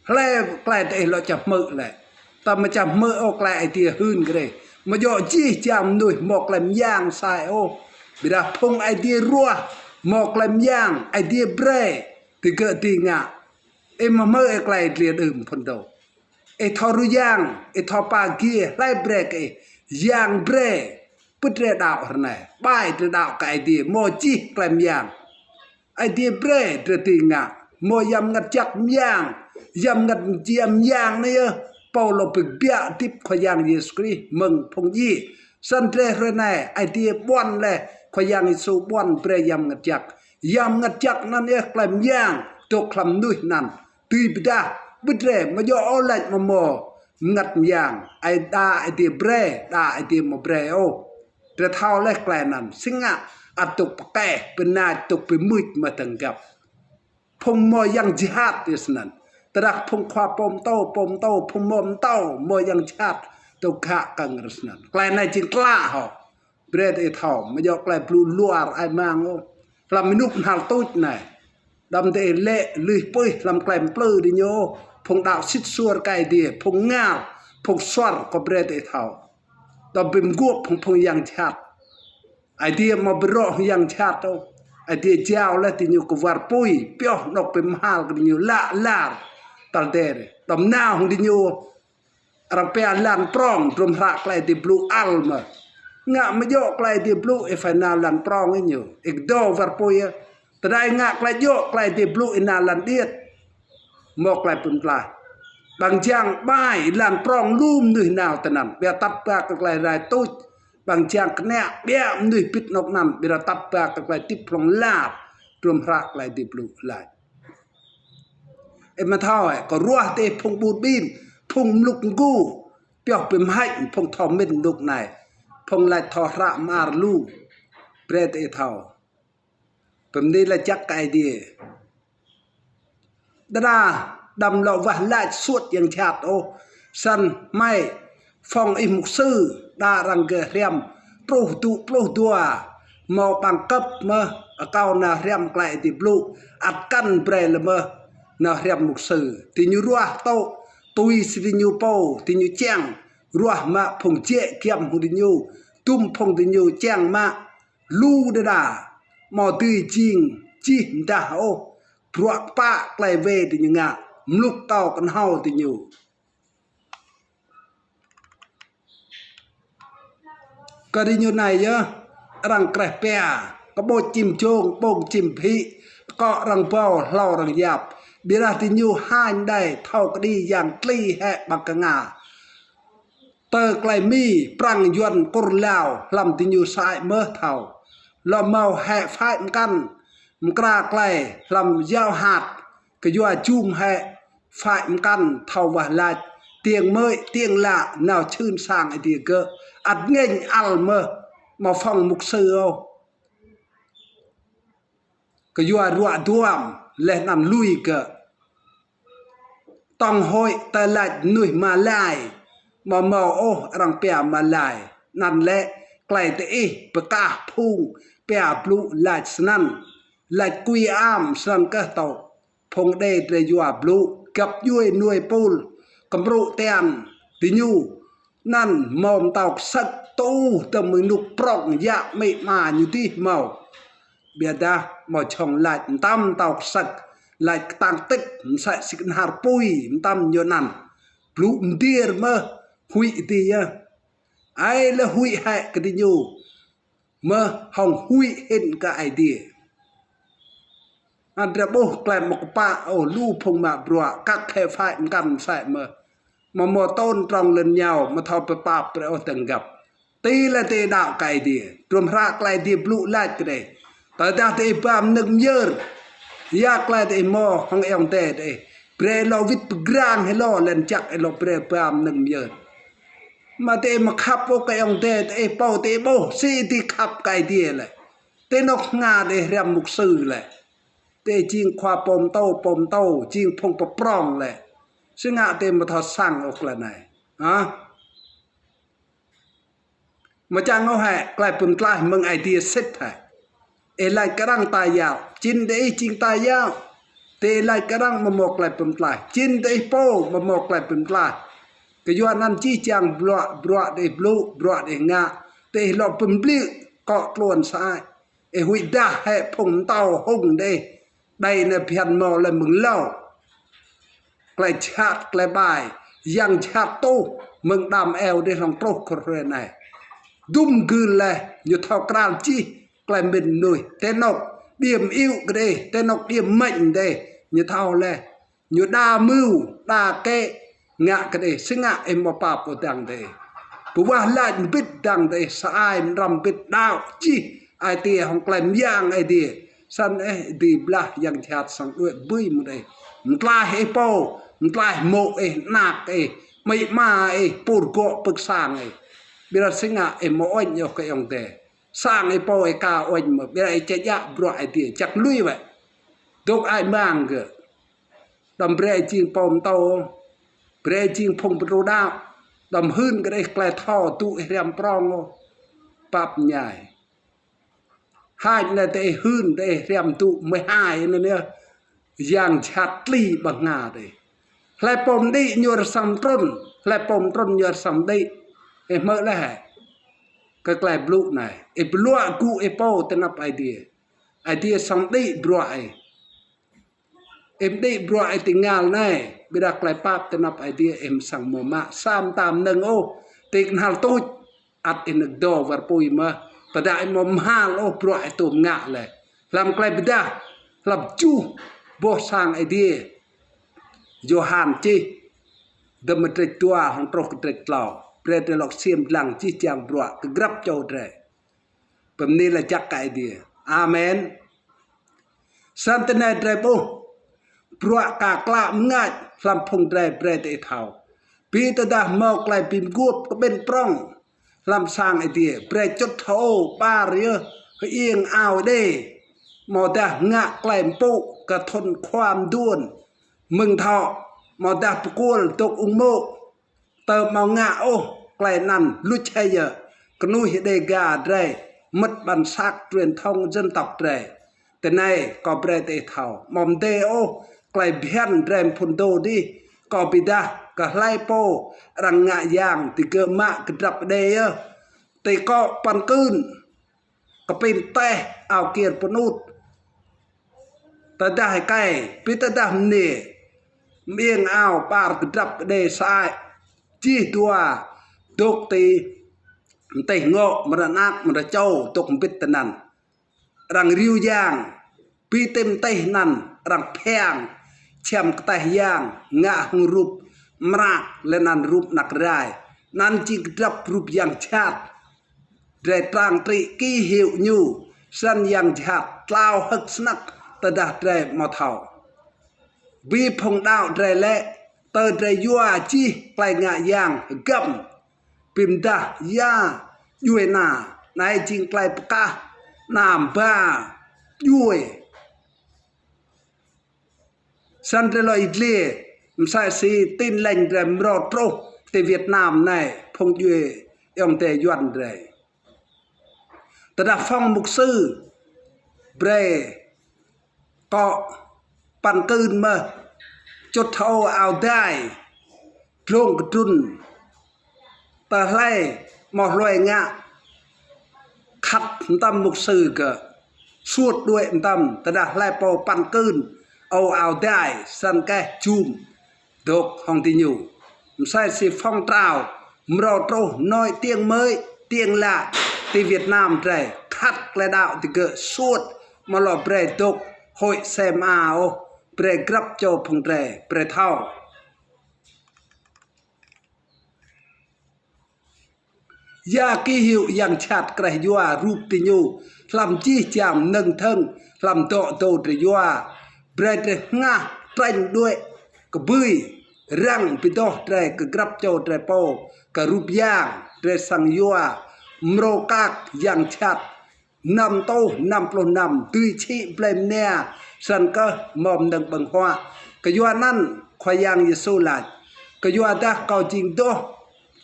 Hlei klei diih lŏ čiăng hmư̆ lĕ? Ta amâo čiăng hmư̆ ôh klei Aê Diê hưn kơ drei. Amâo djŏ jih jang mnuih mâo klei myang msĕ ôh. Ƀiădah phung Aê Diê ruah mâo klei myang, Aê Diê brei digơ̆ dưi ngă. Ih amâo hmư̆ ôh klei dliê đưm phŭn dô. Ih thâo rŭ yang, ih thâo pa giê, hlei brei kơ ih? Yang brei. Pưt drei đăo hrnai, ƀai drei đăo kơ Aê Diê mâo jih klei myang. Aê Diê brei drei dưi ngă, mâo Yang Mngăt Jăk myang. Yang Mngăt Jăk myang anei yơh pô lŏ bi kbiă hdĭp Khua Yang Yêsu Krist mơ̆ng phung djiê. Snăn drei hrnai Aê Diê ƀuăn leh, Khua Yang Yêsu ƀuăn brei Yang Mngăt Jăk. Yang Mngăt Jăk anăn yơh klei myang dôk hlăm mnuih anăn. Dưi bi êdah, ƀiădah drei amâo djŏ ôh lač amâo mâo Mngăt Myang, ai đa Aê Diê brei, đa Aê Diê amâo brei ôh. Drei thâo leh klei anăn, si ngă ăt dôk pơkeh, bi nač dôk bi mưč mơ̆ng dơ̆ng găp. Phung mâo yang jhat ti snăn. Tơdah phung khua pô mtô, pô mtô, phung mâo mtô, mâo yang jhat, dôk ghă kơ̆ng ti snăn. Klei anei jing klă hŏ. Brei diih thâo, amâo djŏ klei blŭ luar ai mang ôh. Hlăm ênuk knhal tuč anei. Đăm diih lĕ lui pưih hlăm klei mplư diñu, phung đăo sĭt suôr kơ Aê Diê, phung ngal, phung suar kơ brei diih thâo. Đăm bi mguôp hŏng phung yang jhat. Aê Diê amâo bi rŏ hŏng yang jhat ôh. Aê Diê jao leh diñu kơ war pui, pioh anôk bi mhal kơ diñu lă lar. Tal dêr, đăm nao hŏng diñu. Arăng pia lăn prŏng, hdruôm hră klei Aê Diê blŭ ăl mơh. Ngă amâo djŏ klei Aê Diê blŭ, ih phải nao lăn prŏng ih ñu. Ih kdŏ war pui ih. Tơdah ih ngă klei djŏ klei Aê Diê blŭ, ih nao lăn điêt. Mâo klei bi mtlaih. Ƀăng jang ƀai, lăn prŏng lu mnuih nao tinăn. Ƀiădah tăp ba kơ klei rai tuč. Ƀăng jang kniă, ƀiă mnuih bĭt anôk anăn. Ƀiădah tăp ba kơ klei hdĭp hlŏng lar. Hdruôm hră klei Aê Diê blŭ lač. Ih amâo thâo ôh, kơ ruah diih phung ƀun ƀin, phung mluk mgu, pioh bi mhač phung thâo mĭn mluk anei, phung lač thâo hră mơar lu, brei diih thâo. Bi mni lač jăk kơ Aê Diê. Đa đa, đăm lŏ wah lač suôt yang jhat ôh, snăn hmei phŏng ih mục sư, đa arăng gơ̆ hriăm, truh dŭ pluh dua, mâo ƀăng kăp mơh, akâo nao hriăm klei Aê Diê blŭ, ăt kăn brei lĕ mơh, nao hriăm mục sư. Diñu ruah tŭ, tui si diñu pô, diñu čiăng, ruah mă phung jĕ giăm hŏng diñu, dŭm phung diñu čiăng mă, lu đa đa, amâo dưi jing, jih mdah ôh, bruă kpă klei wê diñu ngă, mluk kâo knhâo diñu. Kơ diñu anei yơh, arăng kreh pia, kơ ƀôč čĭm jông, ƀông čĭm bhĭ, kŏ arăng ƀâo, hlâo arăng yap. Ƀiădah diñu hañ đei, thâo kđi yang tlĭ hĕ ƀăng knga. Tơ klei Mi, Prăng, Yuăn, Kur, Lao, hlăm diñu sơăi mơh thâo. Lŏ mâo hĕ phải mkăn, mkra klei, hlăm yao hat, kyua jum hĕ, phải mkăn thâo wah lač, tiêng mơĭ, tiêng lă, nao čhưn sang Aê Diê gơ̆, ăt ngêñ ăl mơh, amâo phŏng mục sư ôh. Kyua ruă duam, leh anăn lui gơ̆. Tŏng hôi ta lač mnuih Malai, amâo mâo ôh arăng pia Malai. Anăn lĕ klei diih bi kah phung pia blŭ lač snăn. Lač kui am snăn kơh tŏ. Phung đei drei yua blŭ, găp djuê nuê pôl, kmrŭ tian, diñu, anăn mâo mtao ksăk tuh tơ mnŭk prŏng yă amĭ ama ñu dih mâo. Ƀiădah mâo jhŏng lač mtam mtao ksăk, lač ktang tĭt, msĕ si knhar pui, mtam ñu anăn. Blŭ mdiêr mơh, huĭ dih yơh. Ai leh huĭ hĕ kơ diñu. mơh hŏng huĭ hĭn kơ Aê Diê. Anăn drei ƀuh klei mâo kpă ôh lu phung mă bruă kăk hĕ phải mkăn msĕ mơh. Mâo mâo tôn trong lăn êngao, mâo thâo pơpap brei ôh dơ̆ng găp. Ti leh ti đăo kơ Aê Diê, hdruôm hră klei Aê Diê blŭ lač kơ drei. Tơdah ti ba mnơ̆ng myơr, ya klei ti mâo hŏng ayŏng adei ti. Brei lŏ wĭt pơgrang hĕ lŏ lăn jăk êlŏ brei ba mnơ̆ng myơr. Mă ti mâo khăp ôh kơ ayŏng adei ti, pô ti ƀuh, si ti khăp kơ Aê Diê leh. Ti anôk ngă ti hriăm mục sư leh. Ti jing khua pô mtô, pô mtô, jing phung pơprŏng leh. Si ngă ti mâo thâo săng ôh klei anei. Hă? Mâo čiăng ôh hĕ, klei bi mtlaih mơ̆ng Aê Diê sĭt hĕ. Ih lač kơ arăng ta yao, čĭn ti ih jing ta yao. Ti ih lač kơ arăng mâo mâo klei bi mtlaih, čĭn ti ih pô mâo mâo klei bi mtlaih. Kyua anăn jih jang bruă, bruă ti ih blŭ, bruă ti ih ngă, ti ih lŏ bi mbliư̆ kŏ tluôn sơăi. Ih huĭdah hĕ phung mtao hŭng dih. Đei anei bhiăn mâo leh mơ̆ng êlâo. Klei jhat, klei ƀai, yang jhat tuh mơ̆ng Adam Êwa dih hlŏng truh kơ hruê anei. Dŭm gưl leh, ñu thâo kral jih klei mĭn mnuih. Ti anôk điêm iu kơ dih, ti anôk điêm mĕñ dih, ñu thâo leh. Ñu đa mưo, đa kĕ, ngă kơ dih, si ngă ih mâo pap ôh dơ̆ng dih. Pơwah lač mbĭt dơ̆ng dih, sa ai mđrăm mbĭt đăo jih ai tiê hŏng klei myang Aê Diê. Snăn ih dưi blah yang jhat săng đuĕ bui mơ̆ng dih. Mtlaih ih pô, mtlaih mô̆ ih, anak ih, amĭ ama ih, pur gŏ pưk sang ih. Ƀiădah si ngă ih mâo uêñ ôh kơ ayŏng adei. Sang ih pô ih ka uêñ mơh, ƀiădah ih čĕ djă bruă Aê Diê, čăk lui wĕ. Dôk ai mang gơ̆. Đăm brei jing pô mtô, brei jing phung pơtru đăo, đăm hưn kơ dih klei thâo tŭ ih hriăm prŏng ôh. Pap mñai. Hač anei ti ih hưn ti ih hriăm tŭ mơh hai anăn yơh. Yang jhat tli ƀăng hngah ti ih. Hlei pô mđĭ ñu rơsăm trŭn, hlei pô mtrŭn ñu rơsăm mđĭ. Ih hmư̆ leh hĕ. Kơ klei blŭ anei. Ih blŭ gŭ ih pô ti anăp Aê Diê. Aê Diê săng mđĭ bruă ih. Ih mđĭ bruă ih ti êngao anei, ƀiădah klei pap ti anăp Aê Diê ih msăng mâo mă sa mta mnơ̆ng ôh, ti knhal tuč, ăt ih nao dôk war pui mơh, tơdah ih amâo mhal ôh bruă ih tuôm ngă leh. Hlăm klei bi êdah, hlăm kjuh boh sang Aê Diê. Yôhan čih, dơ̆ng mơ̆ng kdrêč dua, hŏng truh kdrêč tlâo. Brei drei lŏ ksiêm dlăng jih jang bruă, kơ grăp čô drei. Bi mni lač jăk kơ Aê Diê. Amen. Snăn ti anei drei ƀuh. Bruă ka klă mngač hlăm phung drei brei ti ih thâo. Bi tơdah mâo klei bi mguôp kƀĭn prŏng hlăm sang Aê Diê, brei čŭt hơô ƀar yơh hơiêng ao Êđê. Amâodah ngă klei mpŭ kơ thŭn khua mduôn. Mơ̆ng thŏ, amâodah pơkuôl dôk ung mô̆. Tơ amâo ngă ôh klei anăn luč hĕ yơh, knuih Đêga drei, mất bản sắc truyền thống dân tộc drei. Ti anei kâo brei ti ih thâo, amâo mdê ôh klei bhiăn drei mphŭn dô dih, kâo bi êdah kơ hlei pô arăng ngă yang digơ̆ mă kdrăp Êđê yơh. Ti kŏ păn kưn, kpĭn teh ao kiêr pnut. Tơdah êkei, bi tơdah mniê, mơiêng ao ƀar kdrăp Êđê sơăi. Jih dua dôk ti mtih ngŏ, mrâo anak, mrâo čô, dôk mbĭt tinăn. Arăng riu yang, bi ti mtih anăn, arăng phiăng, čhiăm kteh yang, ngă hŏng rup mrak, leh anăn rup anak rai. Anăn jing kdrăp rup yang jhat. Drei trang trĭ ký hiệu ñu, snăn yang jhat tlao hơ̆k snăk tơdah drei amâo thâo. Bi phung đăo drei lĕ, tơ drei yua jih klei ngă yang hgăm. Bi mdah ya djuê ana, anei jing klei pơkah, anăn ba djuê. Snăn drei lŏ yăl dliê, msĕ si Tin Lành drei mrâo truh ti Việt Nam anei, phung djuê ayŏng adei Yuăn drei. Tơdah phòng mục sư, brei kŏ păn kưn mơh, čŭt hơô ao dai, dlông kdrŭn, tơ hlei amâo hluê ngă, khăt mtam mục sư gơ̆, suôt đuĕ mtam, tơdah hlei pô păn kưn, hơô ao dai, snăn keh jum, dôk hŏng diñu. Msĕ si phong trào, mrâo truh nói tiếng mới, tiếng lạ, ti Việt Nam drei, khăt klei đăo digơ̆ suôt, amâo lŏ brei dôk hội C M A ôh, brei grăp čô phung drei brei thâo. Ya kơ hiu yang jhat kreh yua rup diñu, hlăm jih jang mnơ̆ng dhơ̆ng, hlăm dŏ dô drei yua. Brei drei hngah trĕñ đuĕ kbưi, răng bi doh drei kơ grăp čô drei pô, kơ rup yang drei săng yua, mrô kăk yang jhat. Năm tuh năm pluh năm, dưi čhĭ blei mnia, srăng kơh mâo mnơ̆ng ƀơ̆ng huă. Kyuanăn Khua Yang Yêsu lač: Kyuadah kâo jing doh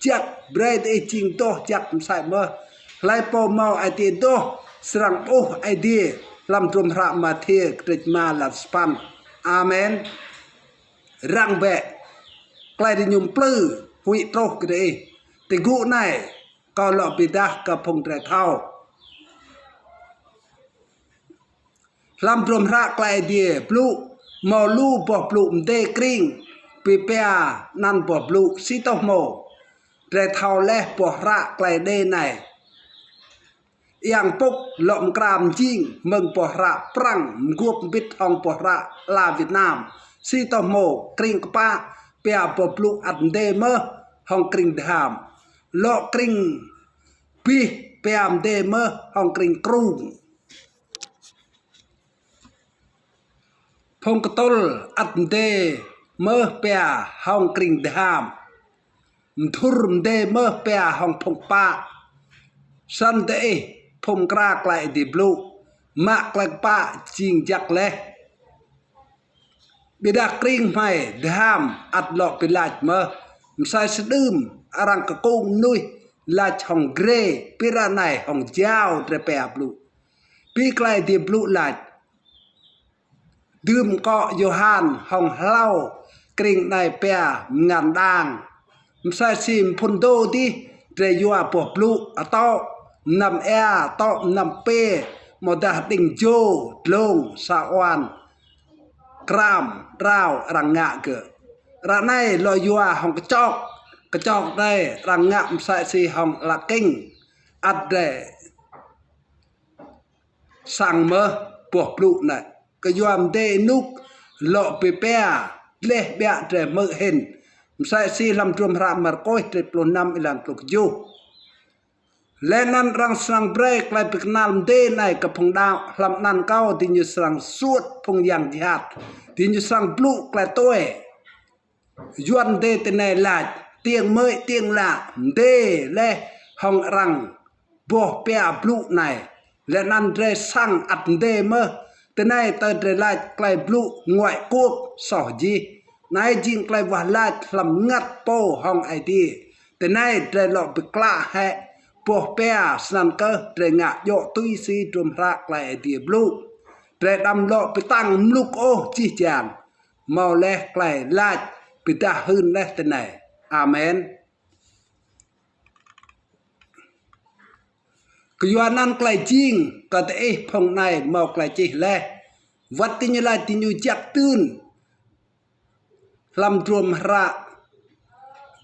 jăk, brei diih jing doh jăk msĕ mơh. Hlei pô mâo ai tiê doh, srăng ƀuh Aê Diê. Hlăm hdruôm hră Mathiơ kdrêč êma êlan sa păn. Amen. Răng bĕ klei diñu mplư, huĭ truh kơ diih. Ti gŭ anei, kâo lŏ bi êdah kơ phung drei thâo. Hlăm hdruôm hră klei Aê Diê blŭ, mâo lu boh blŭ mdê krĭng, bi pia anăn boh blŭ si tô hmô. Drei thâo leh boh hră klei Aê Diê anei. Yang pŭk lŏ mkra mjing mơ̆ng boh hră Prăng mguôp mbĭt hŏng boh hră ala Việt Nam. Si tô hmô, krĭng kpă pia boh blŭ ăt mdê mơh hŏng krĭng dham. Lŏ krĭng bih pia mdê mơh hŏng krĭng krŭng. Phung ktŭl ăt mdê mơh pia hŏng krĭng dham. Mthŭr mdê mơh pia hŏng phung kpă. Snăn diih phung mkra klei Aê Diê blŭ, mă klei kpă jing jăk leh. Ƀiădah krĭng hmei dham ăt lŏ bi lač mơh. Msĕ si đưm arăng kkung mnuih lač hŏng grê, bi ară anei hŏng jao drei pia blŭ. Bi klei Aê Diê blŭ lač, dưm kŏ Yôhan hŏng hlâo, krĭng anei pia mngan đang. Msĕ si mphŭn dô dih, drei yua boh blŭ atŏ, mnăm êa, atŏ mnăm pê, amâodah đĭng jô, dlông, sa uan, kram, drao, arăng ngă gơ̆. Ară anei lŏ yua hŏng kčok, kčok drei arăng ngă msĕ si hŏng ala kĭng, ăt drei săng mơh boh blŭ anei. Kyua mdê ênuk lŏ bi pia, dleh ƀiă drei hmư̆ hĭn. Msĕ si hlăm hdruôm hră Markôs kdrêč pluh năm êlan pluh kjuh. Leh anăn arăng srăng brei klei bi knal mdê anei kơ phung đăo, hlăm anăn kâo diñu srăng suôt phung yang jhat, diñu srăng blŭ klei tue. Yuăn mdê tinei lač, tiêng mơĭt tiêng lă, mdê leh hŏng arăng boh pia blŭ anei. Leh anăn drei săng ăt mdê mơh. Tinei tơ drei lač klei blŭ ngoại quốc soh jih. Anei jing klei wah lač hlăm mngăt pô hŏng Aê Diê. Tinei drei lŏ bi klă hĕ boh pia, snăn kơh drei ngă djŏ tui si hdruôm hră klei Aê Diê blŭ. Drei đăm lŏ bi tăng mluk ôh jih jang. Mâo leh klei lač bi êdah hưn leh tinei. Amen. Kyuanăn klei jing kơ diih phung anei mâo klei čih leh. Wăt diñu lač diñu jăk dưn. Hlăm hdruôm hră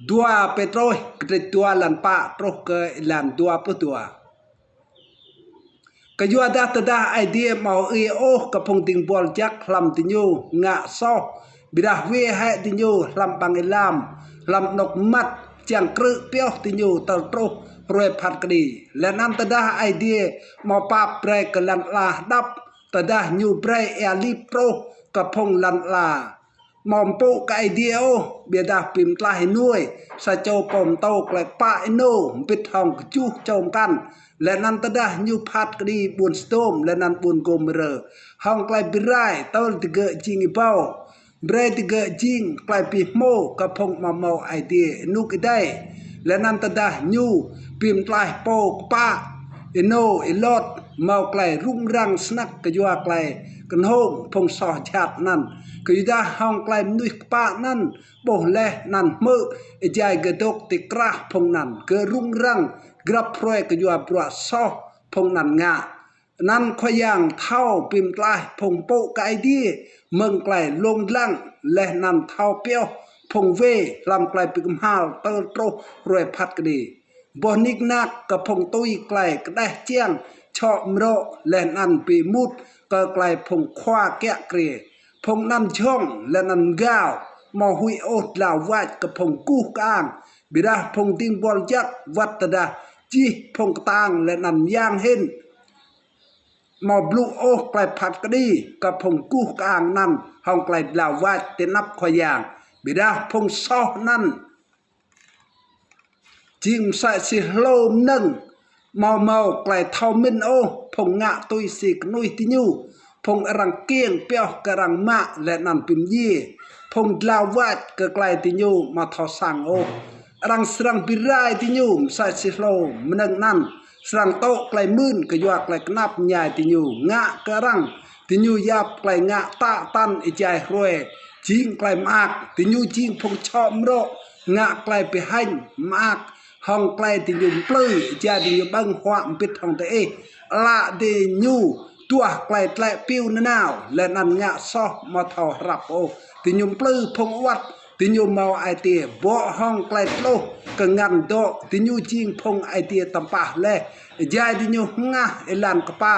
dua Pêtrôs kdrêč dua êlan pă truh kơ êlan dua pluh dua. Kyuadah tơdah Aê Diê amâo ư ôh kơ phung dĭng buăl jăk hlăm diñu ngă soh, ƀiădah hwiê hĕ diñu hlăm ƀăng êlam, hlăm anôk mmăt, čiăng krư̆ pioh diñu tơl truh hruê phat kđi. Leh anăn tơdah Aê Diê amâo pap brei kơ lăn ala hđăp, tơdah ñu brei êa lip truh kơ phung lăn ala amâo mpŭ kơ Aê Diê ôh, ƀiădah bi mtlaih ênuê, sa čô pô mtô klei kpă ênô mbĭt hŏng kjuh čô mkăn, leh anăn tơdah ñu phat kđi ƀuôn Sôdôm leh anăn ƀuôn Gômôrơ hŏng klei bi rai tơl digơ̆ jing êbâo, brei digơ̆ jing klei bi hmô kơ phung amâo mâo Aê Diê ênuk êdei. Leh anăn tơdah ñu bi mtlaih pô kpă ênô Y-Lot mâo klei rŭng răng snăk kyua klei knhông phung soh jhat anăn. Kyuadah hŏng klei mnuih kpă anăn ƀuh leh anăn hmư̆, êjai gơ̆ dôk ti krah phung anăn, gơ̆ rŭng răng grăp hruê kyua bruă soh phung anăn ngă. Anăn Khua Yang thâo bi mtlaih phung mpŭ kơ Aê Diê mơ̆ng klei lông dlăng, leh anăn thâo pioh phung wê hlăm klei bi kmhal tơl truh hruê phat kđi. Boh nik nak kơ phung tui klei kđeh čiăng čhŏ mrŏ leh anăn bi êmut kơ klei phung khua kiă kriê. Phung anăn jhŏng leh anăn mgao, amâo huĭ ôh dlao wač kơ phung guh kơang. Ƀiădah phung dĭng buăl jăk wăt tơdah jih phung ktang leh anăn myang hĭn, amâo blŭ ôh klei phat kđi kơ phung guh kơang anăn hŏng klei dlao wač ti anăp Khua Yang. Ƀiădah phung soh anăn jing msĕ si hlô mnơ̆ng amâo mâo klei thâo mĭn ôh, phung ngă tui si knuih diñu, phung arăng kkiêng pioh kơ arăng mă leh anăn bi mdjiê, phung dlao wač kơ klei diñu amâo thâo săng ôh. Arăng srăng bi rai diñu msĕ si hlô mnơ̆ng anăn, srăng tŭ klei mưn kyua klei knap mñai diñu, ngă kơ arăng diñu yap klei ngă tă tăn êjai hruê jing klei mơak. Diñu jing phung čhŏ mrŏ, ngă klei bi hêñ mơak hŏng klei diñu mplư, êjai diñu ƀơ̆ng huă mbĭt hŏng diih. Ală diñu duah klei tlĕ piu nanao, leh anăn ngă soh amâo thâo hrăp ôh. Diñu mplư phung awăt, diñu mâo ai tiê bŏ hŏng klei tluh kơ ngăn dŏ. Diñu jing phung ai tiê tăm pah leh, êjai diñu hngah êlan kpă,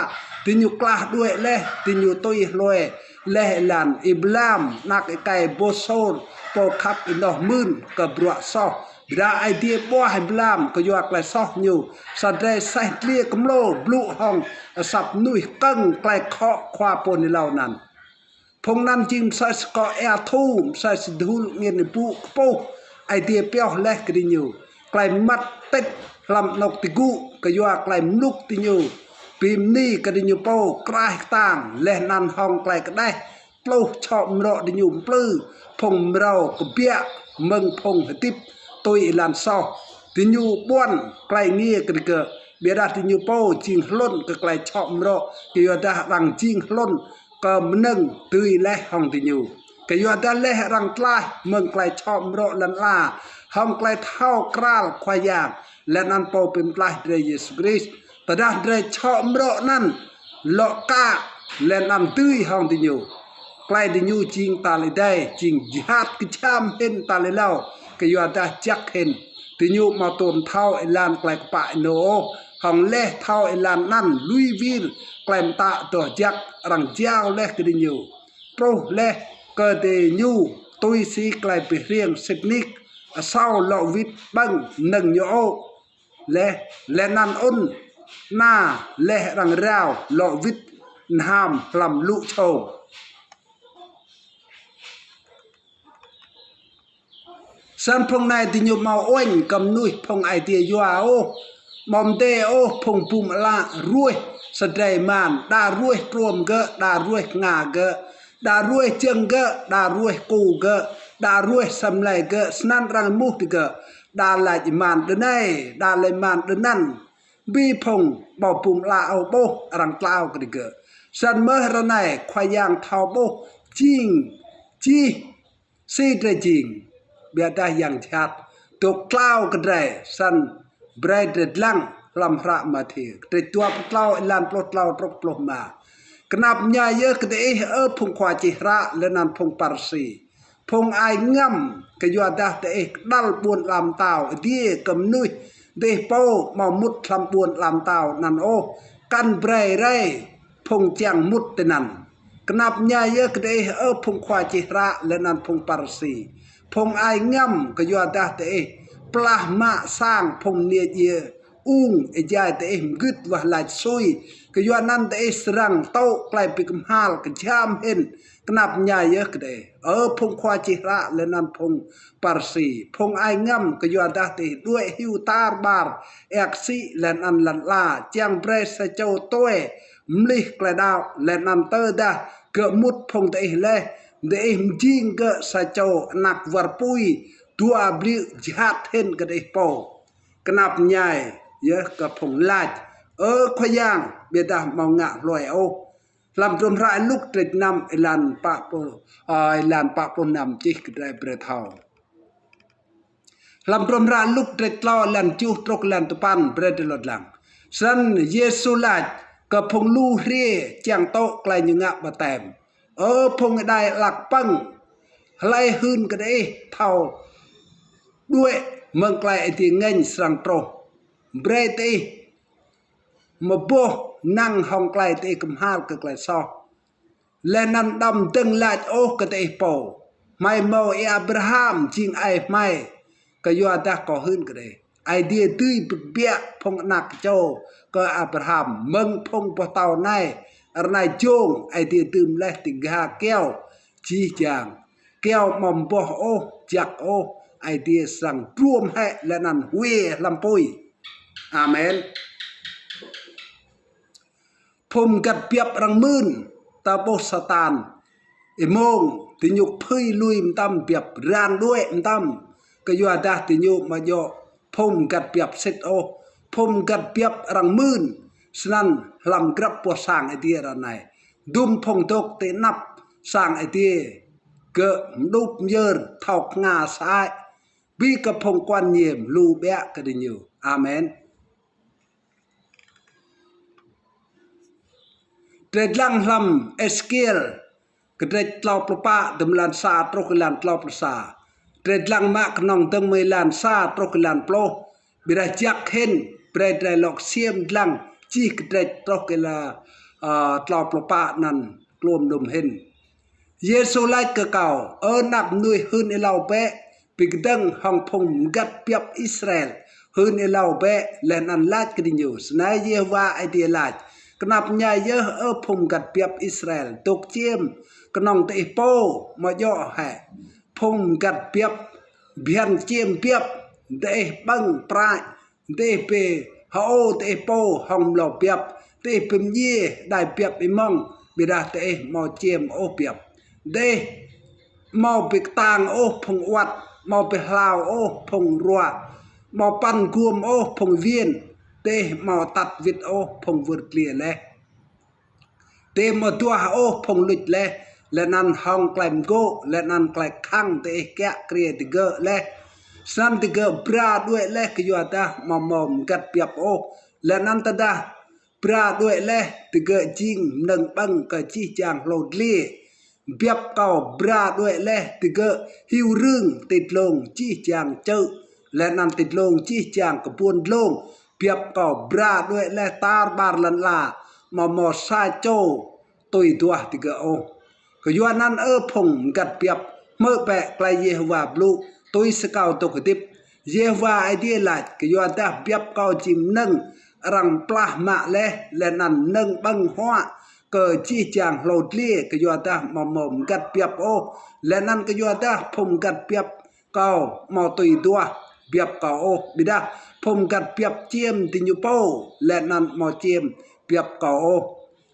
diñu klah đuĕ leh, diñu tui hlue leh êlan Y-Blam, anak êkei Bôsôr, pô khăp ênoh mưn kơ bruă soh. Ƀiădah Aê Diê ƀuah Y-Blam kyua klei soh ñu. Sa drei seh dliê kmlô blŭ hŏng asăp mnuih kơ̆ng klei khŏ khua pô hưn êlâo anăn. Phung anăn jing msĕ si kŏ êa thu, msĕ si dhul angĭn êbŭ kpuh. Aê Diê pioh leh kơ diñu klei mmăt tĭt hlăm anôk ti gŭ kyua klei mluk diñu, bi mni kơ diñu pô kraih ktang, leh anăn hŏng klei kđeh tluh čhŏ mrŏ diñu mplư phung mrâo kbiă mơ̆ng phung hdĭp tui êlan soh. Diñu ƀuăn klei êngiê kơ digơ̆, ƀiădah diñu pô jing hlŭn kơ klei čhŏ mrŏ, kyuadah arăng jing hlŭn kơ mnơ̆ng dưi leh hŏng diñu. Kyuadah leh arăng tlaih mơ̆ng klei čhŏ mrŏ lăn ala hŏng klei thâo kral Khua Yang leh anăn Pô Bi Mtlaih drei Yêsu Krist. Tơdah drei čhŏ mrŏ anăn lŏ kă leh anăn dưi hŏng diñu, klei diñu jing tal êdei jing jhat kjham hĭn tal êlâo, kyuadah jăk hĭn. Diñu amâo tuôm thâo êlan klei kpă ênô ôh, hŏng leh thâo êlan anăn lui wir klei mtă doh jăk arăng jao leh kơ diñu. Truh leh kơ diñu tui si klei bi hriêng sĭt nik, asâo lŏ wĭt ƀơ̆ng mnơ̆ng ñu ôh. Leh, leh anăn ŭn ana leh arăng rao lŏ wĭt nham hlăm lŭ čhông. Snăn phung anei diñu amâo uêñ kơ mnuih phung Aê Diê yua ôh, amâo mdê ôh phung bum ală ruêh sa drei êman, đa ruêh truôm gơ̆, đa ruêh knga gơ̆, đa ruêh jơ̆ng gơ̆, đa ruêh ku gơ̆, đa ruêh asei mlei gơ̆, snăn arăng êmuh digơ̆, đa lač êman đơ anei, đa lač êman đơ anăn. Bi phung ƀâo bum ală ôh ƀuh arăng tlao kơ digơ̆. Snăn mơh ară anei Khua Yang thâo ƀuh jing jih si drei jing. Ƀiădah yang jhat dôk tlao kơ drei, snăn brei drei dlăng hlăm hră Mathiơ kdrêč dua pluh tlâo êlan pluh tlâo truh pluh êma. Knap mñai yơh kơ diih, ơ phung khua čih hră leh anăn phung Pharisi, phung ai ngăm, kyuadah diih kđăl ƀuôn ala mtao adiê kơ mnuih, diih pô amâo mŭt hlăm ƀuôn ala mtao anăn ôh, kăn brei rei phung čiăng mŭt tinăn. Knap mñai yơh kơ diih, ơ phung khua čih hră leh anăn phung Pharisi, phung ai ngăm, kyuadah diih plah mă sang phung mniê djiê ung, êjai diih mgưt wah lač sui, kyuanăn diih srăng tŭ klei bi kmhal kjham hĭn. Knap mñai yơh kơ diih, ơ phung khua čih hră leh anăn phung Pharisi, phung ai ngăm, kyuadah diih đuĕ hiu tar ƀar êa ksĭ leh anăn lăn ala, čiăng brei sa čô tue mlih klei đăo, leh anăn tơdah gơ̆ mŭt phung diih leh, diih mjing gơ̆ sa čô anak war pui dua bliư̆ jhat hĭn kơ diih pô. Knap mñai yơh kơ phung lač, Ơ Khua Yang, ƀiădah amâo ngă hlue ôh. Hlăm hdruôm hră Luk kdrêč năm êlan pă pluh, ơ, êlan pă pluh năm čih kơ drei brei thâo. Hlăm hdruôm hră Luk kdrêč tlâo êlan kjuh truh êlan dua păn brei drei lŏ dlăng. Snăn Yêsu lač kơ phung lu hriê čiăng tŭ klei ñu ngă ƀaptem, Ơ phung êđai alăk pơ̆ng, hlei hưn kơ diih thâo đuĕ mơ̆ng klei Aê Diê ngêñ srăng truh? brei diih mboh năng hŏng klei diih kmhal kơ klei soh. Leh anăn đăm dơ̆ng lač ôh kơ diih pô: Hmei mâo Y-Abraham jing aê hmei. Kyuadah kâo hưn kơ diih, Aê Diê dưi bi kbiă phung anak čô kơ Abraham mơ̆ng phung boh tâo anei, ară anei jông Aê Diê dưm leh ti gha kyâo jih jang. Kyâo amâo mboh ôh, jăk ôh, Aê Diê srăng druôm hĕ leh anăn hwiê hlăm pui. Amen. Phung mgăt biăp arăng mưn, ta ƀuh Satan. Êmông, diñu kphưi lui mtam biăp, rang đuĕ mtam. Kyuadah diñu amâo djŏ phung mgăt biăp sĭt ôh, phung mgăt biăp arăng mưn. Snăn hlăm grăp boh sang Aê Diê ară anei, dŭm phung dôk ti anăp sang Aê Diê, gơ̆ mđup myơr thâo knga sơăi, bi kơ phung kuan ñiêm lu ƀiă kơ diñu. Amen. Drei dlăng hlăm Êsêkiel, kdrêč tlâo pluh pă, dŭm êlan sa truh êlan tlâo pluh sa. Drei dlăng mă knŏng dơ̆ng mơ̆ng êlan sa truh êlan pluh. Ƀiădah jăk hĭn, brei drei lŏ ksiêm dlăng jih kdrêč truh êlan, ơ, tlâo pluh pă anăn kluôm đŭm hĭn. Yêsu lač kơ kâo: Ơ anak mnuih, hưn êlâo bĕ, bi kdơ̆ng hŏng phung mgăt biăp Israel, hưn êlâo bĕ, leh anăn lač kơ diñu: Snei Yêhôwa Aê Diê lač: Knap mñai yơh, ơ phung mgăt biăp Israel, dôk čiêm knŏng diih pô, amâo djŏ hĕ phung mgăt biăp bhiăn čiêm biăp? Diih ƀơ̆ng prăi, diih bi hơô diih pô hŏng mlâo biăp, diih bi mdjiê êđai biăp êmŏng, ƀiădah diih amâo čiêm ôh biăp. Diih amâo bi ktang ôh phung awăt, amâo bi hlao ôh phung ruă, amâo păn guôm ôh phung win, diih amâo atăt wĭt ôh phung wơr dliê leh. Diih amâo duah ôh phung luč leh, leh anăn hŏng klei mgô̆ leh anăn klei khăng diih kiă kriê digơ̆ leh. Snăn digơ̆ bra đuĕ leh kyuadah amâo mâo mgăt biăp ôh, leh anăn tơdah bra đuĕ leh, digơ̆ jing mnơ̆ng ƀơ̆ng kơ jih jang hlô dliê. Biăp kâo bra đuĕ leh, digơ̆ hiu rưng ti dlông jih jang čư̆, leh anăn ti dlông jih jang kbuôn dlông. Biăp kâo bra đuĕ leh tar ƀar lăn ala, amâo mâo sa čô tui duah digơ̆ ôh. Kyuanăn, ơ phung mgăt biăp, hmư̆ bĕ klei Yêhôwa blŭ tui si kâo dôk hdĭp, Yêhôwa Aê Diê lač. Kyuadah biăp kâo jing mnơ̆ng arăng plah mă leh, leh anăn mnơ̆ng ƀơ̆ng huă kơ jih jang hlô dliê, kyuadah amâo mâo mgăt biăp ôh, leh anăn kyuadah phung mgăt biăp kâo amâo tui duah biăp kâo ôh, ƀiădah phung mgăt biăp čiêm diñu pô, leh anăn amâo čiêm biăp kâo ôh.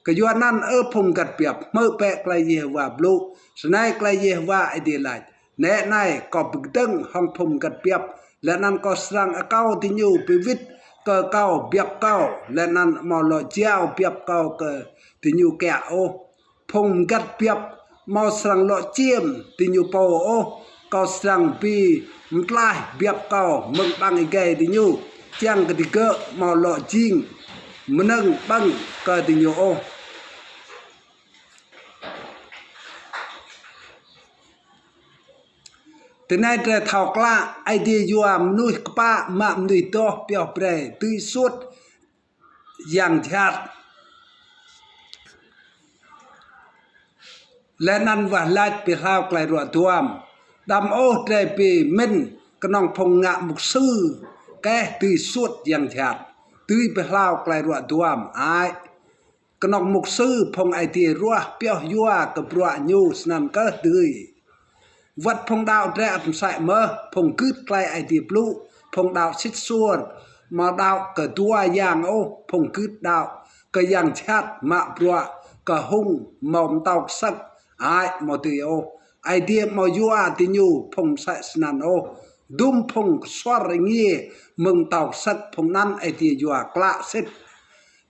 Kyuanăn, ơ phung mgăt biăp, hmư̆ bĕ klei Yêhôwa blŭ. Snei klei Yêhôwa Aê Diê lač: Nĕ anei, kâo bi kdơ̆ng hŏng phung mgăt biăp, leh anăn kâo srăng akâo diñu bi wĭt kơ kâo biăp kâo, leh anăn amâo lŏ jao biăp kâo kơ diñu kiă ôh. Phung mgăt biăp amâo srăng lŏ čiêm diñu pô ôh, kâo srăng bi mtlaih biăp kâo mơ̆ng ƀăng êgei diñu, čiăng kơ digơ̆ amâo lŏ jing mnơ̆ng ƀơ̆ng kơ diñu ôh. Tinei drei thâo klă, Aê Diê yua mnuih kpă mă mnuih doh pioh brei dưi suôt yang jhat, leh anăn wah lač bi hlao klei ruă duam. Đăm ôh drei bi mĭn knŏng phung ngă mục sư keh dưi suôt yang jhat, dưi bi hlao klei ruă duam. Ai, knŏng mục sư phung Aê Diê ruah pioh yua kơ bruă ñu snăn kơh dưi. Wăt phung đăo drei ăt msĕ mơh, phung gưt klei Aê Diê blŭ, phung đăo sĭt suôr, amâo đăo kơ dua yang ôh, phung gưt đăo kơ yang jhat mă bruă kơ hŭng mâo mtao ksơ̆k, ai amâo dưi ôh. Aê Diê amâo yua diñu phung msĕ snăn ôh. Dŭm phung ksuăr êngiê mơ̆ng mtao ksơ̆k, phung anăn Aê Diê yua klă sĭt.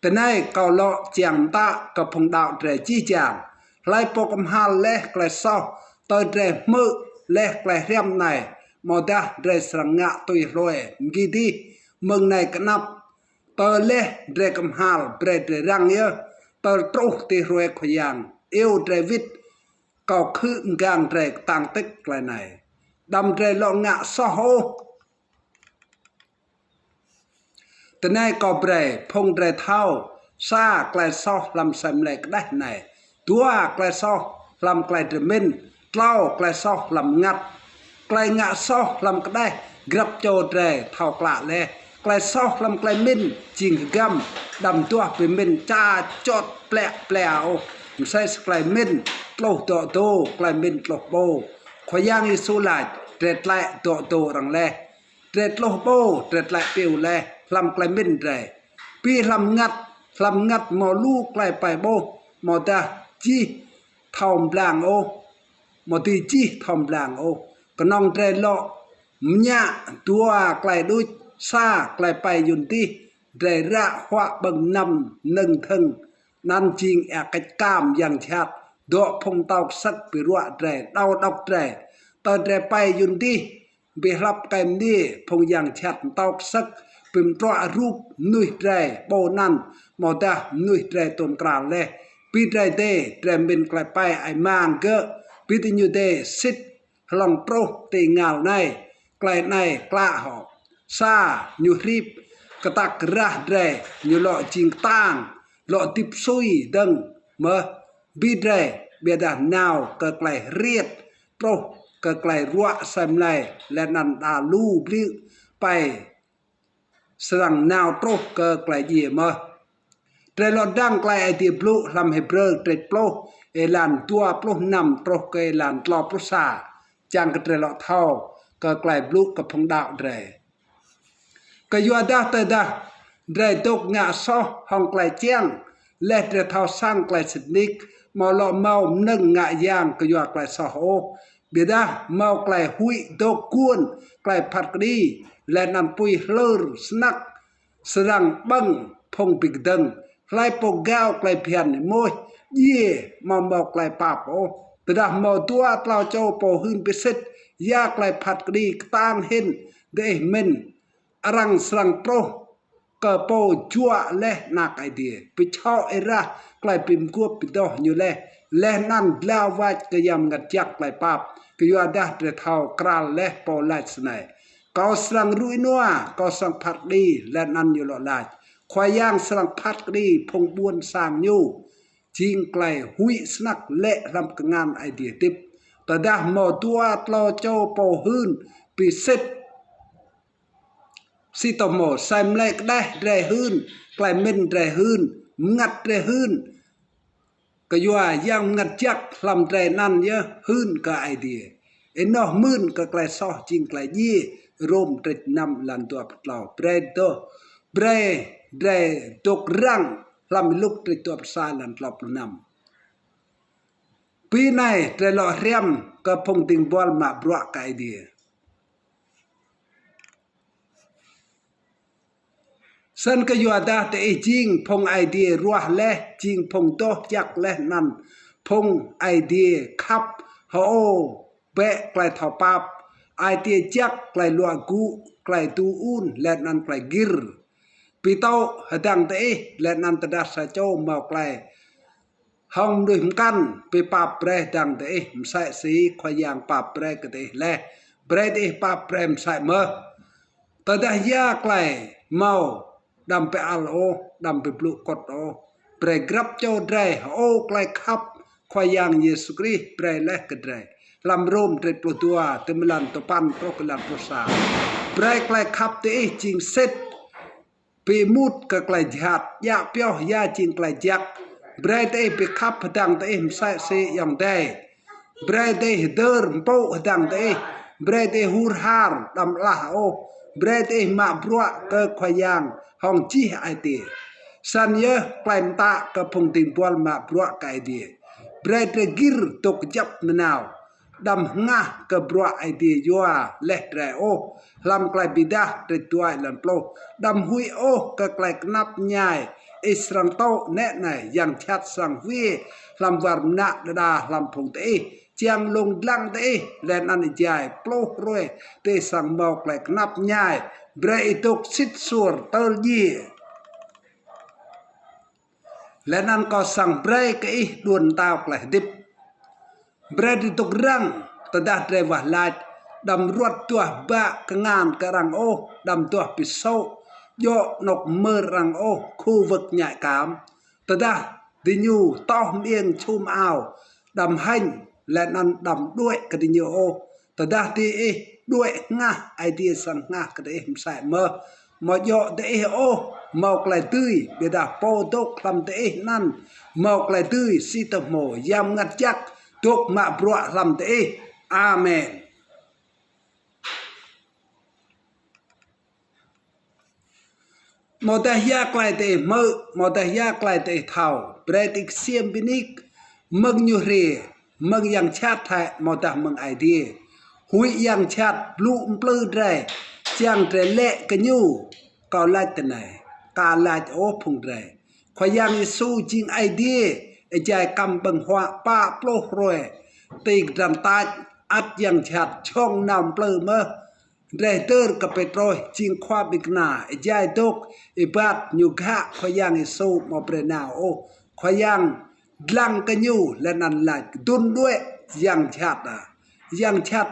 Tinei kâo lŏ čiăng mtă kơ phung đăo drei jih jang. Hlei pô kmhal leh klei soh, tơdah drei hmư̆ leh klei hriăm anei, amâodah drei srăng ngă tui hluê mgi dih mơ̆ng anei kơ anăp. Tơdah leh drei kmhal, brei drei răng yơh, tơdah truh ti hruê Khua Yang iêu drei wĭt, kâo khư̆ mgang drei ktang tĭk klei anei. Đăm drei lŏ ngă soh ôh. Tinei kâo brei phung drei thâo sa klei soh hlăm asei mlei kđeh anei, dua klei soh hlăm klei drei mĭn, tlâo klei soh hlăm mngăt. Klei ngă soh hlăm kđeh grăp čô drei thâo klă leh. Klei soh hlăm klei mĭn jing hgăm, đăm duah bi mĭn ča čŏt plĕ plĕ ôh. Msĕ si klei mĭn tluh dŏ dô, klei mĭn tluh ƀô. Khua Yang Yêsu lač, drei tlĕ dŏ dô arăng leh. Drei tluh ƀô, drei tlĕ piu leh hlăm klei mĭn drei. Bi hlăm mngăt, hlăm mngăt mâo lu klei pai ƀuh, amâodah jih thâo mblang ôh, amâo dưi jih thâo mblang ôh. Knŏng drei lŏ mñă dua klei đuč, sa klei pai yuôn dih, drei ră huă ƀơ̆ng mnăm mnơ̆ng dhơ̆ng, anăn jing êa kĕč kam yang jhat, dŏ phung mtao ksơ̆k bi ruă drei, đao độc drei. Tơ drei pai yuôn dih, bi hlăp kơ mniê, phung yang jhat mtao ksơ̆k bi mtruă rup mnuih drei ƀô anăn, amâodah mnuih drei tuôm kral leh. Bi drei dê, drei mĭn klei pai ai mang gơ̆, bi diñu dê sĭt hlŏng truh ti êngao anei. Klei anei klă hŏ. Sa, ñu hrip, ktăk rah drei, ñu lŏ jing ktang, lŏ hdĭp sui dơ̆ng mơh. Bi drei, ƀiădah nao kơ klei hriêt, truh kơ klei ruă asei mlei, leh anăn đa lu bliư̆ pai srăng nao truh kơ klei djiê mơh. Drei lŏ dăng klei Aê Diê blŭ hlăm Hêbrơ kdrêč pluh, êlan dua pluh năm truh kơ êlan tlâo pluh sa, čiăng kơ drei lŏ thâo kơ klei blŭ kơ phung đăo drei. Kyuadah tơdah drei dôk ngă soh hŏng klei čiăng, leh drei thâo săng klei sĭt nik, amâo lŏ mâo mnơ̆ng ngă yang kyua klei soh ôh, ƀiădah mâo klei huĭ dôk guôn, klei phat kđi, leh anăn pui hlơr snăk, srăng ƀơ̆ng phung bi kdơ̆ng. Hlei pô gao klei bhiăn êmuih, djiê amâo mâo klei pap ôh. Tơdah mâo dua tlâo čô pô hưn bi sĭt, ya klei phat kđi ktang hĭn diih mĭn, arăng srăng truh kơ pô juă leh Anak Aê Diê, bi čhŏ êrah klei bi mguôp bi doh ñu leh, leh anăn dlao wač kơ Yang Mngăt Jăk klei pap. Kyuadah drei thâo kral leh pô lač snei: Kâo srăng rŭ ênua, kâo srăng phat kđi, leh anăn ñu lŏ lač, Khua Yang srăng phat kđi phung ƀuôn sang ñu. Jing klei huĭ snăk lĕ hlăm kngan Aê Diê hdĭp. Tơdah mâo dua tlâo čô pô hưn bi sĭt, si tô hmô, asei mlei kđeh drei hưn, klei mĭn drei hưn, mngăt drei hưn, kyua Yang Mngăt Jăk hlăm drei anăn yơh hưn kơ Aê Diê. Ênoh mưn kơ klei soh jing klei djiê. Rôm kdrêč năm êlan dua pluh tlâo. Brei dôk, brei drei dôk răng hlăm Luk kdrêč dua pluh sa êlan tlâo pluh năm. Bi anei drei lŏ hriăm kơ phung dĭng buăl mă bruă kơ Aê Diê. Snăn kyuadah diih jing phung Aê Diê ruah leh, jing phung doh jăk leh anăn phung Aê Diê khăp, hơô bĕ klei thâo pap, ai tiê jăk, klei luă gŭ, klei êdu êun, leh anăn klei gĭr. Bi tŭ hdơ̆ng diih, leh anăn tơdah sa čô mâo klei hŏng mnuih mkăn, bi pap brei hdơ̆ng diih, msĕ si Khua Yang pap brei kơ diih leh, brei diih pap brei msĕ mơh. Tơdah ya klei mâo, đăm bi ăl ôh, đăm bi blŭ kŭt ôh. Brei grăp čô drei hơô klei khăp Khua Yang Yêsu Krist brei leh kơ drei. Hlăm Rôm kdrêč pluh dua, ti êlan dua păn truh kơ êlan pluh sa. Brei klei khăp diih jing sĭt, bi êmut kơ klei jhat, djă pioh ya jing klei jăk. Brei diih bi khăp hdơ̆ng diih msĕ si ayŏng adei. Brei diih hdơr mpŭ hdơ̆ng diih. Brei diih hur har, đăm alah ôh. Brei diih mă bruă kơ Khua Yang hŏng jih ai tiê. Snăn yơh klei mtă kơ phung dĭng buăl mă bruă kơ Aê Diê. Brei drei gĭr dôk kjăp nanao, đăm hngah kơ bruă Aê Diê yua leh drei ôh. Hlăm Klei Bi Êdah kdrêč dua êlan pluh. Đăm huĭ ôh kơ klei knap mñai ih srăng tŭ nĕ anei, yang jhat srăng hwiê hlăm war mnă đa đa hlăm phung diih, čiăng lông dlăng diih, leh anăn êjai pluh hruê diih srăng mâo klei knap mñai. Brei ih dôk sĭt suôr tơl djiê, leh anăn kâo srăng brei kơ ih đuôn mtao klei hdĭp. Brei drei dôk răng, tơdah drei wah lač, đăm ruăt duah ba kngan kơ arăng ôh, đăm duah bi sô̆ djŏ anôk mơr arăng ôh, khu vực nhạy cảm. Tơdah diñu toh mơiêng čhum ao, đăm hêñ, leh anăn đăm đuĕ kơ diñu ôh. Tơdah diih đuĕ hngah, Aê Diê srăng hngah kơ diih msĕ mơh. Amâo djŏ diih ôh mâo klei dưi, ƀiădah pô dôk hlăm diih anăn mâo klei dưi. Si tô hmô Yang Mngăt Jăk dôk mă bruă hlăm diih. Amen. Amâodah ya klei diih hmư̆, amâodah ya klei diih thâo, brei diih ksiêm bi nik mơ̆ng ñu hriê, mơ̆ng yang jhat hĕ amâodah mơ̆ng Aê Diê. Huĭ yang jhat blŭ mplư drei, čiăng drei lĕ kơ ñu. Kâo lač tinei, ka lač ôh phung drei. Khua Yang Yêsu jing Aê Diê, êjai kăm ƀơ̆ng huă pă pluh hruê ti kdrăn tač, ăt yang jhat jhŏng nao mplư mơh. Drei hdơr kơ Pêtrôs jing khua ƀĭng kna, êjai dôk êbat ñu ghă Khua Yang Yêsu amâo brei nao ôh. Khua Yang dlăng kơ ñu leh anăn lač, kdŭn đuĕ yang jhat ah. Yang jhat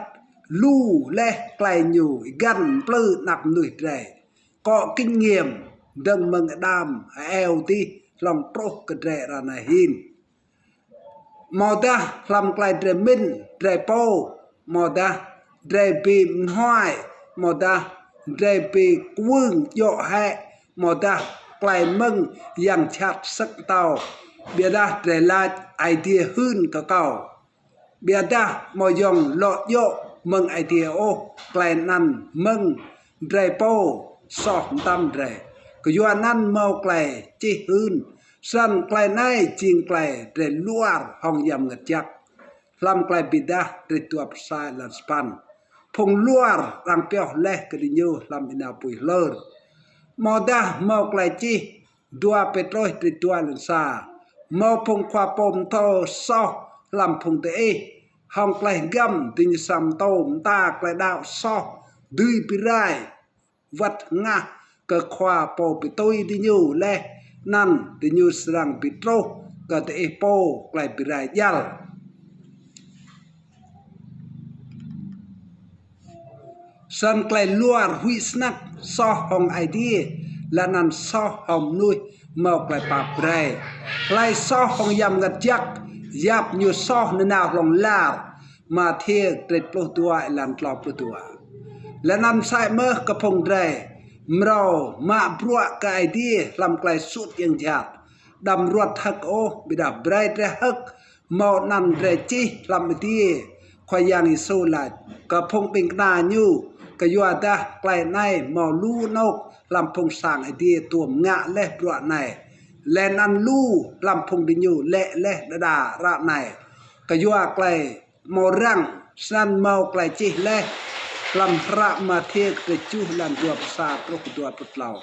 lu leh klei ñu êgăn mplư anak mnuih drei. Kŏ kinh nghiệm dơ̆ng mơ̆ng Ađam, Êwa dih hlŏng truh kơ drei ară anei hĭn. Amâodah hlăm klei drei mĭn, drei pô, amâodah drei bi mnuă, amâodah drei bi kwưng djŏ hĕ, amâodah klei mơ̆ng yang jhat sơ̆k mtâo. Ƀiădah drei lač Aê Diê hưn kơ kâo. Ƀiădah amâo yŏng lŏ djŏ mơ̆ng Aê Diê ôh, klei anăn mơ̆ng drei pô soh mtam drei. Kyuanăn mâo klei čih hưn, snăn klei anei jing klei drei luar hŏng Yang Mngăt Jăk. Hlăm Klei Bi Êdah kdrêč dua pluh sa êlan sa păn. Phung luar arăng pioh leh kơ diñu hlăm ênao pui hlơr. Amâodah mâo klei čih dua Pêtrôs kdrêč dua êlan sa. Mâo phung khua pô mtô soh hlăm phung diih. Hŏng klei hgăm diñu srăng mtô mta klei đăo soh dưi bi rai wăt hngah kơ khua pô bi tui diñu leh anăn diñu srăng bi truh kơ diih pô klei bi rai djăl. Snăn klei luar huĭ snăk soh hŏng Aê Diê, leh anăn soh hŏng mnuih mâo klei pap brei. Hlei soh hŏng Yang Mngăt Jăk, yap ñu soh nanao hlŏng lar. Mathiơ kdrêč pluh dua êlan tlâo pluh dua. Leh anăn msĕ mơh kơ phung drei, mrâo mă bruă kơ Aê Diê hlăm klei suôt yang jhat. Đăm ruăt hơ̆k ôh, ƀiădah brei drei hơ̆k mâo anăn drei čih hlăm adiê. Khua Yang Yêsu lač kơ phung ƀĭng kna ñu, kyuadah klei anei mâo lu anôk hlăm phung sang Aê Diê tuôm ngă leh bruă anei, leh anăn lu hlăm phung diñu lĕ leh đa đa ară anei. Kyua klei mâo răng, snăn mâo klei čih leh hlăm hră Mathiơ kdrêč kjuh êlan dua pluh sa truh kơ dua pluh tlâo.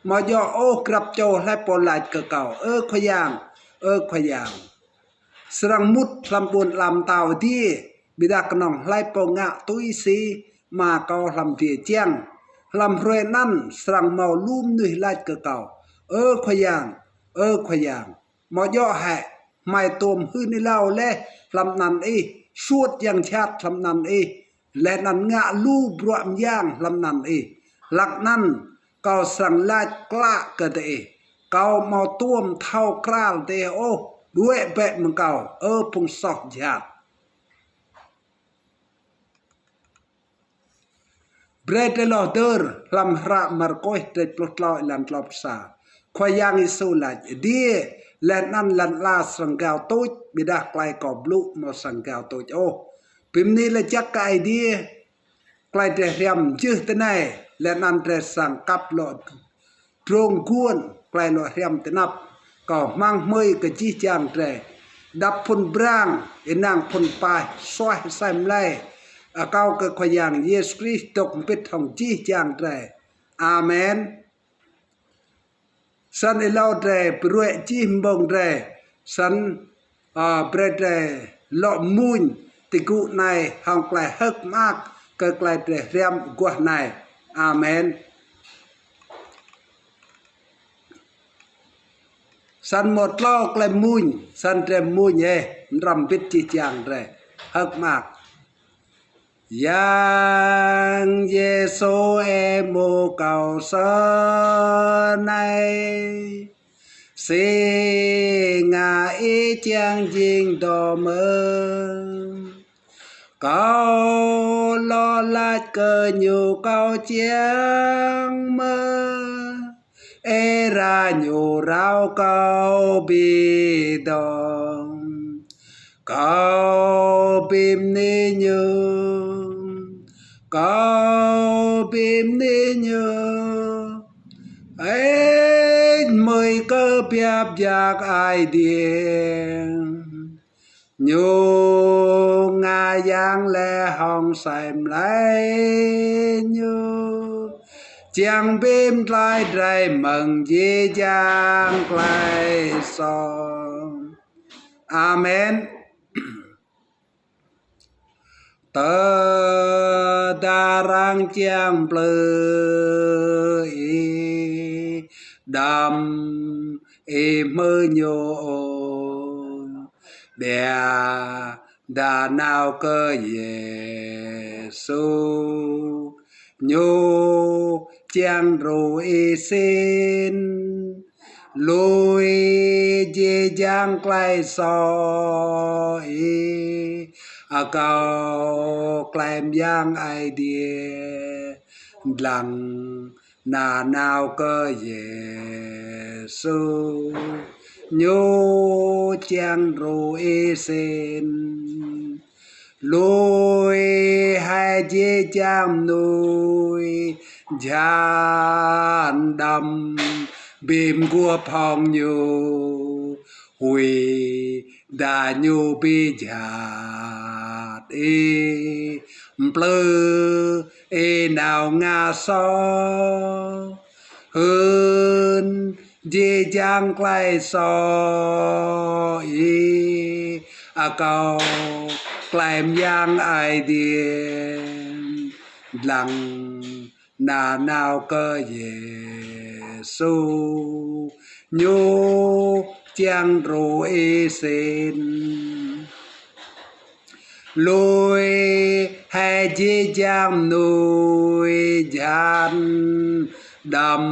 Amâo djŏ ôh grăp čô hlei pô lač kơ kâo, Ơ Khua Yang, Ơ Khua Yang, srăng mŭt hlăm ƀuôn ala mtao adiê, ƀiădah knŏng hlei pô ngă tui si Ama kâo hlăm adiê čiăng. Hlăm hruê anăn srăng mâo lu mnuih lač kơ kâo, Ơ Khua Yang, Ơ Khua Yang, amâo djŏ hĕ hmei tuôm hưn êlâo leh hlăm anăn ih, suôt yang jhat hlăm anăn ih, leh anăn ngă lu bruă myang hlăm anăn ih? Hlăk anăn kâo srăng lač klă kơ diih, kâo amâo tuôm thâo kral diih ôh, đuĕ bĕ mơ̆ng kâo, Ơ phung soh jhat. Brei drei lŏ hdơr hlăm hră Markôs kdrêč pluh tlâo êlan tlâo pluh sa. Khua Yang Yêsu lač, adiê leh anăn lăn ala srăng gao tuč, ƀiădah klei kâo blŭ amâo srăng gao tuč ôh. Bi mni lač jăk kơ Aê Diê, klei drei hriăm jih tinei, leh anăn drei srăng kăp lŏ drông guôn klei lŏ hriăm ti anăp. Kâo hmăng hmưi kơ jih jang drei. Dăp phŭn brang, ênang phŭn paih, suaih asei mlei. Akâo kơ Khua Yang Yêsu Krist dôk mbĭt hŏng jih jang drei. Amen. Snăn êlâo drei bi ruê̆ jih mbông drei. Snăn, a, brei drei lŏ mmuñ ti gŭ anei hŏng klei hơ̆k mơak kơ klei drei hriăm aguah anei. Amen. Snăn mâo tlâo klei mmuñ, snăn drei mmuñ êh, mđrăm mbĭt jih jang drei. Hơ̆k mơak. Yang Yêsu êmuh kâo snei: Si ngă ih čiăng jing dŏ mơh? Kâo lŏ lač kơ ñu: Kâo čiăng mơh. Êra ñu rao kâo bi dŏ. Kâo bi mni ñu. Kâo bi mni ñu. Hơêč hmưi kơ biăp jak Aê Diê. Ñu ngă yang leh hŏng asei mlei ñu, čiăng bi mtlaih drei mơ̆ng jih jang klei soh. Amen. Tơdah arăng čiăng mplư ih, đăm ih hmưi ñu ôh. Ƀiădah nao kơ Yêsu, ñu čiăng đru ih sĭt lui jih jang klei soh ih, akâo klei myang Aê Diê. Dlăng nao kơ Yêsu, ñu čiăng đru ih sĭt lui hĕ jih jang mnuih jhat. Đăm bi mguôp hŏng ñu, huĭdah ñu bi jhat ih, mplư ih nao ngă soh, hưn jih jang klei soh ih, akâo klei myang Aê Diê. Dlăng nao kơ Yêsu, ñu čiăng đru ih sĭt lui hĕ jih jang mnuih jhat. Đăm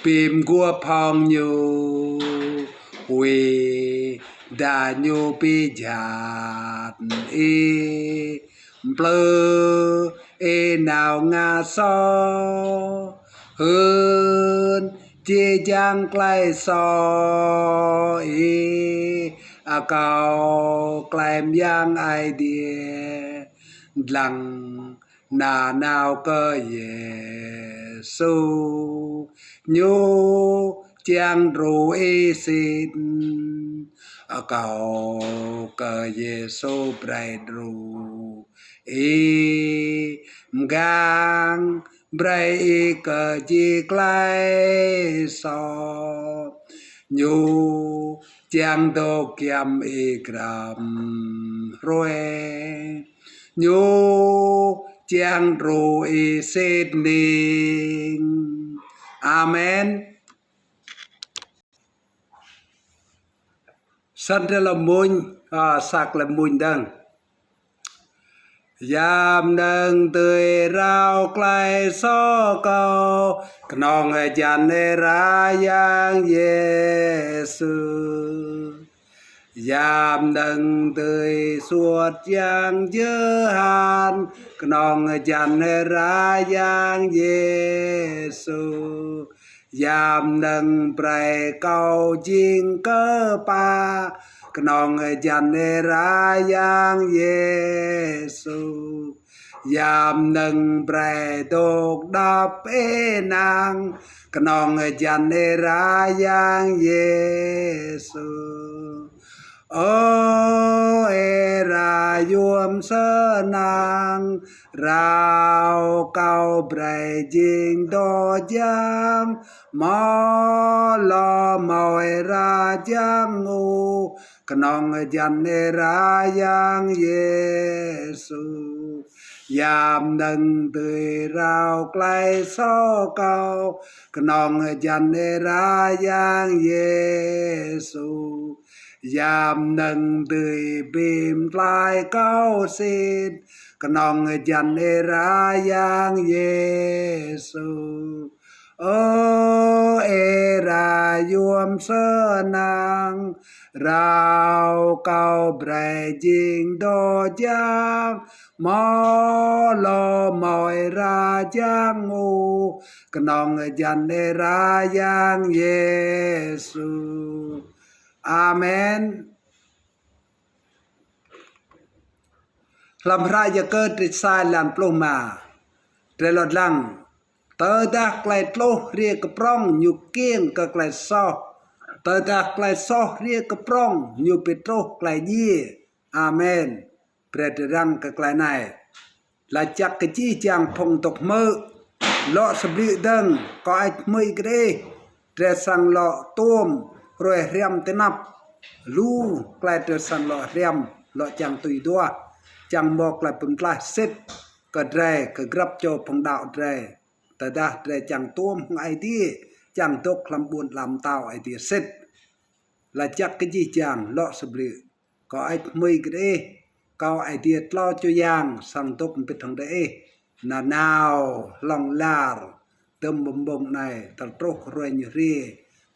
bi mguôp hŏng ñu, huĭdah ñu bi jhat ih, mplư ih nao ngă soh, hưn jih jang klei soh ih, akâo klei myang Aê Diê. Dlăng nao kơ Yêsu, ñu čiăng đru ih sĭt. Akâo kơ Yêsu brei đru ih, mgang brei ih kơ jih klei soh. Ñu čiăng dôk giăm ih grăm hruê. Ñu čiăng đru ih sĭt nik. Amen. Snăn drei lŏ mmuñ, a, sa klei mmuñ dơ̆ng. Ya mnơ̆ng dưi rao klei soh kâo, knŏng hjăn êra Yang Yêsu. Ya mnơ̆ng dưi suôt yang jơhan, knŏng hjăn êra Yang Yêsu. Ya mnơ̆ng brei kâo jing kơpa, knŏng hjăn êra Yang Yêsu. Ya mnơ̆ng brei dôk đăp ênang, knŏng hjăn êra Yang Yêsu. Ơ êra yuôm snăk, rao kâo brei jing dŏ jang, amâo lŏ mâo êra jang ôh, knŏng hjăn êra Yang Yêsu. Ya mnơ̆ng dưi rao klei soh kâo, knŏng hjăn êra Yang Yêsu. Yam năng dưi bi mtlaih kâo sĭt, knŏng hjăn êra Yang Yêsu. Ơ êra yuôm snăk, rao kâo brei jing dô jang, mâo lŏ mâo êra jang ôh, knŏng hjăn êra Yang Yêsu. Amen. Hlăm hră Yakơ trĭt sa êlan pluh êma, drei lŏ dlăng: Tơdah klei tluh hriê kơ prŏng, ñu kkiêng kơ klei soh. Tơdah klei soh hriê kơ prŏng, ñu bi truh klei djiê. Amen. Brei drei răng kơ klei anei. Lač jăk kơ jih jang phung dôk hmư̆, lŏ sa blư̆ dơ̆ng, kâo ăt hmư̆ kơ diih, drei srăng lŏ tuôm hruê hriăm ti anăp. Lu klei drei srăng lŏ hriăm, lŏ čiăng tui duah, čiăng mâo klei bi mtlaih sĭt kơ drei, kơ grăp čô phung đăo drei. Tơdah drei čiăng tuôm hŏng Aê Diê, čiăng dôk hlăm ƀuôn ala mtao Aê Diê sĭt. Lač jăk kơ jih jang, lŏ sa blư̆. Kâo ăt hmư̆ kơ diih, kâo Aê Diê tlâo čô yang srăng dôk mbĭt hŏng diih nanao hlŏng lar, dơ̆ng mơ̆ng anei tơl truh hruê ñu hriê,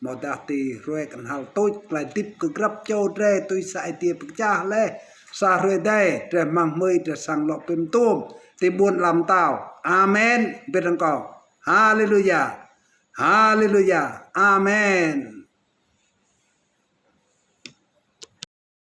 amâodah ti hruê knhal tuč. Klei hdĭp kơ grăp čô drei tui si Aê Diê bi kčah leh, sa hruê dih drei hmăng hmưi, drei srăng lŏ bi tuôm ti ƀuôn ala mtao. Amen. Mbĭt hŏng kâo. Haleluya. Haleluya. Amen.